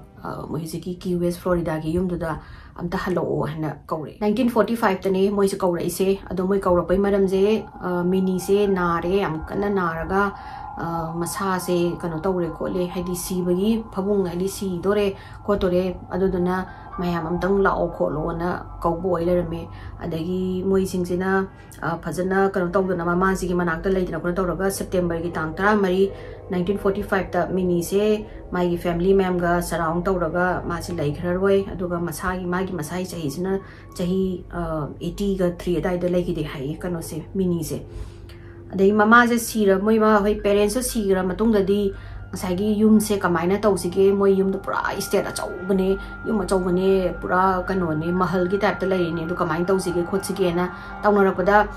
ꯃꯣꯏ ꯍꯧꯖꯤꯛꯀꯤ ꯀꯤ ꯋꯦꯁ ꯐ꯭ꯂꯣꯔꯤꯗꯥꯒꯤ ꯌꯨꯝꯗꯨꯗ ꯑꯝꯇ ꯍꯜꯂꯛꯑꯣ ꯍꯥꯏꯅ ꯀꯧꯔꯛꯑꯦ꯫ ꯅꯥꯏꯟꯇꯤꯟ ꯐꯣꯔꯇꯤ ꯐꯥꯏꯚꯇꯅꯦ ꯃꯣꯏꯁꯦ ꯀꯧꯔꯛꯏꯁꯦ꯫ ꯑꯗꯣ ꯃꯣꯏ ꯀꯧꯔꯛꯄꯩ ꯃꯔꯝꯁꯦ, ꯃꯤꯅꯤꯁꯦ ꯅꯥꯔꯦ, ꯌꯥꯝ ꯀꯟꯅ ꯅꯥꯔꯒ ꯃꯁꯥꯁꯦ ꯀꯩꯅꯣ ꯇꯧꯔꯦ ꯈꯣꯠꯂꯦ, ꯍꯥꯏꯗꯤ ꯁꯤꯕꯒꯤ ꯐꯃꯨꯡ, ꯍꯥꯏꯗꯤ ꯁꯤꯗꯣꯔꯦ ꯈꯣꯠꯇꯣꯔꯦ, ꯑꯗꯨꯗꯨꯅ ꯃꯌꯥꯝ ꯑꯝꯇꯪ ꯂꯥꯛꯑꯣ ꯈꯣꯠꯂꯣꯅ ꯀꯧꯕ ꯑꯣꯏ ꯂꯩꯔꯝꯃꯦ꯫ ꯑꯗꯒꯤ ꯃꯣꯏꯁꯤꯡꯁꯤꯅ ꯐꯖꯅ ꯀꯩꯅꯣ ꯇꯧꯗꯅ, ꯃꯃꯥꯁꯤꯒꯤ ꯃꯅꯥꯛꯇ ꯂꯩꯗꯅ ꯈꯣꯠꯇꯅ ꯇꯧꯔꯒ, ꯁꯦꯞꯇꯦꯝꯕꯔꯒꯤ ꯇꯥꯡ ꯇꯔꯥꯃꯔꯤ, ꯅꯥꯏꯟꯇꯤꯟ ꯐꯣꯔꯇꯤ ꯐꯥꯏꯚꯇ ꯃꯤꯅꯤꯁꯦ ꯃꯥꯒꯤ ꯐꯦꯃꯤꯂꯤ ꯃꯌꯥꯝꯒ ꯁꯔꯥꯎꯟ ꯇꯧꯔꯒ ꯃꯥꯁꯦ ꯂꯩꯈ꯭ꯔꯔꯣꯏ꯫ ꯑꯗꯨꯒ ꯃꯁꯥꯒꯤ, ꯃꯥꯒꯤ ꯃꯁꯥꯒꯤ ꯆꯍꯤꯁꯤꯅ ꯆꯍꯤ ꯑꯩꯠꯇꯤꯒ ꯊ꯭ꯔꯤ ꯑꯗꯥꯏꯗ ꯂꯩꯈꯤꯗꯦ ꯍꯥꯏꯌꯦ, ꯀꯩꯅꯣꯁꯦ, ꯃꯤꯅꯤꯁꯦ꯫ ꯑꯗꯩ ꯃꯃꯥꯁꯦ ꯁꯤꯔ, ꯃꯣꯏ ꯃꯥ ꯍꯣꯏ ꯄꯦꯔꯦꯟꯁꯁꯨ ꯁꯤꯈ꯭ꯔ ꯃꯇꯨꯡꯗꯗꯤ ꯉꯁꯥꯏꯒꯤ ꯌꯨꯝꯁꯦ ꯀꯃꯥꯏꯅ ꯇꯧꯁꯤꯒꯦ? ꯃꯣꯏ ꯌꯨꯝꯗꯣ ꯄꯨꯔꯥ ꯏꯁꯇꯦꯠ ꯑꯆꯧꯕꯅꯦ, ꯌꯨꯝ ꯑꯆꯧꯕꯅꯦ, ꯄꯨꯔꯥ ꯀꯩꯅꯣꯅꯦ, ꯃꯍꯜꯒꯤ ꯇꯥꯏꯞꯇ ꯂꯩꯔꯤꯅꯦ, ꯑꯗꯨ ꯀꯃꯥꯏꯅ ꯇꯧꯁꯤꯒꯦ ꯈꯣꯠꯁꯤꯒꯦꯅ ꯇꯧꯅꯔꯛꯄꯗ,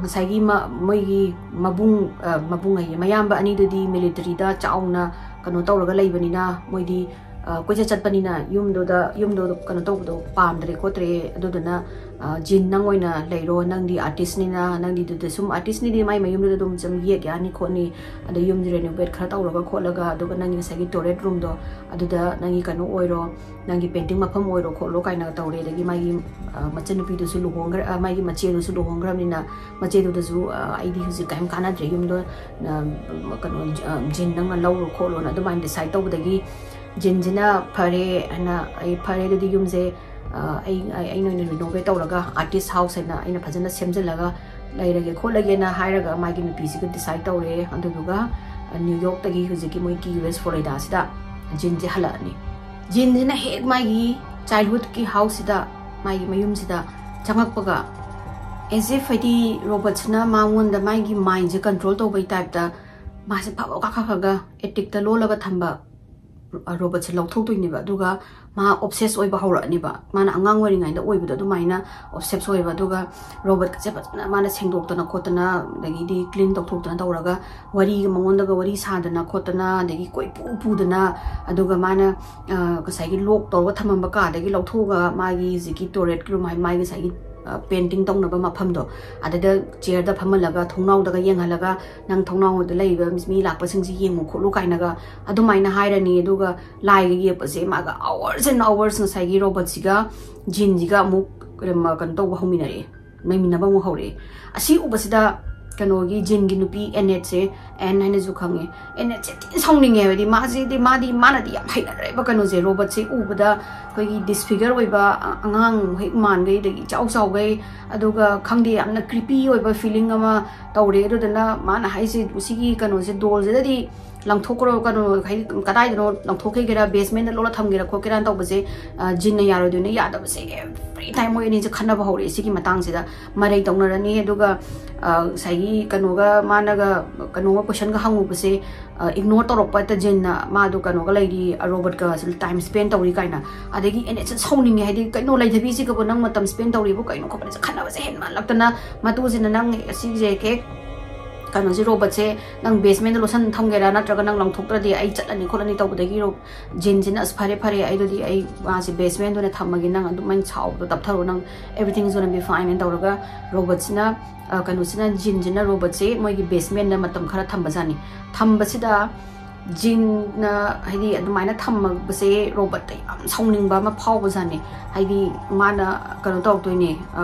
ꯉꯁꯥꯏꯒꯤ ꯃꯣꯏꯒꯤ ꯃꯕꯨꯡ, ꯃꯕꯨꯡ ꯍꯥꯏꯌꯦ, ꯃꯌꯥꯝꯕ ꯑꯅꯤꯗꯨꯗꯤ ꯃꯤꯂꯤꯇꯔꯤꯗ ꯆꯥꯎꯅ ꯀꯩꯅꯣ ꯇꯧꯔꯒ ꯂꯩꯕꯅꯤꯅ, ꯃꯣꯏꯗꯤ ꯀꯣꯏꯆꯠ ꯆꯠꯄꯅꯤꯅ ꯌꯨꯝꯗꯨꯗ, ꯌꯨꯝꯗꯣ ꯀꯩꯅꯣ ꯇꯧꯕꯗꯣ ꯄꯥꯝꯗ꯭ꯔꯦ ꯈꯣꯠꯇ꯭ꯔꯦ꯫ ꯑꯗꯨꯗꯨꯅ, "ꯖꯤꯟ, ꯅꯪ ꯑꯣꯏꯅ ꯂꯩꯔꯣ, ꯅꯪꯗꯤ ꯑꯥꯔꯇꯤꯁꯅꯤꯅ, ꯅꯪꯗꯤ ꯑꯗꯨꯗ ꯁꯨꯝ ꯑꯥꯔꯇꯤꯁꯅꯤꯗꯤ ꯃꯥꯏ ꯃꯌꯨꯝꯗꯨꯗ ꯑꯗꯨꯝ ꯁꯨꯝ ꯌꯦꯛ ꯌꯥꯅꯤ ꯈꯣꯠꯅꯤ, ꯑꯗꯩ ꯌꯨꯝꯁꯦ ꯔꯦꯅꯣꯚꯦꯠ ꯈꯔ ꯇꯧꯔꯒ ꯈꯣꯠꯂꯒ, ꯑꯗꯨꯒ ꯅꯪꯒꯤ ꯉꯁꯥꯏꯒꯤ ꯇꯣꯏꯂꯦꯠ ꯔꯨꯝꯗꯣ ꯑꯗꯨꯗ ꯅꯪꯒꯤ ꯀꯩꯅꯣ ꯑꯣꯏꯔꯣ, ꯅꯪꯒꯤ ꯄꯦꯟꯇꯤꯡ ꯃꯐꯝ ꯑꯣꯏꯔꯣ ꯈꯣꯠꯂꯣ" ꯀꯥꯏꯅ ꯇꯧꯔꯦ꯫ ꯑꯗꯒꯤ ꯃꯥꯒꯤ ꯃꯆꯟꯅꯨꯄꯤꯗꯨꯁꯨ ꯂꯨꯍꯣꯡꯈ꯭ꯔ-, ꯃꯥꯒꯤ ꯃꯆꯦꯗꯨꯁꯨ ꯂꯨꯍꯣꯡꯈ꯭ꯔꯕꯅꯤꯅ, ꯃꯆꯦꯗꯨꯗꯁꯨ, "ꯑꯩꯗꯤ ꯍꯧꯖꯤꯛ ꯀꯔꯤꯝ ꯀꯥꯟꯅꯗ꯭ꯔꯦ, ꯌꯨꯝꯗꯣ, ꯀꯩꯅꯣ, ꯖꯤꯟ, ꯅꯪꯅ ꯂꯧꯔꯣ ꯈꯣꯠꯂꯣꯅ" ꯑꯗꯨꯃꯥꯏꯅ ꯗꯤꯁꯥꯏꯠ ꯇꯧꯕꯗꯒꯤ, ꯖꯤꯟꯁꯤꯅ, "ꯐꯔꯦ" ꯍꯥꯏꯅ, "ꯑꯩ ꯐꯔꯦ, ꯑꯗꯨꯗꯤ ꯌꯨꯝꯁꯦ ꯑꯩ, ꯑꯩ, ꯑꯩꯅ ꯑꯣꯏꯅ ꯔꯤꯅꯣꯚꯦꯠ ꯇꯧꯔꯒ ꯑꯥꯔꯇꯤꯁ ꯍꯥꯎꯁ ꯍꯥꯏꯅ ꯑꯩꯅ ꯐꯖꯅ ꯁꯦꯝꯖꯤꯜꯂꯒ ꯂꯩꯔꯒꯦ ꯈꯣꯠꯂꯒꯦꯅ" ꯍꯥꯏꯔꯒ ꯃꯥꯒꯤ ꯅꯨꯄꯤꯁꯤꯒ ꯗꯤꯁꯥꯏꯠ ꯇꯧꯔꯦ꯫ ꯑꯗꯨꯗꯨꯒ ꯅ꯭ꯌꯨ ꯌꯣꯔꯛꯇꯒꯤ ꯍꯧꯖꯤꯛꯀꯤ ꯃꯣꯏ ꯀꯤ ꯋꯦꯁ ꯐ꯭ꯂꯣꯔꯤꯗꯥꯁꯤꯗ ꯖꯤꯟꯁꯦ ꯍꯜꯂꯛꯑꯅꯤ꯫ ꯖꯤꯟꯁꯤꯅ ꯍꯦꯛ ꯃꯥꯒꯤ ꯆꯥꯏꯜꯍꯨꯗꯀꯤ ꯍꯥꯎꯁꯁꯤꯗ, ꯃꯥꯒꯤ ꯃꯌꯨꯝꯁꯤꯗ ꯆꯪꯉꯛꯄꯒ, ꯑꯦꯁ ꯏꯐ, ꯍꯥꯏꯗꯤ, ꯔꯣꯕꯣꯠꯁꯤꯅ ꯃꯉꯣꯟꯗ ꯃꯥꯒꯤ ꯃꯥꯏꯟꯁꯦ ꯀꯟꯇ꯭ꯔꯣꯜ ꯇꯧꯕꯩ ꯇꯥꯏꯞꯇ ꯃꯥꯁꯦ ꯐꯕ ꯀꯥꯈꯠꯈ꯭ꯔꯒ ꯑꯦꯇꯤꯛꯇ ꯂꯣꯜꯂꯒ ꯊꯝꯕ ꯔꯣꯕꯣꯠꯁꯦ ꯂꯧꯊꯣꯛꯇꯣꯏꯅꯦꯕ꯫ ꯑꯗꯨꯒ ꯃꯥ ꯑꯣꯞꯁꯦꯁ ꯑꯣꯏꯕ ꯍꯧꯔꯛꯑꯅꯦꯕ, ꯃꯥꯅ ꯑꯉꯥꯡ ꯑꯣꯏꯔꯤꯉꯩꯗ ꯑꯣꯏꯕꯗꯣ ꯑꯗꯨꯃꯥꯏꯅ ꯑꯣꯞꯁꯦꯁ ꯑꯣꯏꯕ꯫ ꯑꯗꯨꯒ ꯔꯣꯕꯣꯠꯀꯁꯦ ꯐꯖꯅ ꯃꯥꯅ ꯁꯦꯡꯗꯣꯛꯇꯅ ꯈꯣꯠꯇꯅ, ꯑꯗꯒꯤꯗꯤ ꯀ꯭ꯂꯤꯟ ꯇꯧꯊꯣꯛꯇꯅ ꯇꯧꯔꯒ, ꯋꯥꯔꯤꯒ ꯃꯉꯣꯟꯗꯒ ꯋꯥꯔꯤ ꯁꯥꯗꯅ ꯈꯣꯠꯇꯅ, ꯑꯗꯒꯤ ꯀꯣꯏꯄꯨ ꯄꯨꯗꯅ, ꯑꯗꯨꯒ ꯃꯥꯅ ꯉꯁꯥꯏꯒꯤ ꯂꯣꯛ ꯇꯧꯔꯒ ꯊꯝꯃꯝꯕ ꯀꯥꯗꯒꯤ ꯂꯧꯊꯣꯛꯑꯒ ꯃꯥꯒꯤ ꯍꯧꯖꯤꯛꯀꯤ ꯇꯣꯏꯂꯦꯠ ꯔꯨꯝ ꯍꯥꯏ, ꯃꯥꯒꯤ ꯉꯁꯥꯏꯒꯤ ꯄꯦꯟꯇꯤꯡ ꯇꯧꯅꯕ ꯃꯐꯝꯗꯣ, ꯑꯗꯨꯗ ꯆꯤꯌꯔꯗ ꯐꯝꯍꯜꯂꯒ, ꯊꯣꯡꯅꯥꯎꯗꯒ ꯌꯦꯡꯍꯜꯂꯒ, "ꯅꯪ ꯊꯣꯡꯅꯥꯎꯗ ꯂꯩꯕ ꯃꯤ ꯂꯥꯛꯄꯁꯤꯡꯁꯤ ꯌꯦꯡꯉꯨ ꯈꯣꯠꯂꯨ" ꯀꯥꯏꯅꯒ ꯑꯗꯨꯃꯥꯏꯅ ꯍꯥꯏꯔꯅꯤ꯫ ꯑꯗꯨꯒ ꯂꯥꯏꯒ ꯌꯦꯛꯄꯁꯦ ꯃꯥꯒ hours and hours ꯉꯁꯥꯏꯒꯤ ꯔꯣꯕꯣꯠꯁꯤꯒ, ꯖꯤꯟꯁꯤꯒ ꯑꯃꯨꯛ ꯀꯩꯅꯣ ꯇꯧꯕ ꯍꯧꯃꯤꯟꯅꯔꯛꯑꯦ, ꯂꯩꯃꯤꯟꯅꯕ ꯑꯃꯨꯛ ꯍꯧꯔꯛꯑꯦ꯫ ꯑꯁꯤ ꯎꯕꯁꯤꯗ ꯀꯩꯅꯣꯒꯤ ꯖꯤꯟꯒꯤ ꯅꯨꯄꯤ ꯑꯦꯅꯦꯠꯁꯦ, ꯑꯦꯟ ꯍꯥꯏꯅꯁꯨ ꯈꯪꯉꯦ, ꯑꯦꯅꯦꯠꯁꯦ ꯊꯤꯅ ꯁꯥꯎꯅꯤꯡꯉꯦ꯫ ꯍꯥꯏꯕꯗꯤ ꯃꯥꯁꯤꯗꯤ, ꯃꯥꯗꯤ, ꯃꯥꯅꯗꯤ ꯌꯥꯝ ꯍꯩꯅꯔꯦꯕ ꯀꯩꯅꯣꯁꯦ, ꯔꯣꯕꯣꯠꯁꯦ ꯎꯕꯗ ꯑꯩꯈꯣꯏꯒꯤ ꯗꯤꯁꯐꯤꯒꯔ ꯑꯣꯏꯕ ꯑꯉꯥꯡ ꯍꯦꯛ ꯃꯥꯟꯈꯩ, ꯑꯗꯒꯤ ꯏꯆꯥꯎ ꯆꯥꯎꯈꯩ, ꯑꯗꯨꯒ ꯈꯪꯗꯦ, ꯌꯥꯝꯅ ꯀ꯭ꯔꯤꯄꯤ ꯑꯣꯏꯕ ꯐꯤꯂꯤꯡ ꯑꯃ ꯇꯧꯔꯦ꯫ ꯑꯗꯨꯗꯨꯅ ꯃꯥꯅ ꯍꯥꯏꯁꯦ, ꯁꯤꯒꯤ ꯀꯩꯅꯣꯁꯦ, ꯗꯣꯜꯁꯤꯗꯗꯤ ꯂꯪꯊꯣꯛꯈ꯭ꯔꯣ, ꯀꯩꯅꯣ ꯍꯥꯏꯗꯤ ꯀꯗꯥꯏꯗꯅꯣ ꯂꯪꯊꯣꯛꯈꯤꯒꯦꯔꯥ, ꯕꯦꯁꯃꯦꯟꯗ ꯂꯣꯠꯂ ꯊꯝꯒꯦꯔꯥ ꯈꯣꯠꯀꯦꯔꯥꯅ ꯇꯧꯕꯁꯦ, ꯖꯤꯟꯅ ꯌꯥꯔꯣꯏꯗꯣꯏꯅꯦ꯫ ꯌꯥꯗꯕꯁꯦ ꯑꯦꯚ꯭ꯔꯤ ꯇꯥꯏꯝ ꯃꯣꯏ ꯑꯅꯤꯁꯦ ꯈꯟꯅꯕ ꯍꯧꯔꯛꯑꯦ꯫ ꯁꯤꯒꯤ ꯃꯇꯥꯡꯁꯤꯗ ꯃꯔꯩ ꯇꯧꯅꯔꯅꯤ꯫ ꯑꯗꯨꯒ ꯉꯁꯥꯏꯒꯤ ꯀꯩꯅꯣꯒ ꯃꯥꯅꯒ ꯀꯩꯅꯣꯒ ꯀꯣꯏꯁꯟꯒ ꯍꯪꯉꯨꯕꯁꯦ ꯏꯒꯅꯣꯔ ꯇꯧꯔꯛꯄ ꯍꯦꯛꯇ ꯖꯤꯟꯅ, ꯃꯥꯗꯣ ꯀꯩꯅꯣꯒ ꯂꯩꯔꯤ, ꯔꯣꯕꯣꯠꯀ ꯇꯥꯏꯝ ꯁ꯭ꯄꯦꯟ ꯇꯧꯔꯤ ꯀꯥꯏꯅ꯫ ꯑꯗꯒꯤ ꯑꯦꯅꯦꯠꯁꯦ ꯁꯥꯎꯅꯤꯡꯉꯦ, ꯍꯥꯏꯗꯤ ꯀꯩꯅꯣ ꯂꯩꯊꯕꯤꯁꯤꯒꯕꯨ ꯅꯪ ꯃꯇꯝ ꯁ꯭ꯄꯦꯟ ꯇꯧꯔꯤꯕꯨ ꯀꯩꯅꯣ ꯈꯣꯠꯄꯅꯦ ꯈꯟꯅꯕꯁꯦ ꯍꯦꯟꯃꯜꯂꯛꯇꯅ ꯃꯇꯨꯁꯤꯅ, "ꯅꯪ ꯑꯁꯤꯁꯦ ꯍꯦꯛ ꯀꯩꯅꯣꯁꯦ, ꯔꯣꯕꯣꯠꯁꯦ ꯅꯪ ꯕꯦꯁꯃꯦꯟꯗ ꯂꯣꯠꯁꯟ ꯊꯝꯒꯦꯔꯥ, ꯅꯠꯇ꯭ꯔꯒ ꯅꯪ ꯂꯪꯊꯣꯛꯇ꯭ꯔꯗꯤ ꯑꯩ ꯆꯠꯂꯅꯤ ꯈꯣꯠꯂꯅꯤ" ꯇꯧꯕꯗꯒꯤ ꯖꯤꯟꯁꯤꯅ, "ꯑꯁ, ꯐꯔꯦ ꯐꯔꯦ, ꯑꯩꯗꯨꯗꯤ ꯑꯩ ꯃꯥꯁꯦ ꯕꯦꯁꯃꯦꯟꯗ ꯑꯣꯏꯅ ꯊꯝꯃꯒꯦ, ꯅꯪ ꯑꯗꯨꯝ ꯑꯩꯅ ꯁꯥꯎꯕꯗꯣ ꯇꯞꯊꯔꯣ, ꯅꯪ everything is gonna be fine" ꯍꯥꯏꯅ ꯇꯧꯔꯒ ꯔꯣꯕꯣꯠꯁꯤꯅ, ꯀꯩꯅꯣꯁꯤꯅ, ꯖꯤꯟꯁꯤꯅ ꯔꯣꯕꯣꯠꯁꯦ ꯃꯣꯏꯒꯤ ꯕꯦꯁꯃꯦꯟꯗ ꯃꯇꯝ ꯈꯔ ꯊꯝꯕꯖꯥꯠꯅꯤ꯫ ꯊꯝꯕꯁꯤꯗ ꯖꯤꯟꯅ ꯍꯥꯏꯗꯤ ꯑꯗꯨꯃꯥꯏꯅ ꯊꯝꯃꯕꯁꯦ ꯔꯣꯕꯣꯠꯇ ꯌꯥꯝ ꯁꯥꯎꯅꯤꯡꯕ ꯑꯃ ꯐꯥꯎꯕꯖꯥꯠꯅꯤ꯫ ꯍꯥꯏꯗꯤ ꯃꯥꯅ ꯀꯩꯅꯣ ꯇꯧꯔꯛꯇꯣꯏꯅꯦ,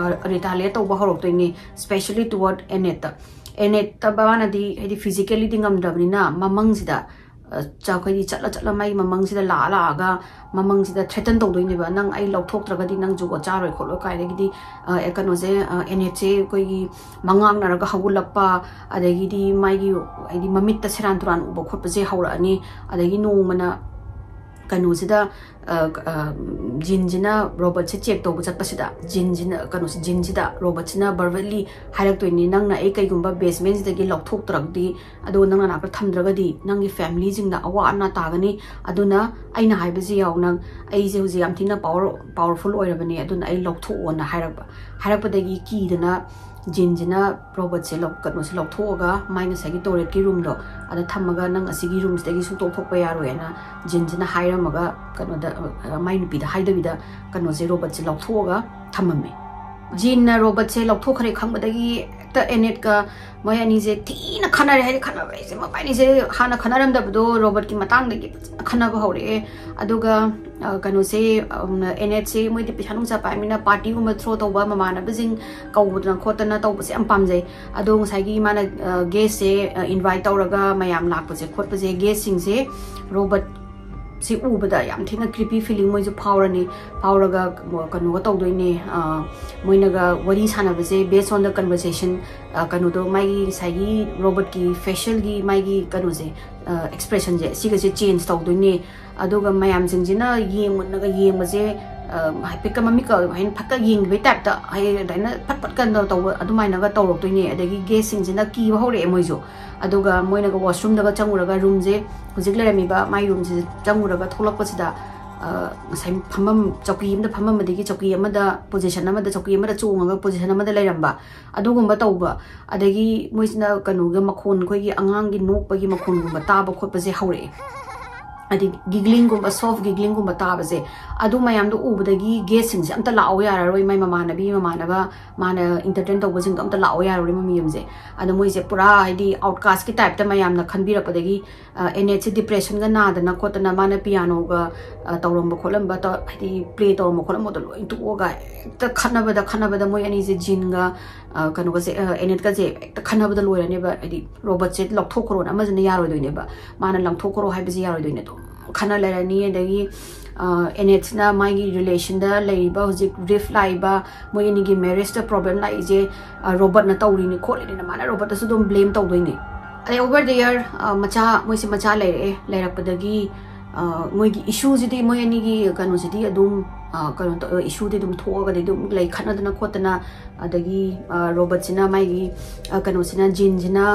ꯔꯤꯇꯥꯂꯤꯌꯦꯠ ꯇꯧꯕ ꯍꯧꯔꯛꯇꯣꯏꯅꯦ, specially toward ꯑꯦꯅꯦꯠꯇ꯫ ꯑꯦꯅꯦꯠꯇ ꯃꯥꯅꯗꯤ ꯍꯥꯏꯗꯤ ꯐꯤꯖꯤꯀꯦꯂꯤꯗꯤ ꯉꯝꯗ꯭ꯔꯕꯅꯤꯅ ꯃꯃꯪꯁꯤꯗ, ꯑ, ꯆ-, ꯑꯩꯈꯣꯏꯗꯤ ꯆꯠꯂ ꯆꯠꯂ ꯃꯥꯒꯤ ꯃꯃꯪꯁꯤꯗ ꯂꯥꯛꯑ ꯂꯥꯛꯑꯒ ꯃꯃꯪꯁꯤꯗ ꯊ꯭ꯔꯦꯇꯟ ꯇꯧꯗꯣꯏꯅꯦꯕ, "ꯅꯪ ꯑꯩ ꯂꯧꯊꯣꯛꯇ꯭ꯔꯒꯗꯤ ꯅꯪ ꯖꯨꯒꯣꯠ ꯆꯥꯔꯣꯏ ꯈꯣꯠꯂꯣꯏ" ꯀꯥꯏꯗꯒꯤꯗꯤ, ꯑ, ꯑꯦ, ꯀꯩꯅꯣꯁꯦ, ꯑ, ꯑꯦꯅꯦꯠꯁꯦ ꯑꯩꯈꯣꯏꯒꯤ ꯃꯉꯥꯡꯅꯔꯒ ꯍꯧꯒꯠꯂꯛꯄ, ꯑꯗꯒꯤꯗꯤ ꯃꯥꯒꯤ ꯍꯥꯏꯗꯤ ꯃꯃꯤꯠꯇ ꯁꯦꯔꯥꯟ ꯇꯨꯔꯥꯟ ꯎꯕ ꯈꯣꯠꯄꯁꯦ ꯍꯧꯔꯛꯑꯅꯤ꯫ ꯑꯗꯒꯤ ꯅꯣꯡꯃꯅ ꯀꯩꯅꯣꯁꯤꯗ ꯖꯤꯟꯁꯤꯅ ꯔꯣꯕꯣꯠꯁꯦ ꯆꯦꯛ ꯇꯧꯕ ꯆꯠꯄꯁꯤꯗ ꯖꯤꯟꯁꯤꯅ ꯀꯩꯅꯣꯁꯤ ꯖꯤꯟꯁꯤꯗ ꯔꯣꯕꯣꯠꯁꯤꯅ ꯕꯔꯕꯦꯠꯂꯤ ꯍꯥꯏꯔꯛꯇꯣꯏꯅꯤ, "ꯅꯪꯅ ꯑꯩ ꯀꯩꯒꯨꯝꯕ ꯕꯦꯁꯃꯦꯟꯁꯤꯗꯒꯤ ꯂꯧꯊꯣꯛꯇ꯭ꯔꯒꯗꯤ, ꯑꯗꯨꯒ ꯅꯪ ꯅꯅꯥꯛꯇ ꯊꯝꯗ꯭ꯔꯒꯗꯤ ꯅꯪꯒꯤ ꯐꯦꯃꯤꯂꯤꯁꯤꯡꯗ ꯑꯋꯥ ꯑꯅꯥ ꯇꯥꯒꯅꯤ꯫ ꯑꯗꯨꯅ ꯑꯩꯅ ꯍꯥꯏꯕꯁꯤ ꯌꯥꯎ, ꯅꯪ, ꯑꯩꯁꯦ ꯍꯧꯖꯤꯛ ꯌꯥꯝ ꯊꯤꯅ ꯄꯥꯋꯔ ꯄꯥꯋꯔꯐꯨꯜ ꯑꯣꯏꯔꯕꯅꯦ, ꯑꯗꯨꯅ ꯑꯩ ꯂꯧꯊꯣꯛꯑꯣꯅ" ꯍꯥꯏꯔꯛꯄ꯫ ꯍꯥꯏꯔꯛꯄꯗꯒꯤ ꯀꯤꯗꯅ ꯖꯤꯟꯁꯤꯅ ꯔꯣꯕꯣꯠꯁꯦ ꯂꯧ ꯀꯩꯅꯣꯁꯦ ꯂꯧꯊꯣꯛꯑꯒ ꯃꯥꯏ ꯉꯁꯥꯏꯒꯤ ꯇꯣꯏꯂꯦꯠꯀꯤ ꯔꯨꯝꯗꯣ ꯑꯗ ꯊꯝꯃꯒ, "ꯅꯪ ꯑꯁꯤꯒꯤ ꯔꯨꯝꯁꯤꯗꯒꯤ ꯁꯨꯡꯊꯣꯛ ꯊꯣꯛꯄ ꯌꯥꯔꯣꯏꯅ" ꯖꯤꯟꯁꯤꯅ ꯍꯥꯏꯔꯝꯃꯒ, ꯀꯩꯅꯣꯗ, ꯑ, ꯃꯥꯏ ꯅꯨꯄꯤꯗ ꯍꯥꯏꯗꯕꯤꯗ ꯀꯩꯅꯣꯁꯦ, ꯔꯣꯕꯣꯠꯁꯦ ꯂꯧꯊꯣꯛꯑꯒ ꯊꯝꯃꯝꯃꯦ꯫ ꯖꯤꯟꯅ ꯔꯣꯕꯣꯠꯁꯦ ꯂꯧꯊꯣꯛꯈ꯭ꯔꯦ ꯈꯪꯕꯗꯒꯤ ꯍꯦꯛꯇ ꯑꯦꯅꯦꯠꯀ ꯃꯣꯏ ꯑꯅꯤꯁꯦ ꯊꯤꯅ ꯈꯠꯅꯔꯦ꯫ ꯍꯥꯏꯗꯤ ꯈꯠꯅꯕ ꯍꯥꯏꯁꯦ ꯃꯕꯥꯅꯤꯁꯦ ꯍꯥꯟꯅ ꯈꯠꯅꯔꯝꯗꯕꯗꯣ ꯔꯣꯕꯣꯠꯀꯤ ꯃꯇꯥꯡꯗꯒꯤ ꯐꯖꯅ ꯈꯠꯅꯕ ꯍꯧꯔꯛꯑꯦ꯫ ꯑꯗꯨꯒ, ꯑ, ꯀꯩꯅꯣꯁꯦ, ꯎꯝ, ꯑꯦꯅꯦꯠꯁꯦ ꯃꯣꯏꯗꯤ ꯄꯩꯁꯥ ꯅꯨꯡꯁꯥ ꯄꯥꯏꯃꯤꯅ ꯄꯥꯔꯇꯤꯒꯨꯝꯕ ꯊ꯭ꯔꯣ ꯇꯧꯕ, ꯃꯃꯥꯟꯅꯕꯁꯤꯡ ꯀꯧꯗꯅ ꯈꯣꯠꯇꯅ ꯇꯧꯕꯁꯦ ꯌꯥꯝ ꯄꯥꯝꯖꯩ꯫ ꯑꯗꯣ ꯉꯁꯥꯏꯒꯤ ꯃꯥꯅ, ꯑ, ꯒꯦꯁꯁꯦ, ꯑ, ꯏꯟꯚꯥꯏꯠ ꯇꯧꯔꯒ ꯃꯌꯥꯝ ꯂꯥꯛꯄꯁꯦ ꯈꯣꯠꯄꯁꯦ, ꯒꯦꯁꯁꯤꯡꯁꯦ ꯔꯣꯕꯣꯠ ꯁꯤ ꯎꯕꯗ ꯌꯥꯝ ꯊꯤꯅ ꯀ꯭ꯔꯤꯄꯤ ꯐꯤꯂꯤꯡ ꯃꯣꯏꯁꯨ ꯐꯥꯎꯔꯅꯤ꯫ ꯐꯥꯎꯔꯒ ꯀꯩꯅꯣꯒ ꯇꯧꯗꯣꯏꯅꯦ, ꯑ, ꯃꯣꯏꯅꯒ ꯋꯥꯔꯤ ꯁꯥꯟꯅꯕꯁꯦ based on the conversation, ꯑ, ꯀꯩꯅꯣꯗꯣ, ꯃꯥꯒꯤ ꯉꯁꯥꯏꯒꯤ ꯔꯣꯕꯣꯠꯀꯤ ꯐꯦꯁꯤꯌꯦꯜꯒꯤ ꯃꯥꯒꯤ ꯀꯩꯅꯣꯁꯦ, ꯑ, ꯑꯦꯛꯁꯄ꯭ꯔꯦꯁꯟꯁꯦ, ꯁꯤꯒꯁꯦ ꯆꯦꯟꯖ ꯇꯧꯗꯣꯏꯅꯦ꯫ ꯑꯗꯨꯒ ꯃꯌꯥꯝꯁꯤꯡꯁꯤꯅ ꯌꯦꯡꯉꯨꯅꯒ ꯌꯦꯡꯕꯁꯦ, ꯑ, ꯍꯥꯏꯐꯦꯠꯀ ꯃꯃꯤꯠꯀ ꯍꯥꯏꯅ ꯐꯠꯀ ꯌꯦꯡꯈꯤꯕꯩ ꯇꯥꯏꯞꯇ, ꯍꯥꯏꯗꯤ ꯑꯗꯨꯃꯥꯏꯅ ꯐꯠ ꯐꯠꯀ ꯇꯧꯕ ꯑꯗꯨꯃꯥꯏꯅꯒ ꯇꯧꯔꯛꯇꯣꯏꯅꯦ꯫ ꯑꯗꯒꯤ ꯒꯦꯁꯁꯤꯡꯁꯤꯅ ꯀꯤꯕ ꯍꯧꯔꯛꯑꯦ ꯃꯣꯏꯁꯨ꯫ ꯑꯗꯨꯒ ꯃꯣꯏꯅꯒ ꯋꯥꯁꯔꯨꯝꯗꯒ ꯆꯪꯉꯨꯔꯒ, ꯔꯨꯝꯁꯦ, ꯍꯧꯖꯤꯛ ꯂꯩꯔꯝꯃꯤꯕ ꯃꯥꯏ ꯔꯨꯝꯁꯤꯗ ꯆꯪꯉꯨꯔꯒ ꯊꯣꯛꯂꯛꯄꯁꯤꯗ, ꯑ, ꯉꯁꯥꯏ ꯐꯝꯐꯝ, ꯆꯧꯀꯤ ꯑꯃꯗ ꯐꯝꯃꯝꯕꯗꯒꯤ ꯆꯧꯀꯤ ꯑꯃꯗ, ꯄꯣꯖꯤꯁꯟ ꯑꯃꯗ, ꯆꯧꯀꯤ ꯑꯃꯗ ꯆꯣꯡꯉꯒ ꯄꯣꯖꯤꯁꯟ ꯑꯃꯗ ꯂꯩꯔꯝꯕ, ꯑꯗꯨꯒꯨꯝꯕ ꯇꯧꯕ꯫ ꯑꯗꯒꯤ ꯃꯣꯏꯁꯤꯅ ꯀꯩꯅꯣꯒ ꯃꯈꯣꯟ, ꯑꯩꯈꯣꯏꯒꯤ ꯑꯉꯥꯡꯒꯤ ꯅꯣꯛꯄꯒꯤ ꯃꯈꯣꯟꯒꯨꯝꯕ ꯇꯥꯕ ꯈꯣꯠꯄꯁꯦ ꯍꯧꯔꯛꯑꯦ꯫ ꯍꯥꯏꯗꯤ ꯒꯤꯒ꯭ꯂꯤꯡꯒꯨꯝꯕ, ꯁꯣꯐ ꯒꯤꯒ꯭ꯂꯤꯡꯒꯨꯝꯕ ꯇꯥꯕꯁꯦ, ꯑꯗꯨ ꯃꯌꯥꯝꯗꯣ ꯎꯕꯗꯒꯤ ꯒꯦꯁꯁꯤꯡꯁꯦ ꯑꯝꯇ ꯂꯥꯛꯑꯣ ꯌꯥꯔꯔꯣꯏ, ꯃꯥꯏ ꯃꯃꯥꯟꯅꯕꯤ, ꯃꯃꯥꯟꯅꯕ, ꯃꯥꯅ ꯏꯟꯇꯔꯇꯦꯟ ꯇꯧꯕꯁꯤꯡꯗꯣ ꯑꯝꯇ ꯂꯥꯛꯑꯣ ꯌꯥꯔꯔꯣꯏ ꯃꯌꯨꯝꯁꯦ꯫ ꯑꯗꯣ ꯃꯣꯏꯁꯦ ꯄꯨꯔꯥ ꯍꯥꯏꯗꯤ ꯑꯥꯎꯠꯀꯥꯁꯀꯤ ꯇꯥꯏꯞꯇ ꯃꯌꯥꯝꯅ ꯈꯟꯕꯤꯔꯛꯄꯗꯒꯤ, ꯑ, ꯑꯦꯅꯦꯠꯁꯦ ꯗꯤꯄ꯭ꯔꯦꯁꯟꯒ ꯅꯥꯗꯅ ꯈꯣꯠꯇꯅ, ꯃꯥꯅ ꯄꯤꯌꯥꯅꯣꯒ, ꯑ, ꯇꯧꯔꯝꯕ ꯈꯣꯠꯂꯝꯕ ꯇ-, ꯍꯥꯏꯗꯤ ꯄ꯭ꯂꯦ ꯇꯧꯔꯝꯕ ꯈꯣꯠꯂꯝꯕꯗꯣ ꯂꯣꯏ ꯇꯣꯛꯑꯒ ꯍꯦꯛꯇ ꯈꯠꯅꯕꯗ, ꯈꯠꯅꯕꯗ ꯃꯣꯏ ꯑꯅꯤꯁꯦ, ꯖꯤꯟꯒ, ꯑ, ꯀꯩꯅꯣꯒꯁꯦ, ꯑ, ꯑꯦꯅꯦꯠꯀꯁꯦ ꯍꯦꯛꯇ ꯈꯠꯅꯕꯗ ꯂꯣꯏꯔꯅꯦꯕ꯫ ꯍꯥꯏꯗꯤ ꯔꯣꯕꯣꯠꯁꯦ ꯂꯧꯊꯣꯛꯈ꯭ꯔꯣꯅ ꯑꯃꯁꯤꯅ ꯌꯥꯔꯣꯏꯗꯣꯏꯅꯦꯕ, ꯃꯥꯅ ꯂꯪꯊꯣꯛꯈ꯭ꯔꯣ ꯍꯥꯏꯕꯁꯦ ꯌꯥꯔꯣꯏꯗꯣꯏꯅꯦ꯫ ꯑꯗꯨꯝ ꯈꯠꯅ ꯂꯩꯔꯅꯤ꯫ ꯑꯗꯒꯤ, ꯑ, ꯑꯦꯅꯦꯠꯁꯤꯅ ꯃꯥꯒꯤ ꯔꯤꯂꯦꯁꯟꯗ ꯂꯩꯔꯤꯕ, ꯍꯧꯖꯤꯛ ꯔꯤꯐ ꯂꯥꯛꯏꯕ, ꯃꯣꯏ ꯑꯅꯤꯒꯤ ꯃꯦꯔꯦꯖꯇ ꯄ꯭ꯔꯣꯕ꯭ꯂꯦꯝ ꯂꯥꯛꯏꯁꯦ, ꯑ, ꯔꯣꯕꯣꯠꯅ ꯇꯧꯔꯤꯅꯤ ꯈꯣꯠꯂꯤꯅꯤꯅ ꯃꯥꯅ ꯔꯣꯕꯣꯠꯇꯁꯨ ꯑꯗꯨꯝ ꯕ꯭ꯂꯦꯝ ꯇꯧꯗꯣꯏꯅꯦ꯫ ꯑꯗꯩ over there, ꯑ, ꯃꯆꯥ, ꯃꯣꯏꯁꯦ ꯃꯆꯥ ꯂꯩꯔꯛꯑꯦ꯫ ꯂꯩꯔꯛꯄꯗꯒꯤ ꯃꯣꯏꯒꯤ ꯏꯁꯨꯁꯤꯗꯤ, ꯃꯣꯏ ꯑꯅꯤꯒꯤ ꯀꯩꯅꯣꯁꯤꯗꯤ ꯑꯗꯨꯝ ꯀꯩꯅꯣ ꯇꯧ, ꯏꯁꯨꯗꯤ ꯑꯗꯨꯝ ꯊꯣꯛꯑꯒꯗꯤ ꯑꯗꯨꯝ ꯂꯩ, ꯈꯠꯅꯗꯅ ꯈꯣꯠꯇꯅ, ꯑꯗꯒꯤ ꯔꯣꯕꯣꯠꯁꯤꯅ ꯃꯥꯒꯤ ꯀꯩꯅꯣꯁꯤꯅ, ꯖꯤꯟꯁꯤꯅ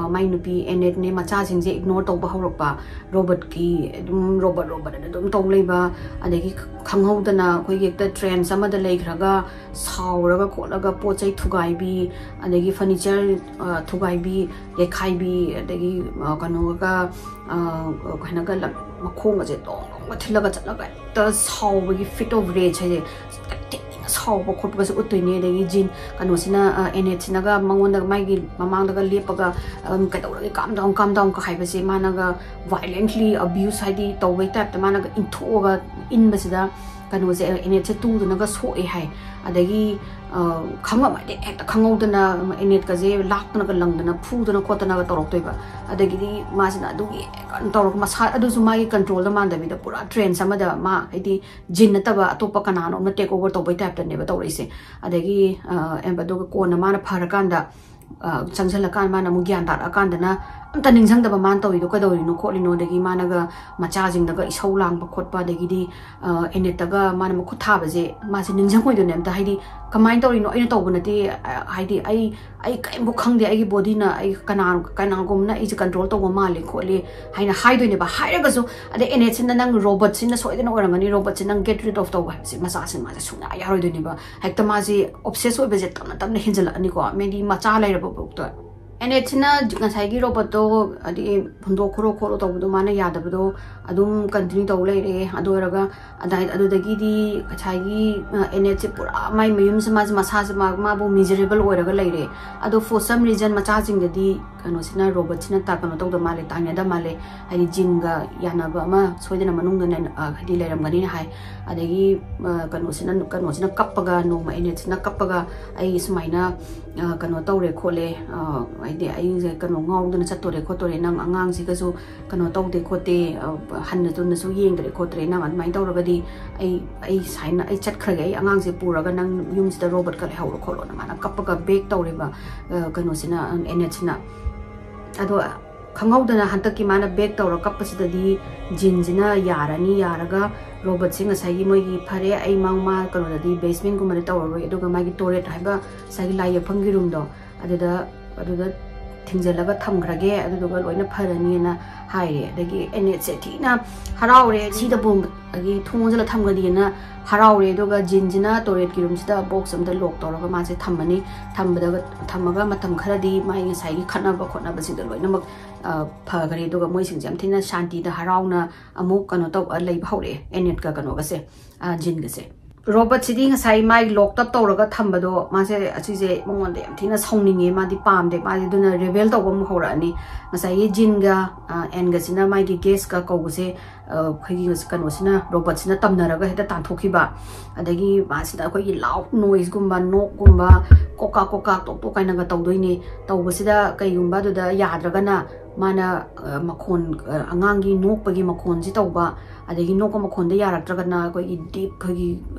ꯃꯥꯏ ꯅꯨꯄꯤ ꯑꯦꯅꯦꯠꯅꯦ ꯃꯆꯥꯁꯤꯡꯁꯦ ꯏꯒꯅꯣꯔ ꯇꯧꯕ ꯍꯧꯔꯛꯄ, ꯔꯣꯕꯣꯠꯀꯤ ꯑꯗꯨꯝ ꯔꯣꯕꯣꯠ ꯔꯣꯕꯣꯠ ꯑꯗꯨꯝ ꯇꯧ ꯂꯩꯕ, ꯑꯗꯒꯤ ꯈꯪꯍꯧꯗꯅ ꯑꯩꯈꯣꯏꯒꯤ ꯍꯦꯛꯇ ꯇ꯭ꯔꯦꯟꯁ ꯑꯃꯗ ꯂꯩꯈ꯭ꯔꯒ ꯁꯥꯎꯔꯒ ꯈꯣꯠꯂꯒ ꯄꯣꯠ ꯆꯩ ꯊꯨꯒꯥꯏꯕꯤ, ꯑꯗꯒꯤ ꯐꯔꯅꯤꯆꯔ ꯊꯨꯒꯥꯏꯕꯤ, ꯌꯩꯈꯥꯏꯕꯤ, ꯑꯗꯒꯤ ꯀꯩꯅꯣꯒ ꯀꯩꯅꯣꯒ ꯃꯈꯣꯡꯒꯁꯦ ꯇꯣꯡ ꯇꯣꯡꯒ ꯊꯤꯜꯂꯒ ꯆꯠꯂꯒ ꯍꯦꯛꯇ ꯁꯥꯎꯕꯒꯤ ꯐꯤꯠ ꯑꯣꯐ ꯔꯦꯖ ꯍꯥꯏꯁꯦ, ꯇꯤꯛꯅ ꯁꯥꯎꯕ ꯈꯣꯠꯄꯒꯁꯨ ꯎꯠꯇꯣꯏꯅꯦ꯫ ꯑꯗꯒꯤ ꯖꯤꯟ ꯀꯩꯅꯣꯁꯤꯅ, ꯑꯦꯅꯦꯠꯁꯤꯅꯒ ꯃꯉꯣꯟꯗ ꯃꯥꯒꯤ ꯃꯃꯥꯡꯗꯒ ꯂꯦꯞꯄꯒ, "ꯀꯩꯗꯧꯔꯒꯦ, ꯀꯥꯝ ꯗꯥꯎꯟ, ꯀꯥꯝ ꯗꯥꯎꯟ" ꯀ ꯍꯥꯏꯕꯁꯦ ꯃꯥꯅꯒ ꯚꯥꯏꯂꯦꯟꯠꯂꯤ ꯑꯕ꯭ꯌꯨꯁ ꯍꯥꯏꯗꯤ ꯇꯧꯕꯩ ꯇꯥꯏꯞꯇ ꯃꯥꯅꯒ ꯏꯟꯊꯣꯛꯑꯒ ꯏꯟꯕꯁꯤꯗ ꯀꯩꯅꯣꯁꯦ, ꯑꯦꯅꯦꯠꯁꯦ ꯇꯨꯗꯅꯒ ꯁꯣꯛꯑꯦ ꯍꯥꯏ꯫ ꯑꯗꯒꯤ ꯈꯪꯉꯝꯃꯗꯤ ꯍꯦꯛꯇ ꯈꯪꯍꯧꯗꯅ ꯑꯦꯅꯦꯠꯀꯁꯦ ꯂꯥꯛꯇꯅꯒ ꯂꯪꯗꯅ ꯐꯨꯗꯅ ꯈꯣꯠꯇꯅꯒ ꯇꯧꯔꯛꯇꯣꯏꯕ꯫ ꯑꯗꯒꯤꯗꯤ ꯃꯥꯁꯤꯅ ꯑꯗꯨꯒꯤ ꯀꯩꯅꯣ ꯇꯧꯔꯒ ꯃꯁꯥ ꯑꯗꯨꯁꯨ ꯃꯥꯒꯤ ꯀꯟꯇ꯭ꯔꯣꯜꯗ ꯃꯥꯟꯗꯕꯤꯗ ꯄꯨꯔꯥ ꯇ꯭ꯔꯦꯟꯁ ꯑꯃꯗ ꯃꯥ, ꯍꯥꯏꯗꯤ ꯖꯤꯟ ꯅꯠꯇꯕ ꯑꯇꯣꯞꯄ ꯀꯅꯥꯅꯣꯝꯅ ꯇꯦꯛ ꯑꯣꯚꯔ ꯇꯧꯕꯩ ꯇꯥꯏꯞꯇꯅꯦꯕ ꯇꯧꯔꯛꯏꯁꯦ꯫ ꯑꯗꯒꯤ ꯑꯗꯨꯒ ꯀꯣꯟꯅ ꯃꯥꯅ ꯐꯔꯀꯥꯟꯗ ꯆꯪꯁꯤꯜꯂꯀꯥꯟꯗ ꯃꯥꯅ ꯑꯃꯨꯛ ꯒ꯭ꯌꯥꯟ ꯇꯥꯔꯛꯑꯀꯥꯟꯗꯅ ꯑꯝꯇ ꯅꯤꯡꯁꯤꯡꯗꯕ ꯃꯥꯅ ꯇꯧꯔꯤꯗꯣ ꯀꯩꯗꯧꯔꯤꯅꯣ ꯈꯣꯠꯂꯤꯅꯣ, ꯑꯗꯒꯤ ꯃꯥꯅꯒ ꯃꯆꯥꯁꯤꯡꯗꯒ ꯏꯁꯧ ꯂꯥꯡꯕ ꯈꯣꯠꯄ, ꯑꯗꯒꯤꯗꯤ ꯑꯦꯅꯦꯠꯇꯒ ꯃꯥꯅ ꯃꯈꯨꯠ ꯊꯥꯕꯁꯦ ꯃꯥꯁꯦ ꯅꯤꯡꯁꯤꯡꯉꯣꯏꯗꯣꯏꯅꯦ ꯑꯝꯇ, ꯍꯥꯏꯗꯤ ꯀꯃꯥꯏꯅ ꯇꯧꯔꯤꯅꯣ, ꯑꯩꯅ ꯇꯧꯕ ꯅꯠꯇꯦ, ꯍꯥꯏꯗꯤ ꯑꯩ ꯑꯩ ꯀꯔꯤꯝꯐꯥꯎ ꯈꯪꯗꯦ, ꯑꯩꯒꯤ ꯕꯣꯗꯤꯅ ꯑꯩ ꯀꯅꯥ ꯀꯅꯥꯒꯨꯝꯕꯅ ꯑꯩꯁꯦ ꯀꯟꯇ꯭ꯔꯣꯜ ꯇꯧꯕ ꯃꯥꯜꯂꯦ ꯈꯣꯠꯂꯦ ꯍꯥꯏꯅ ꯍꯥꯏꯗꯣꯏꯅꯦꯕ꯫ ꯍꯥꯏꯔꯒꯁꯨ ꯑꯗꯩ ꯑꯦꯅꯦꯠꯁꯤꯅ ꯅꯪ ꯔꯣꯕꯣꯠꯁꯤꯅ ꯁꯣꯏꯗꯅ ꯑꯣꯏꯔꯝꯒꯅꯤ, ꯔꯣꯕꯣꯠꯁꯤ ꯅꯪ ꯒꯦꯠ ꯔꯤꯗ ꯑꯣꯐ ꯇꯧꯕ ꯍꯥꯏꯕꯁꯦ ꯃꯆꯥꯁꯤꯡ ꯃꯥꯁꯦ ꯁꯨꯡꯌꯥ ꯌꯥꯔꯣꯏꯗꯣꯏꯅꯦꯕ꯫ ꯍꯦꯛꯇ ꯃꯥꯁꯦ ꯑꯣꯞꯁꯦꯁ ꯑꯣꯏꯕꯁꯦ ꯇꯞꯅ ꯇꯞꯅ ꯍꯦꯟꯖꯜꯂꯛꯑꯅꯤꯀꯣ, ꯃꯦꯗꯤ ꯃꯆꯥ ꯂꯩꯔꯕ ꯐꯥꯎꯗ꯫ ꯑꯦꯅꯦꯠꯁꯤꯅ ꯉꯁꯥꯏꯒꯤ ꯔꯣꯕꯣꯠꯇꯣ ꯍꯥꯏꯗꯤ ꯍꯨꯟꯗꯣꯛꯈ꯭ꯔꯣ ꯈꯣꯠꯂꯣ ꯇꯧꯕꯗꯣ ꯃꯥꯅ ꯌꯥꯗꯕꯗꯣ ꯑꯗꯨꯝ ꯀꯟꯇꯤꯅ꯭ꯌꯨ ꯇꯧ ꯂꯩꯔꯦ꯫ ꯑꯗꯨ ꯑꯣꯏꯔꯒ ꯑꯗꯥꯏ-, ꯑꯗꯨꯗꯒꯤꯗꯤ ꯉꯁꯥꯏꯒꯤ ꯑꯦꯅꯦꯠꯁꯦ ꯄꯨꯔꯥ ꯃꯥꯏ ꯃꯌꯨꯝꯁꯦ ꯃꯥꯁꯦ ꯃꯁꯥꯁꯦ ꯃꯥ-, ꯃꯥꯕꯨ ꯃꯤꯖꯔꯦꯕꯜ ꯑꯣꯏꯔꯒ ꯂꯩꯔꯦ꯫ ꯑꯗꯣ for some reason ꯃꯆꯥꯁꯤꯡꯗꯗꯤ ꯀꯩꯅꯣꯁꯤꯅ, ꯔꯣꯕꯣꯠꯁꯤꯅ ꯇ-, ꯀꯩꯅꯣ ꯇꯧꯗ ꯃꯥꯜꯂꯦ, ꯇꯥꯏꯅꯗ ꯃꯥꯜꯂꯦ꯫ ꯍꯥꯏꯗꯤ ꯖꯤꯟꯒ ꯌꯥꯅꯕ ꯑꯃ ꯁꯣꯏꯗꯅ ꯃꯅꯨꯡꯗ ꯅ-, ꯑ, ꯍꯥꯏꯗꯤ ꯂꯩꯔꯝꯒꯅꯤꯅ ꯍꯥꯏ꯫ ꯑꯗꯒꯤ, ꯑ, ꯀꯩꯅꯣꯁꯤꯅ, ꯀꯩꯅꯣꯁꯤꯅ ꯀꯞꯄꯒ, ꯅꯣꯡꯃ ꯑꯦꯅꯦꯠꯁꯤꯅ ꯀꯞꯄꯒ, "ꯑꯩ ꯁꯨꯃꯥꯏꯅ, ꯑ, ꯀꯩꯅꯣ ꯇꯧꯔꯦ ꯈꯣꯠꯂꯦ, ꯑ, ꯍꯥꯏꯗꯤ ꯑꯩꯁꯦ ꯀꯩꯅꯣ ꯉꯥꯎꯗꯅ ꯆꯠꯇꯣꯔꯦ ꯈꯣꯠꯇꯣꯔꯦ, ꯅꯪ ꯑꯉꯥꯡꯁꯤꯒꯁꯨ ꯀꯩꯅꯣ ꯇꯧꯗꯦ ꯈꯣꯠꯇꯦ, ꯑ, ꯍꯟꯅ ꯇꯨꯟꯅꯁꯨ ꯌꯦꯡꯗ꯭ꯔꯦ ꯈꯣꯠꯇ꯭ꯔꯦ, ꯅꯪ ꯑꯗꯨꯃꯥꯏꯅ ꯇꯧꯔꯒꯗꯤ ꯑꯩ, ꯑꯩ ꯁꯨꯃꯥꯏꯅ ꯑꯩ ꯆꯠꯈ꯭ꯔꯒꯦ, ꯑꯩ ꯑꯉꯥꯡꯁꯦ ꯄꯨꯔꯒ ꯅꯪ ꯌꯨꯝꯁꯤꯗ ꯔꯣꯕꯣꯠꯀ ꯂꯩꯍꯧꯔꯣ ꯈꯣꯠꯂꯣꯅ" ꯃꯥꯅ ꯀꯞꯄꯒ ꯕꯦꯛ ꯇꯧꯔꯦꯕ, ꯑ, ꯀꯩꯅꯣꯁꯤꯅ, ꯑ, ꯑꯦꯅꯦꯠꯁꯤꯅ꯫ ꯑꯗꯣ ꯈꯪꯍꯧꯗꯅ ꯍꯟꯗꯛꯀꯤ ꯃꯥꯅ ꯕꯦꯛ ꯇꯧꯔ ꯀꯞꯄꯁꯤꯗꯅꯤ ꯖꯤꯟꯁꯤꯅ ꯌꯥꯔꯅꯤ꯫ ꯌꯥꯔꯒ ꯔꯣꯕꯣꯠꯁꯦ ꯉꯁꯥꯏꯒꯤ ꯃꯣꯏꯒꯤ ꯐꯔꯦ, ꯑꯩ ꯃꯥ ꯃꯥ ꯀꯩꯅꯣꯗꯗꯤ ꯕꯦꯁꯃꯦꯟꯒꯨꯝꯕꯗ ꯇꯧꯔꯔꯣꯏ, ꯑꯗꯨꯒ ꯃꯥꯒꯤ ꯇꯣꯔꯦꯠ ꯍꯥꯏꯕ ꯉꯁꯥꯏꯒꯤ ꯂꯥꯏ ꯌꯦꯛꯐꯝꯒꯤ ꯔꯨꯝꯗꯣ ꯑꯗꯨꯗ ꯑꯗꯨꯗ ꯊꯤꯡꯖꯤꯜꯂꯒ ꯊꯝꯈ꯭ꯔꯒꯦ, ꯑꯗꯨꯗꯨꯒ ꯂꯣꯏꯅ ꯐꯔꯅꯤꯅ ꯍꯥꯏꯔꯦ꯫ ꯑꯗꯒꯤ ꯑꯦꯅꯦꯠꯁꯦ ꯊꯤꯅ ꯍꯔꯥꯎꯔꯦ꯫ ꯁꯤꯗ ꯕꯣꯝꯒꯤ ꯊꯣꯡ ꯂꯣꯟꯁꯤꯜꯂ ꯊꯝꯒꯅꯤꯅ ꯍꯔꯥꯎꯔꯦ꯫ ꯑꯗꯨꯒ ꯖꯤꯟꯁꯤꯅ ꯇꯣꯔꯦꯠꯀꯤ ꯔꯨꯝꯁꯤꯗ ꯕꯣꯛꯁ ꯑꯃꯗ ꯂꯣꯛ ꯇꯧꯔꯒ ꯃꯥꯁꯦ ꯊꯝꯃꯅꯤ꯫ ꯊꯝꯕꯗꯒ ꯊꯝꯃꯒ ꯃꯇꯝ ꯈꯔꯗꯤ ꯃꯥꯒꯤ ꯉꯁꯥꯏꯒꯤ ꯈꯠꯅꯕ ꯈꯣꯠꯅꯕꯁꯤꯡꯗꯣ ꯂꯣꯏꯅꯃꯛ ꯐꯈ꯭ꯔꯦ꯫ ꯑꯗꯨꯒ ꯃꯣꯏꯁꯤꯡꯁꯦ ꯌꯥꯝ ꯊꯤꯅ ꯁꯥꯟꯇꯤꯗ ꯍꯔꯥꯎꯅ ꯑꯃꯨꯛ ꯀꯩꯅꯣ ꯇꯧ ꯂꯩꯕ ꯍꯧꯔꯛꯑꯦ, ꯑꯦꯅꯦꯠꯀ ꯀꯩꯅꯣꯒꯁꯦ, ꯖꯤꯟꯒꯁꯦ꯫ ꯔꯣꯕꯣꯠꯁꯤꯗꯤ ꯉꯁꯥꯏ ꯃꯥꯒꯤ ꯂꯣꯛꯇꯞ ꯇꯧꯔꯒ ꯊꯝꯕꯗꯣ ꯃꯥꯁꯦ, ꯑꯁꯤꯁꯦ ꯃꯉꯣꯟꯗ ꯌꯥꯝ ꯊꯤꯅ ꯁꯥꯎꯅꯤꯡꯉꯦ, ꯃꯥꯗꯤ ꯄꯥꯝꯗꯦ, ꯃꯥꯗꯤ ꯑꯗꯨꯅ ꯔꯦꯕꯦꯜ ꯇꯧꯕ ꯑꯃꯨꯛ ꯍꯧꯔꯛꯑꯅꯤ꯫ ꯉꯁꯥꯏꯒꯤ ꯖꯤꯟꯒ ꯑꯦꯟꯒꯁꯤꯅ ꯃꯥꯒꯤ ꯒꯦꯁꯀ ꯀꯧꯕꯁꯦ ꯑꯩꯈꯣꯏꯒꯤ ꯀꯩꯅꯣꯁꯤꯅ, ꯔꯣꯕꯣꯠꯁꯤꯅ ꯇꯝꯅꯔꯒ ꯍꯦꯛꯇ ꯇꯥꯟꯊꯣꯛꯈꯤꯕ꯫ ꯑꯗꯒꯤ ꯃꯥꯁꯤꯗ ꯑꯩꯈꯣꯏꯒꯤ ꯂꯥꯎꯠ ꯅꯣꯏꯁꯀꯨꯝꯕ, ꯅꯣꯛꯀꯨꯝꯕ, ꯀꯣꯀꯥ ꯀꯣꯀꯥ ꯇꯣꯛ ꯇꯣꯛ ꯀꯥꯏꯅꯒ ꯇꯧꯗꯣꯏꯅꯦ꯫ ꯇꯧꯕꯁꯤꯗ ꯀꯩꯒꯨꯝꯕ ꯑꯗꯨꯗ ꯌꯥꯗ꯭ꯔꯒꯅ ꯃꯥꯅ ꯃꯈꯣꯟ, ꯑꯉꯥꯡꯒꯤ ꯅꯣꯛꯄꯒꯤ ꯃꯈꯣꯟꯁꯤ ꯇꯧꯕ, ꯑꯗꯒꯤ ꯅꯣꯛꯄ ꯃꯈꯣꯟꯗ ꯌꯥꯔꯛꯇ꯭ꯔꯒꯅ ꯑꯩꯈꯣꯏꯒꯤ ꯗꯤꯞ, ꯑꯩꯈꯣꯏꯒꯤ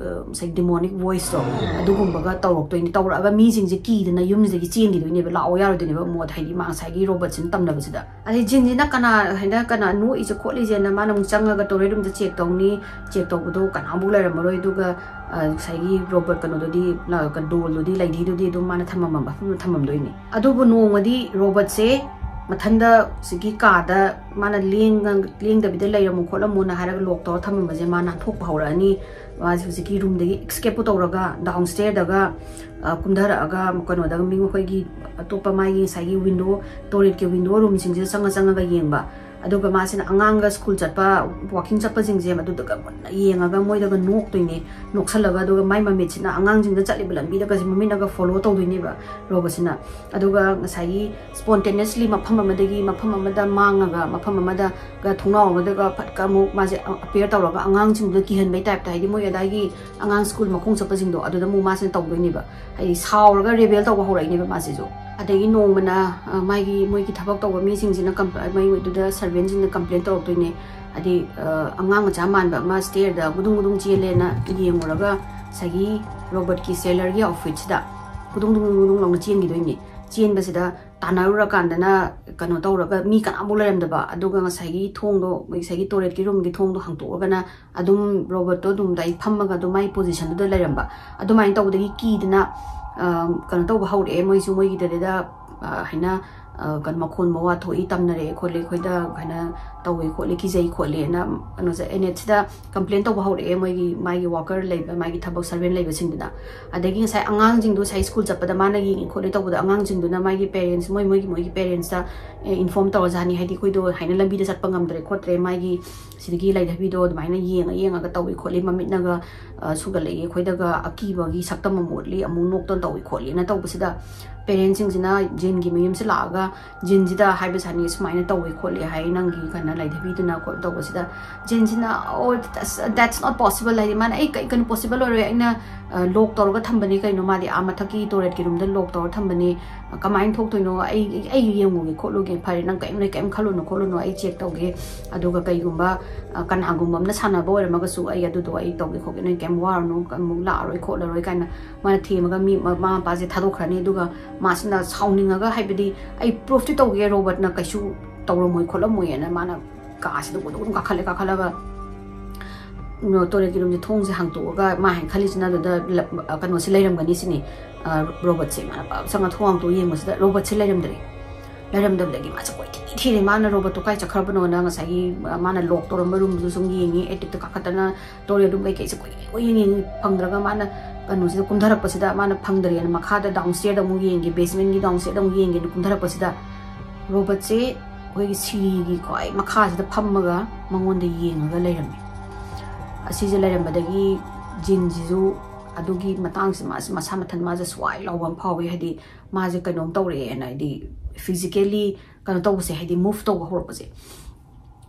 ꯉꯁꯥꯏ ꯗꯤꯃꯣꯅꯤꯛ ꯚꯣꯏꯁꯇꯣ ꯑꯗꯨꯒꯨꯝꯕꯒ ꯇꯧꯔꯛꯇꯣꯏꯅꯤ꯫ ꯇꯧꯔꯛꯑꯒ ꯃꯤꯁꯤꯡꯁꯦ ꯀꯤꯗꯅ ꯌꯨꯝꯁꯤꯗꯒꯤ ꯆꯦꯟꯈꯤꯗꯣꯏꯅꯦꯕ, ꯂꯥꯛꯑꯣ ꯌꯥꯔꯣꯏꯗꯣꯏꯅꯦꯕ ꯃꯣꯠ, ꯍꯥꯏꯗꯤ ꯃꯥ ꯉꯁꯥꯏꯒꯤ ꯔꯣꯕꯣꯠꯁꯤꯅ ꯇꯝꯅꯕꯁꯤꯗ꯫ ꯑꯗꯩ ꯖꯤꯟꯁꯤꯅ ꯀꯅꯥ ꯍꯥꯏꯅ ꯀꯅꯥ ꯅꯣꯛꯏꯁꯦ ꯈꯣꯠꯂꯤꯁꯦꯅ ꯃꯥꯅ ꯑꯃꯨꯛ ꯆꯪꯉꯒ ꯇꯣꯔꯦꯠ ꯔꯨꯝꯗ ꯆꯦꯛ ꯇꯧꯅꯤ꯫ ꯆꯦꯛ ꯇꯧꯕꯗꯣ ꯀꯅꯥꯝꯐꯥꯎ ꯂꯩꯔꯝꯃꯔꯣꯏ꯫ ꯑꯗꯨꯒ ꯉꯁꯥꯏꯒꯤ ꯔꯣꯕꯣꯠ ꯀꯩꯅꯣꯗꯨꯗꯤ, ꯗꯣꯜꯗꯨꯗꯤ, ꯂꯩꯗꯤꯗꯨꯗꯤ ꯑꯗꯨꯝ ꯃꯥꯅ ꯊꯝꯃꯝꯕ ꯃꯐꯝꯗ ꯊꯝꯃꯝꯗꯣꯏꯅꯤ꯫ ꯑꯗꯨꯕꯨ ꯅꯣꯡꯃꯗꯤ ꯔꯣꯕꯣꯠꯁꯦ ꯃꯊꯟꯗ ꯍꯧꯖꯤꯛꯀꯤ ꯀꯥꯗ ꯃꯥꯅ ꯂꯦꯡꯗꯕꯤꯗ ꯂꯩꯔꯝꯃꯨ ꯈꯣꯠꯂꯝꯃꯨꯅ ꯍꯥꯏꯔꯒ ꯂꯣꯛ ꯇꯧꯔ ꯊꯝꯃꯝꯕꯁꯦ ꯃꯥ ꯅꯥꯟꯊꯣꯛꯄ ꯍꯧꯔꯛꯑꯅꯤ꯫ ꯃꯥꯁꯦ ꯍꯧꯖꯤꯛꯀꯤ ꯔꯨꯝꯗꯒꯤ ꯏꯁꯀꯦꯞꯄꯨ ꯇꯧꯔꯒ ꯗꯥꯎꯟ ꯁ꯭ꯇꯦꯌꯔꯗꯒ ꯀꯨꯝꯊꯔꯛꯑꯒ ꯀꯩꯅꯣꯗꯒ ꯃꯤ ꯃꯈꯣꯏꯒꯤ ꯑꯇꯣꯞꯄ ꯃꯥꯒꯤ ꯉꯁꯥꯏꯒꯤ ꯋꯤꯟꯗꯣ, ꯇꯣꯔꯦꯠꯀꯤ ꯋꯤꯟꯗꯣ ꯔꯨꯝꯁꯤꯡꯁꯤꯗ ꯆꯪꯉ ꯆꯪꯉꯒ ꯌꯦꯡꯕ꯫ ꯑꯗꯨꯒ ꯃꯥꯁꯤꯅ ꯑꯉꯥꯡꯒ ꯁ꯭ꯀꯨꯜ ꯆꯠꯄ, ꯋꯥꯀꯤꯡ ꯆꯠꯄꯁꯤꯡꯁꯦ ꯃꯗꯨꯗꯒ ꯃꯨꯟꯅ ꯌꯦꯡꯉꯒ ꯃꯣꯏꯗꯒ ꯅꯣꯛꯇꯣꯏꯅꯦ꯫ ꯅꯣꯛꯁꯜꯂꯒ ꯑꯗꯨꯒ ꯃꯥꯏ ꯃꯃꯤꯠꯁꯤꯅ ꯑꯉꯥꯡꯁꯤꯡꯗ ꯆꯠꯂꯤꯕ ꯂꯝꯕꯤꯗꯒꯁꯦ ꯃꯃꯤꯠꯅꯒ ꯐꯣꯂꯣ ꯇꯧꯗꯣꯏꯅꯦꯕ ꯔꯣꯕꯣꯠꯁꯤꯅ꯫ ꯑꯗꯨꯒ ꯉꯁꯥꯏꯒꯤ ꯁ꯭ꯄꯣꯟꯇꯦꯅꯤꯌꯁꯂꯤ ꯃꯐꯝ ꯑꯃꯗꯒꯤ ꯃꯐꯝ ꯑꯃꯗ ꯃꯥꯡꯉꯒ ꯃꯐꯝ ꯑꯃꯗꯒ ꯊꯣꯡꯅꯥꯎ ꯑꯃꯗꯒ ꯐꯠꯀ ꯑꯃꯨꯛ ꯃꯥꯁꯦ ꯑꯄꯤꯌꯔ ꯇꯧꯔꯒ ꯑꯉꯥꯡꯁꯤꯡꯗꯨꯗ ꯀꯤꯍꯟꯕꯩ ꯇꯥꯏꯞꯇ, ꯍꯥꯏꯗꯤ ꯃꯣꯏ ꯑꯗꯥꯏꯒꯤ ꯑꯉꯥꯡ ꯁ꯭ꯀꯨꯜ ꯃꯈꯣꯡ ꯆꯠꯄꯁꯤꯡꯗꯣ ꯑꯗꯨꯗ ꯑꯃꯨꯛ ꯃꯥꯁꯤꯅ ꯇꯧꯗꯣꯏꯅꯦꯕ꯫ ꯍꯥꯏꯗꯤ ꯁꯥꯎꯔꯒ ꯔꯦꯕꯦꯜ ꯇꯧꯕ ꯍꯧꯔꯛꯏꯅꯦꯕ ꯃꯥꯁꯤꯁꯨ꯫ ꯑꯗꯒꯤ ꯅꯣꯡꯃꯅ ꯃꯥꯒꯤ ꯃꯣꯏꯒꯤ ꯊꯕꯛ ꯇꯧꯕ ꯃꯤꯁꯤꯡꯁꯤꯅ, ꯃꯣꯏꯗꯨꯗ ꯁꯔꯚꯦꯟꯁꯤꯡꯅ ꯀꯝꯄ꯭ꯂꯦꯟ ꯇꯧꯔꯛꯇꯣꯏꯅꯦ꯫ ꯍꯥꯏꯗꯤ ꯑꯉꯥꯡ ꯃꯆꯥ ꯃꯥꯟꯕ ꯑꯃ ꯁ꯭ꯇꯦꯌꯔꯗ ꯒꯨꯗꯨꯡ ꯒꯨꯗꯨꯡ ꯆꯦꯜꯂꯦꯅ ꯌꯦꯡꯉꯨꯔꯒ ꯉꯁꯥꯏꯒꯤ ꯔꯣꯕꯣꯠꯀꯤ ꯁꯦꯂꯔꯒꯤ ꯑꯥꯎꯠꯐꯤꯠꯁꯤꯗ ꯒꯨꯗꯨꯡ ꯒꯨꯗꯨꯡ ꯒꯨꯗꯨꯡ ꯂꯥꯎꯅ ꯆꯦꯟꯈꯤꯗꯣꯏꯅꯦ꯫ ꯆꯦꯟꯕꯁꯤꯗ ꯇꯥꯟꯅꯔꯨꯔꯀꯥꯟꯗꯅ ꯀꯩꯅꯣ ꯇꯧꯔꯒ ꯃꯤ ꯀꯅꯥꯃꯨꯛ ꯂꯩꯔꯝꯗꯕ, ꯑꯗꯨꯒ ꯉꯁꯥꯏꯒꯤ ꯊꯣꯡꯗꯣ, ꯉꯁꯥꯏꯒꯤ toiletꯀꯤ roomꯒꯤ ꯊꯣꯡꯗꯣ ꯍꯥꯡꯇꯣꯛꯑꯒꯅ ꯑꯗꯨꯝ robotꯇꯣ ꯑꯗꯨꯝꯗ ꯑꯩ ꯐꯝꯃꯒ ꯑꯗꯨꯝ ꯃꯥꯏ positionꯗꯨꯗ ꯂꯩꯔꯝꯕ꯫ ꯑꯗꯨꯃꯥꯏꯅ ꯇꯧꯕꯗꯒꯤ ꯀꯤꯗꯅ, ꯑ, ꯀꯩꯅꯣ ꯇꯧꯕ ꯍꯧꯔꯛꯑꯦ ꯃꯣꯏꯁꯨ, ꯃꯣꯏꯒꯤꯗꯨꯗꯩꯗ, ꯑ, ꯍꯥꯏꯅ, ꯑ, ꯀꯩꯅꯣ, ꯃꯈꯣꯟ ꯃꯋꯥ ꯊꯣꯛꯏ, ꯇꯝꯅꯔꯛꯑꯦ ꯈꯣꯠꯂꯦ, ꯑꯩꯈꯣꯏꯗ ꯍꯥꯏꯅ ꯇꯧꯏ ꯈꯣꯠꯂꯤ, ꯀꯤꯖꯩ ꯈꯣꯠꯂꯦꯅ ꯀꯩꯅꯣꯁꯦ, NHꯁꯤꯗ complain ꯇꯧꯕ ꯍꯧꯔꯛꯑꯦ ꯃꯣꯏꯒꯤ, ꯃꯥꯒꯤ worker ꯂꯩꯕ, ꯃꯥꯒꯤ ꯊꯕꯛ servant ꯂꯩꯕꯁꯤꯡꯗꯨꯅ꯫ ꯑꯗꯒꯤ ꯉꯁꯥꯏ ꯑꯉꯥꯡꯁꯤꯡꯗꯣ ꯉꯁꯥꯏ school ꯆꯠꯄꯗ ꯃꯥꯅ ꯌꯦꯡꯉꯤ ꯈꯣꯠꯂꯤ ꯇꯧꯕꯗꯣ, ꯑꯉꯥꯡꯁꯤꯡꯗꯨꯅ ꯃꯥꯒꯤ parents, ꯃꯣꯏ, ꯃꯣꯏꯒꯤ, ꯃꯣꯏꯒꯤ parentsꯇ, ꯑꯦ, inform ꯇꯧꯔꯖꯥꯠꯅꯤ, ꯍꯥꯏꯗꯤ ꯑꯩꯈꯣꯏꯗꯣ ꯍꯥꯏꯅ ꯂꯝꯕꯤꯗ ꯆꯠꯄ ꯉꯝꯗ꯭ꯔꯦ ꯈꯣꯠꯇ꯭ꯔꯦ, ꯃꯥꯒꯤ ꯁꯤꯗꯒꯤ ꯂꯩꯊꯕꯤꯗꯣ ꯑꯗꯨꯃꯥꯏꯅ ꯌꯦꯡꯉ ꯌꯦꯡꯉꯒ ꯇꯧꯏ ꯈꯣꯠꯂꯤ, ꯃꯃꯤꯠꯅꯒ, ꯑ, ꯁꯨꯒꯠꯂꯛꯏ, ꯑꯩꯈꯣꯏꯗꯒ ꯑꯀꯤꯕꯒꯤ ꯁꯛꯇꯝ ꯑꯃ ꯎꯠꯂꯤ, ꯑꯃꯨꯛ ꯅꯣꯛꯇꯅ ꯇꯧꯏ ꯈꯣꯠꯂꯤꯅ ꯇꯧꯕꯁꯤꯗ, parentꯁꯤꯡꯁꯤꯅ ꯖꯤꯟꯒꯤ ꯃꯌꯨꯝꯁꯦ ꯂꯥꯛꯑꯒ ꯖꯤꯟꯁꯤꯗ ꯍꯥꯏꯕ ꯁꯥꯅꯤ, "ꯁꯨꯃꯥꯏꯅ ꯇꯧꯏ ꯈꯣꯠꯂꯤ ꯍꯥꯏ, ꯅꯪꯒꯤ ꯀꯩꯅꯣ ꯂꯩꯊꯕꯤꯗꯨꯅ" ꯈꯣꯠ ꯇꯧꯕꯁꯤꯗ, ꯖꯤꯟꯁꯤꯅ, "Oh, that's, that's not possible" ꯍꯥꯏꯗꯤ ꯃꯥꯅ, "ꯑꯩ ꯀꯩ, ꯀꯩꯅꯣ possible ꯑꯣꯏꯔꯣꯏ, ꯑꯩꯅ, ꯑ, lock ꯇꯧꯔꯒ ꯊꯝꯕꯅꯤ ꯀꯩꯅꯣ, ꯃꯥꯗꯤ ꯑꯥ ꯃꯊꯛꯀꯤ toiletꯀꯤ roomꯗ lock ꯇꯧꯔ ꯊꯝꯕꯅꯤ, ꯀꯃꯥꯏꯅ ꯊꯣꯛꯇꯣꯏꯅꯣ, ꯑꯩ, ꯑꯩ ꯌꯦꯡꯉꯨꯒꯦ ꯈꯣꯠꯂꯨꯒꯦ, ꯐꯔꯦ, ꯅꯪ ꯀꯩꯝ, ꯅꯣꯏ ꯀꯩꯝ ꯈꯜꯂꯨꯅꯨ ꯈꯣꯠꯂꯨꯅꯨ, ꯑꯩ check ꯇꯧꯒꯦ, ꯑꯗꯨꯒ ꯀꯩꯒꯨꯝꯕ, ꯑ, ꯀꯅꯥꯒꯨꯝꯕ ꯑꯃꯅ ꯁꯥꯟꯅꯕ ꯑꯣꯏꯔꯝꯃꯒꯁꯨ ꯑꯩ ꯑꯗꯨꯗꯣ ꯑꯩ ꯇꯧꯒꯦ ꯈꯣꯠꯀꯦ, ꯅꯣꯏ ꯀꯩꯝ ꯋꯥꯔꯨꯅꯨ, ꯑꯃꯨꯛ ꯂꯥꯛꯑꯔꯣꯏ ꯈꯣꯠꯂꯔꯣꯏ" ꯀꯥꯏꯅ ꯃꯥꯅ ꯊꯦꯝꯃꯒ ꯃꯤ, ꯃ-, ꯃꯃꯥ ꯃꯄꯥꯁꯦ ꯊꯥꯗꯣꯛꯈ꯭ꯔꯅꯤ꯫ ꯑꯗꯨꯒ ꯃꯥꯁꯤꯅ ꯁꯥꯎꯅꯤꯡꯉꯒ, ꯍꯥꯏꯕꯗꯤ, "ꯑꯩ proofꯇꯤ ꯇꯧꯒꯦ, robotꯅ ꯀꯩꯁꯨ ꯇꯧꯔꯝꯃꯣꯏ ꯈꯣꯠꯂꯝꯃꯣꯏꯅ" ꯃꯥꯅ ꯀꯥꯁꯤꯗ ꯒꯨꯗꯨ ꯒꯨꯗꯨ ꯀꯥꯈꯠꯂꯦ, ꯀꯥꯈꯠꯂꯒ, ꯎꯝ, toiletꯀꯤ roomꯁꯦ ꯊꯣꯡꯁꯦ ꯍꯥꯡꯇꯣꯛꯑꯒ ꯃꯥ ꯍꯥꯏꯅ ꯈꯜꯂꯤꯁꯤꯅ ꯑꯗꯨꯗ ꯂ-, ꯑ, ꯀꯩꯅꯣꯁꯦ ꯂꯩꯔꯝꯒꯅꯤ ꯁꯤꯅꯤ, ꯑ, robotꯁꯦ꯫ ꯃꯥꯅ ꯄꯞ ꯆꯪꯉ ꯊꯣꯡ ꯍꯥꯡꯇꯣꯛꯑ ꯌꯦꯡꯕꯁꯤꯗ robotꯁꯦ ꯂꯩꯔꯝꯗ꯭ꯔꯦ꯫ ꯂꯩꯔꯝꯗꯕꯗꯒꯤ ꯃꯥꯁꯦ ꯀꯣꯏꯊꯤ ꯊꯤꯔꯦ꯫ ꯃꯥꯅ robotꯇꯣ ꯀꯥꯏ ꯆꯠꯈ꯭ꯔꯕꯅꯣꯅ ꯉꯁꯥꯏꯒꯤ, ꯑ, ꯃꯥꯅ lock ꯇꯧꯔꯝꯕ roomꯗꯨ ꯁꯨꯝ ꯌꯦꯡꯉꯤ, atticꯇ ꯀꯥꯈꯠꯇꯅ toilet room ꯀꯩꯀꯩꯁꯦ ꯀꯣꯏ, ꯀꯣꯏ ꯌꯦꯡꯉꯤ, ꯐꯪꯗ꯭ꯔꯒ ꯃꯥꯅ ꯀꯩꯅꯣꯁꯤꯗ ꯀꯨꯝꯊꯔꯛꯄꯁꯤꯗ, ꯃꯥꯅ ꯐꯪꯗ꯭ꯔꯦꯅ ꯃꯈꯥꯗ downstairꯗ ꯑꯃꯨꯛ ꯌꯦꯡꯒꯦ, basementꯀꯤ downstairꯗ ꯑꯃꯨꯛ ꯌꯦꯡꯒꯦꯅ ꯀꯨꯝꯊꯔꯛꯄꯁꯤꯗ, robotꯁꯦ ꯑꯩꯈꯣꯏꯒꯤ ꯁꯤꯔꯤꯒꯤ ꯈ꯭ꯋꯥꯏ ꯃꯈꯥꯁꯤꯗ ꯐꯝꯃꯒ ꯃꯉꯣꯟꯗ ꯌꯦꯡꯉꯒ ꯂꯩꯔꯝꯃꯤ꯫ ꯑꯁꯤꯁꯦ ꯂꯩꯔꯝꯕꯗꯒꯤ ꯖꯤꯟꯁꯤꯁꯨ ꯑꯗꯨꯒꯤ ꯃꯇꯥꯡꯁꯤ ꯃꯥꯁꯤ ꯃꯁꯥ ꯃꯊꯟ ꯃꯥꯁꯦ ꯁ꯭ꯋꯥꯏ ꯂꯥꯎꯕ ꯑꯃ ꯐꯥꯎꯋꯤ, ꯍꯥꯏꯗꯤ ꯃꯥꯁꯦ ꯀꯩꯅꯣꯝ ꯇꯧꯔꯛꯑꯦꯅ, ꯍꯥꯏꯗꯤ physically ꯀꯩꯅꯣ ꯇꯧꯕꯁꯦ, ꯍꯥꯏꯗꯤ move ꯇꯧꯕ ꯍꯧꯔꯛꯄꯁꯦ꯫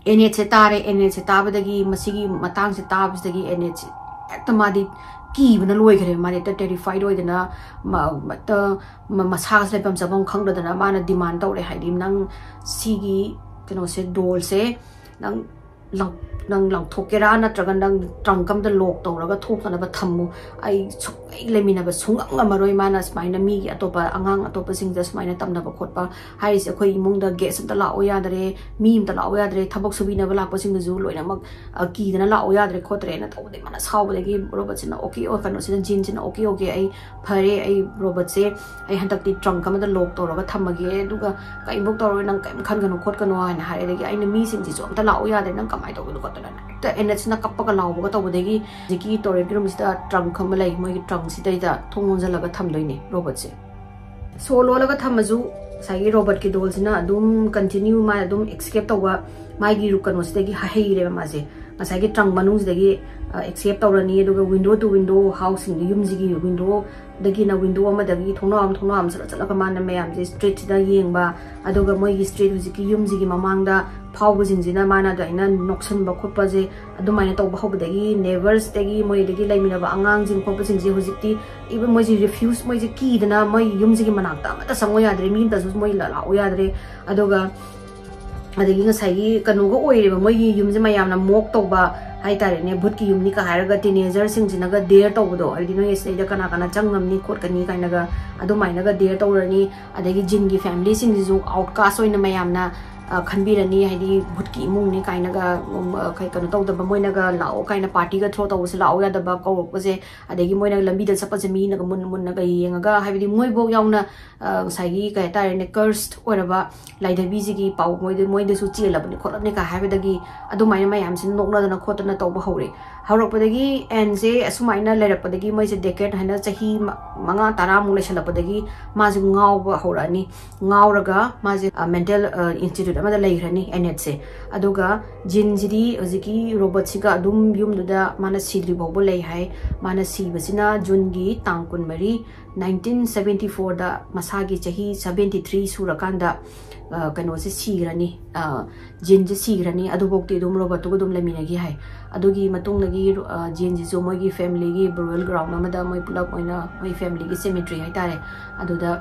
NHꯁꯦ ꯇꯥꯔꯦ, NHꯁꯦ ꯇꯥꯕꯗꯒꯤ, ꯃꯁꯤꯒꯤ ꯃꯇꯥꯡꯁꯦ ꯇꯥꯕꯁꯤꯗꯒꯤ NHꯁꯦ ꯍꯦꯛꯇ ꯃꯥꯗꯤ ꯀꯤꯕꯅ ꯂꯣꯏꯈ꯭ꯔꯦ꯫ ꯃꯥꯗꯤ ꯍꯦꯛꯇ terrified ꯑꯣꯏꯗꯅ, ꯃ-, ꯍꯦꯛꯇ ꯃ-, ꯃꯁꯥꯒꯁꯦ ꯂꯩꯐꯝ ꯆꯥꯐꯝ ꯈꯪꯗꯗꯅ ꯃꯥꯅ demand ꯇꯧꯔꯦ, ꯍꯥꯏꯗꯤ, "ꯅꯪ ꯁꯤꯒꯤ ꯀꯩꯅꯣꯁꯦ, dollꯁꯦ ꯅꯪ ꯂꯪ- ꯅꯪ ꯂꯪꯊꯣꯛꯀꯦꯔꯥ ꯅꯠꯇ꯭ꯔꯒ ꯅꯪ trunk ꯑꯝꯗ lock ꯇꯧꯔꯒ ꯊꯣꯛꯇꯅꯕ ꯊꯝꯃꯨ꯫ ꯑꯩ ꯁꯨꯡꯂꯩ ꯂꯩꯃꯤꯟꯅꯕ ꯁꯨꯡꯉꯝ ꯉꯝꯃꯔꯣꯏ꯫ ꯃꯥꯅ ꯁꯨꯃꯥꯏꯅ ꯃꯤꯒꯤ ꯑꯇꯣꯞꯄ ꯑꯉꯥꯡ ꯑꯇꯣꯞꯄꯁꯤꯡꯗ ꯁꯨꯃꯥꯏꯅ ꯇꯝꯅꯕ ꯈꯣꯠꯄ ꯍꯥꯏꯔꯤꯁꯦ꯫ ꯑꯩꯈꯣꯏ ꯏꯃꯨꯡꯗ guest ꯑꯝꯇ ꯂꯥꯛꯑꯣ ꯌꯥꯗ꯭ꯔꯦ, ꯃꯤ ꯑꯝꯇ ꯂꯥꯛꯑꯣ ꯌꯥꯗ꯭ꯔꯦ, ꯊꯕꯛ ꯁꯨꯕꯤꯅꯕ ꯂꯥꯛꯄꯁꯤꯡꯗꯨꯁꯨ ꯂꯣꯏꯅꯃꯛ, ꯑ, ꯀꯤꯗꯅ ꯂꯥꯛꯑꯣ ꯌꯥꯗ꯭ꯔꯦ ꯈꯣꯠꯇ꯭ꯔꯦꯅ ꯇꯧꯕꯗꯒꯤ ꯃꯥꯅ ꯁꯥꯎꯕꯗꯒꯤ ꯔꯣꯕꯔꯠꯁꯤꯅ okay, ꯑꯣ, ꯀꯩꯅꯣꯁꯤꯅ, ꯖꯤꯟꯁꯤꯅ okay, okay, ꯑꯩ ꯐꯔꯦ, ꯑꯩ ꯔꯣꯕꯔꯠꯁꯦ ꯑꯩ ꯍꯟꯗꯛꯇꯤ trunk ꯑꯃꯗ lock ꯇꯧꯔꯒ ꯊꯝꯃꯒꯦ, ꯑꯗꯨꯒ ꯀꯔꯤꯝꯐꯧ ꯇꯧꯔꯣꯏ, ꯅꯪ ꯀꯔꯤꯝ ꯈꯟꯒꯅꯨ ꯈꯣꯠꯀꯅꯨ ꯍꯥꯏꯅ ꯍꯥꯏꯔꯦ꯫ ꯑꯗꯒꯤ ꯑꯩꯅ ꯃꯤꯁꯤꯡꯁꯤꯁꯨ ꯑꯝꯇ ꯂꯥꯛꯑꯣ ꯌꯥꯗ꯭ꯔꯦ, ꯅꯪ ꯀꯃꯥꯏꯅ ꯇꯧꯗꯣꯏꯅꯣ ꯈꯣꯠꯇꯣꯏꯅꯣ ꯍꯦꯛꯇ ꯑꯦꯅꯦꯠꯁꯤꯅ ꯀꯞꯄꯒ ꯂꯥꯎꯕꯒ ꯇꯧꯕꯗꯒꯤ ꯍꯧꯖꯤꯛꯀꯤ ꯇꯣꯏꯂꯦꯠꯀꯤ ꯔꯨꯝꯁꯤꯗ trunk ꯑꯃ ꯂꯩ, ꯃꯣꯏꯒꯤ trunkꯁꯤꯗꯩꯗ ꯊꯣꯡ ꯂꯣꯟꯁꯤꯜꯂꯒ ꯊꯝꯗꯣꯏꯅꯦ ꯔꯣꯕꯔꯠꯁꯦ꯫ ꯁꯣ ꯂꯣꯜꯂꯒ ꯊꯝꯃꯁꯨ ꯉꯁꯥꯏꯒꯤ ꯔꯣꯕꯔꯠꯀꯤ ꯗꯣꯜꯁꯤꯅ ꯑꯗꯨꯝ continue ꯃꯥ ꯑꯗꯨꯝ escape ꯇꯧꯕ, ꯃꯥꯒꯤ ꯔꯨ- ꯀꯩꯅꯣꯁꯤꯗꯒꯤ ꯍ- ꯍꯩꯔꯦꯕ ꯃꯥꯁꯦ꯫ ꯉꯁꯥꯏꯒꯤ trunk ꯃꯅꯨꯡꯁꯤꯗꯒꯤ, ꯑ, escape ꯇꯧꯔꯅꯤ, ꯑꯗꯨꯒ window to window houseꯁꯤꯡꯗꯤ, ꯌꯨꯝꯁꯤꯒꯤ windowꯗꯒꯤꯅ window ꯑꯃꯗꯒꯤ ꯊꯣꯡꯅꯥꯎ ꯑꯃ, ꯊꯣꯡꯅꯥꯎ ꯑꯃ ꯆꯠꯂ ꯆꯠꯂꯒ ꯃꯥꯅ ꯃꯌꯥꯝꯁꯦ streetꯁꯤꯗ ꯌꯦꯡꯕ, ꯑꯗꯨꯒ ꯃꯣꯏꯒꯤ street ꯍꯧꯖꯤꯛꯀꯤ ꯌꯨꯝꯁꯤꯒꯤ ꯃꯃꯥꯡꯗ ꯐꯥꯎꯕꯁꯤꯡꯁꯤꯅ ꯃꯥꯅ ꯑꯗꯨꯃꯥꯏꯅ ꯅꯣꯛꯁꯟꯕ ꯈꯣꯠꯄꯁꯦ ꯑꯗꯨꯃꯥꯏꯅ ꯇꯧꯕ ꯍꯧꯕꯗꯒꯤ neighboursꯇꯒꯤ ꯃꯣꯏꯗꯒꯤ ꯂꯩꯃꯤꯟꯅꯕ ꯑꯉꯥꯡꯁꯤꯡ ꯈꯣꯠꯄꯁꯤꯡꯁꯦ ꯍꯧꯖꯤꯛꯇꯤ even ꯃꯣꯏꯁꯦ refuse, ꯃꯣꯏꯁꯦ ꯀꯤꯗꯅ ꯃꯣꯏ ꯌꯨꯝꯁꯤꯒꯤ ꯃꯅꯥꯛꯇ ꯑꯃꯠꯇ ꯆꯪꯉꯣ ꯌꯥꯗ꯭ꯔꯦ, ꯃꯤ ꯑꯃꯇꯁꯨ ꯃꯣꯏ ꯂꯥꯛꯑꯣ ꯌꯥꯗ꯭ꯔꯦ꯫ ꯑꯗꯨꯒ ꯑꯗꯒꯤ ꯉꯁꯥꯏꯒꯤ ꯀꯩꯅꯣꯒ ꯑꯣꯏꯔꯦꯕ, ꯃꯣꯏꯒꯤ ꯌꯨꯝꯁꯦ ꯃꯌꯥꯝꯅ mock ꯇꯧꯕ ꯍꯥꯏꯇꯥꯔꯦꯅꯦ, ꯚꯨꯠꯀꯤ ꯌꯨꯝꯅꯤꯒ ꯍꯥꯏꯔꯒ teenagerꯁꯤꯡꯁꯤꯅꯒ dare ꯇꯧꯕꯗꯣ, ꯍꯥꯏꯕꯗꯤ ꯅꯣꯏ ꯁꯤꯗꯩꯗ ꯀꯅꯥ ꯀꯅꯥ ꯆꯪ ꯉꯝꯅꯤ ꯈꯣꯠꯀꯅꯤ ꯀꯥꯏꯅꯒ ꯑꯗꯨꯃꯥꯏꯅꯒ dare ꯇꯧꯔꯅꯤ꯫ ꯑꯗꯒꯤ ꯖꯤꯟꯒꯤ familyꯁꯤꯡꯁꯤꯁꯨ outcast ꯑꯣꯏꯅ ꯃꯌꯥꯝꯅ, ꯑ, ꯈꯟꯕꯤꯔꯅꯤ, ꯍꯥꯏꯗꯤ ꯚꯨꯠꯀꯤ ꯏꯃꯨꯡꯅꯤ ꯀꯥꯏꯅꯒ, ꯎꯝ, ꯑ, ꯀꯩ-, ꯀꯩꯅꯣ ꯇꯧꯗꯕ, ꯃꯣꯏꯅꯒ ꯂꯥꯛꯑꯣ ꯀꯥꯏꯅ partyꯒ throw ꯇꯧꯕꯁꯦ ꯂꯥꯛꯑꯣ ꯌꯥꯗꯕ ꯀꯧꯔꯛꯄꯁꯦ, ꯑꯗꯒꯤ ꯃꯣꯏꯅ ꯂꯝꯕꯤꯗ ꯆꯠꯄꯁꯦ ꯃꯤꯅꯒ ꯃꯨꯟꯅ ꯃꯨꯟꯅꯒ ꯌꯦꯡꯉꯒ, ꯍꯥꯏꯕꯗꯤ ꯃꯣꯏꯐꯧ ꯌꯥꯎꯅ, ꯑ, ꯉꯁꯥꯏꯒꯤ ꯀꯩ ꯍꯥꯏꯇꯥꯔꯦꯅꯦ, cursed ꯑꯣꯏꯔꯕ ꯂꯥꯏꯙꯕꯤꯁꯤꯒꯤ ꯄꯥꯎ ꯃꯣꯏꯗ, ꯃꯣꯏꯗꯁꯨ ꯆꯦꯜꯂꯕꯅꯤ ꯈꯣꯠꯂꯕꯅꯤ ꯀꯥꯏ ꯍꯥꯏꯕꯗꯒꯤ ꯑꯗꯨꯃꯥꯏꯅ ꯃꯌꯥꯝꯁꯤ ꯅꯣꯛꯅꯗꯅ ꯈꯣꯠꯇꯅ ꯇꯧꯕ ꯍꯧꯔꯦ꯫ ꯍꯧꯔꯛꯄꯗꯒꯤ ꯑꯦꯟꯁꯦ ꯑꯁꯨꯃꯥꯏꯅ ꯂꯩꯔꯛꯄꯗꯒꯤ, ꯃꯣꯏꯁꯦ decade ꯍꯥꯏꯅ ꯆꯍꯤ ꯃ-, ꯃꯉꯥ ꯇꯔꯥꯃꯨꯛ ꯂꯩꯁꯜꯂꯛꯄꯗꯒꯤ ꯃꯥꯁꯦ ꯉꯥꯎꯕ ꯍꯧꯔꯛꯑꯅꯤ꯫ ꯉꯥꯎꯔꯒ ꯃꯥꯁꯦ, ꯑ, mental, ꯑ, institute ꯑꯃꯗ ꯂꯩꯈ꯭ꯔꯅꯤ ꯑꯦꯅꯦꯠꯁꯦ꯫ ꯑꯗꯨꯒ ꯖꯤꯟꯁꯤꯗꯤ ꯍꯧꯖꯤꯛꯀꯤ ꯔꯣꯕꯔꯠꯁꯤꯒ ꯑꯗꯨꯝ ꯌꯨꯝꯗꯨꯗ ꯃꯥꯅ ꯁꯤꯗ꯭ꯔꯤ ꯐꯥꯎꯕ ꯂꯩ ꯍꯥꯏ꯫ ꯃꯥꯅ ꯁꯤꯕꯁꯤꯅ ꯖꯨꯟꯒꯤ ꯇꯥꯡ ꯀꯨꯟꯃꯔꯤ, nineteen seventy fourꯗ ꯃꯁꯥꯒꯤ ꯆꯍꯤ seventy three ꯁꯨꯔꯀꯥꯟꯗ, ꯑ, ꯀꯩꯅꯣꯁꯦ ꯁꯤꯈ꯭ꯔꯅꯤ, ꯑ, ꯖꯤꯟꯁꯦ ꯁꯤꯈ꯭ꯔꯅꯤ꯫ ꯑꯗꯨꯐꯥꯎꯗꯤ ꯑꯗꯨꯝ ꯔꯣꯕꯔꯠꯇꯨꯒ ꯑꯗꯨꯝ ꯂꯩꯃꯤꯟꯅꯈꯤ ꯍꯥꯏ꯫ ꯑꯗꯨꯒꯤ ꯃꯇꯨꯡꯗꯒꯤ, ꯑ, ꯖꯤꯟꯁꯤꯁꯨ ꯃꯣꯏꯒꯤ familyꯒꯤ burial ground ꯑꯃꯗ ꯃꯣꯏ ꯄꯨꯂꯞ ꯑꯣꯏꯅ ꯃꯣꯏ familyꯒꯤ cemetery ꯍꯥꯏꯇꯥꯔꯦ, ꯑꯗꯨꯗ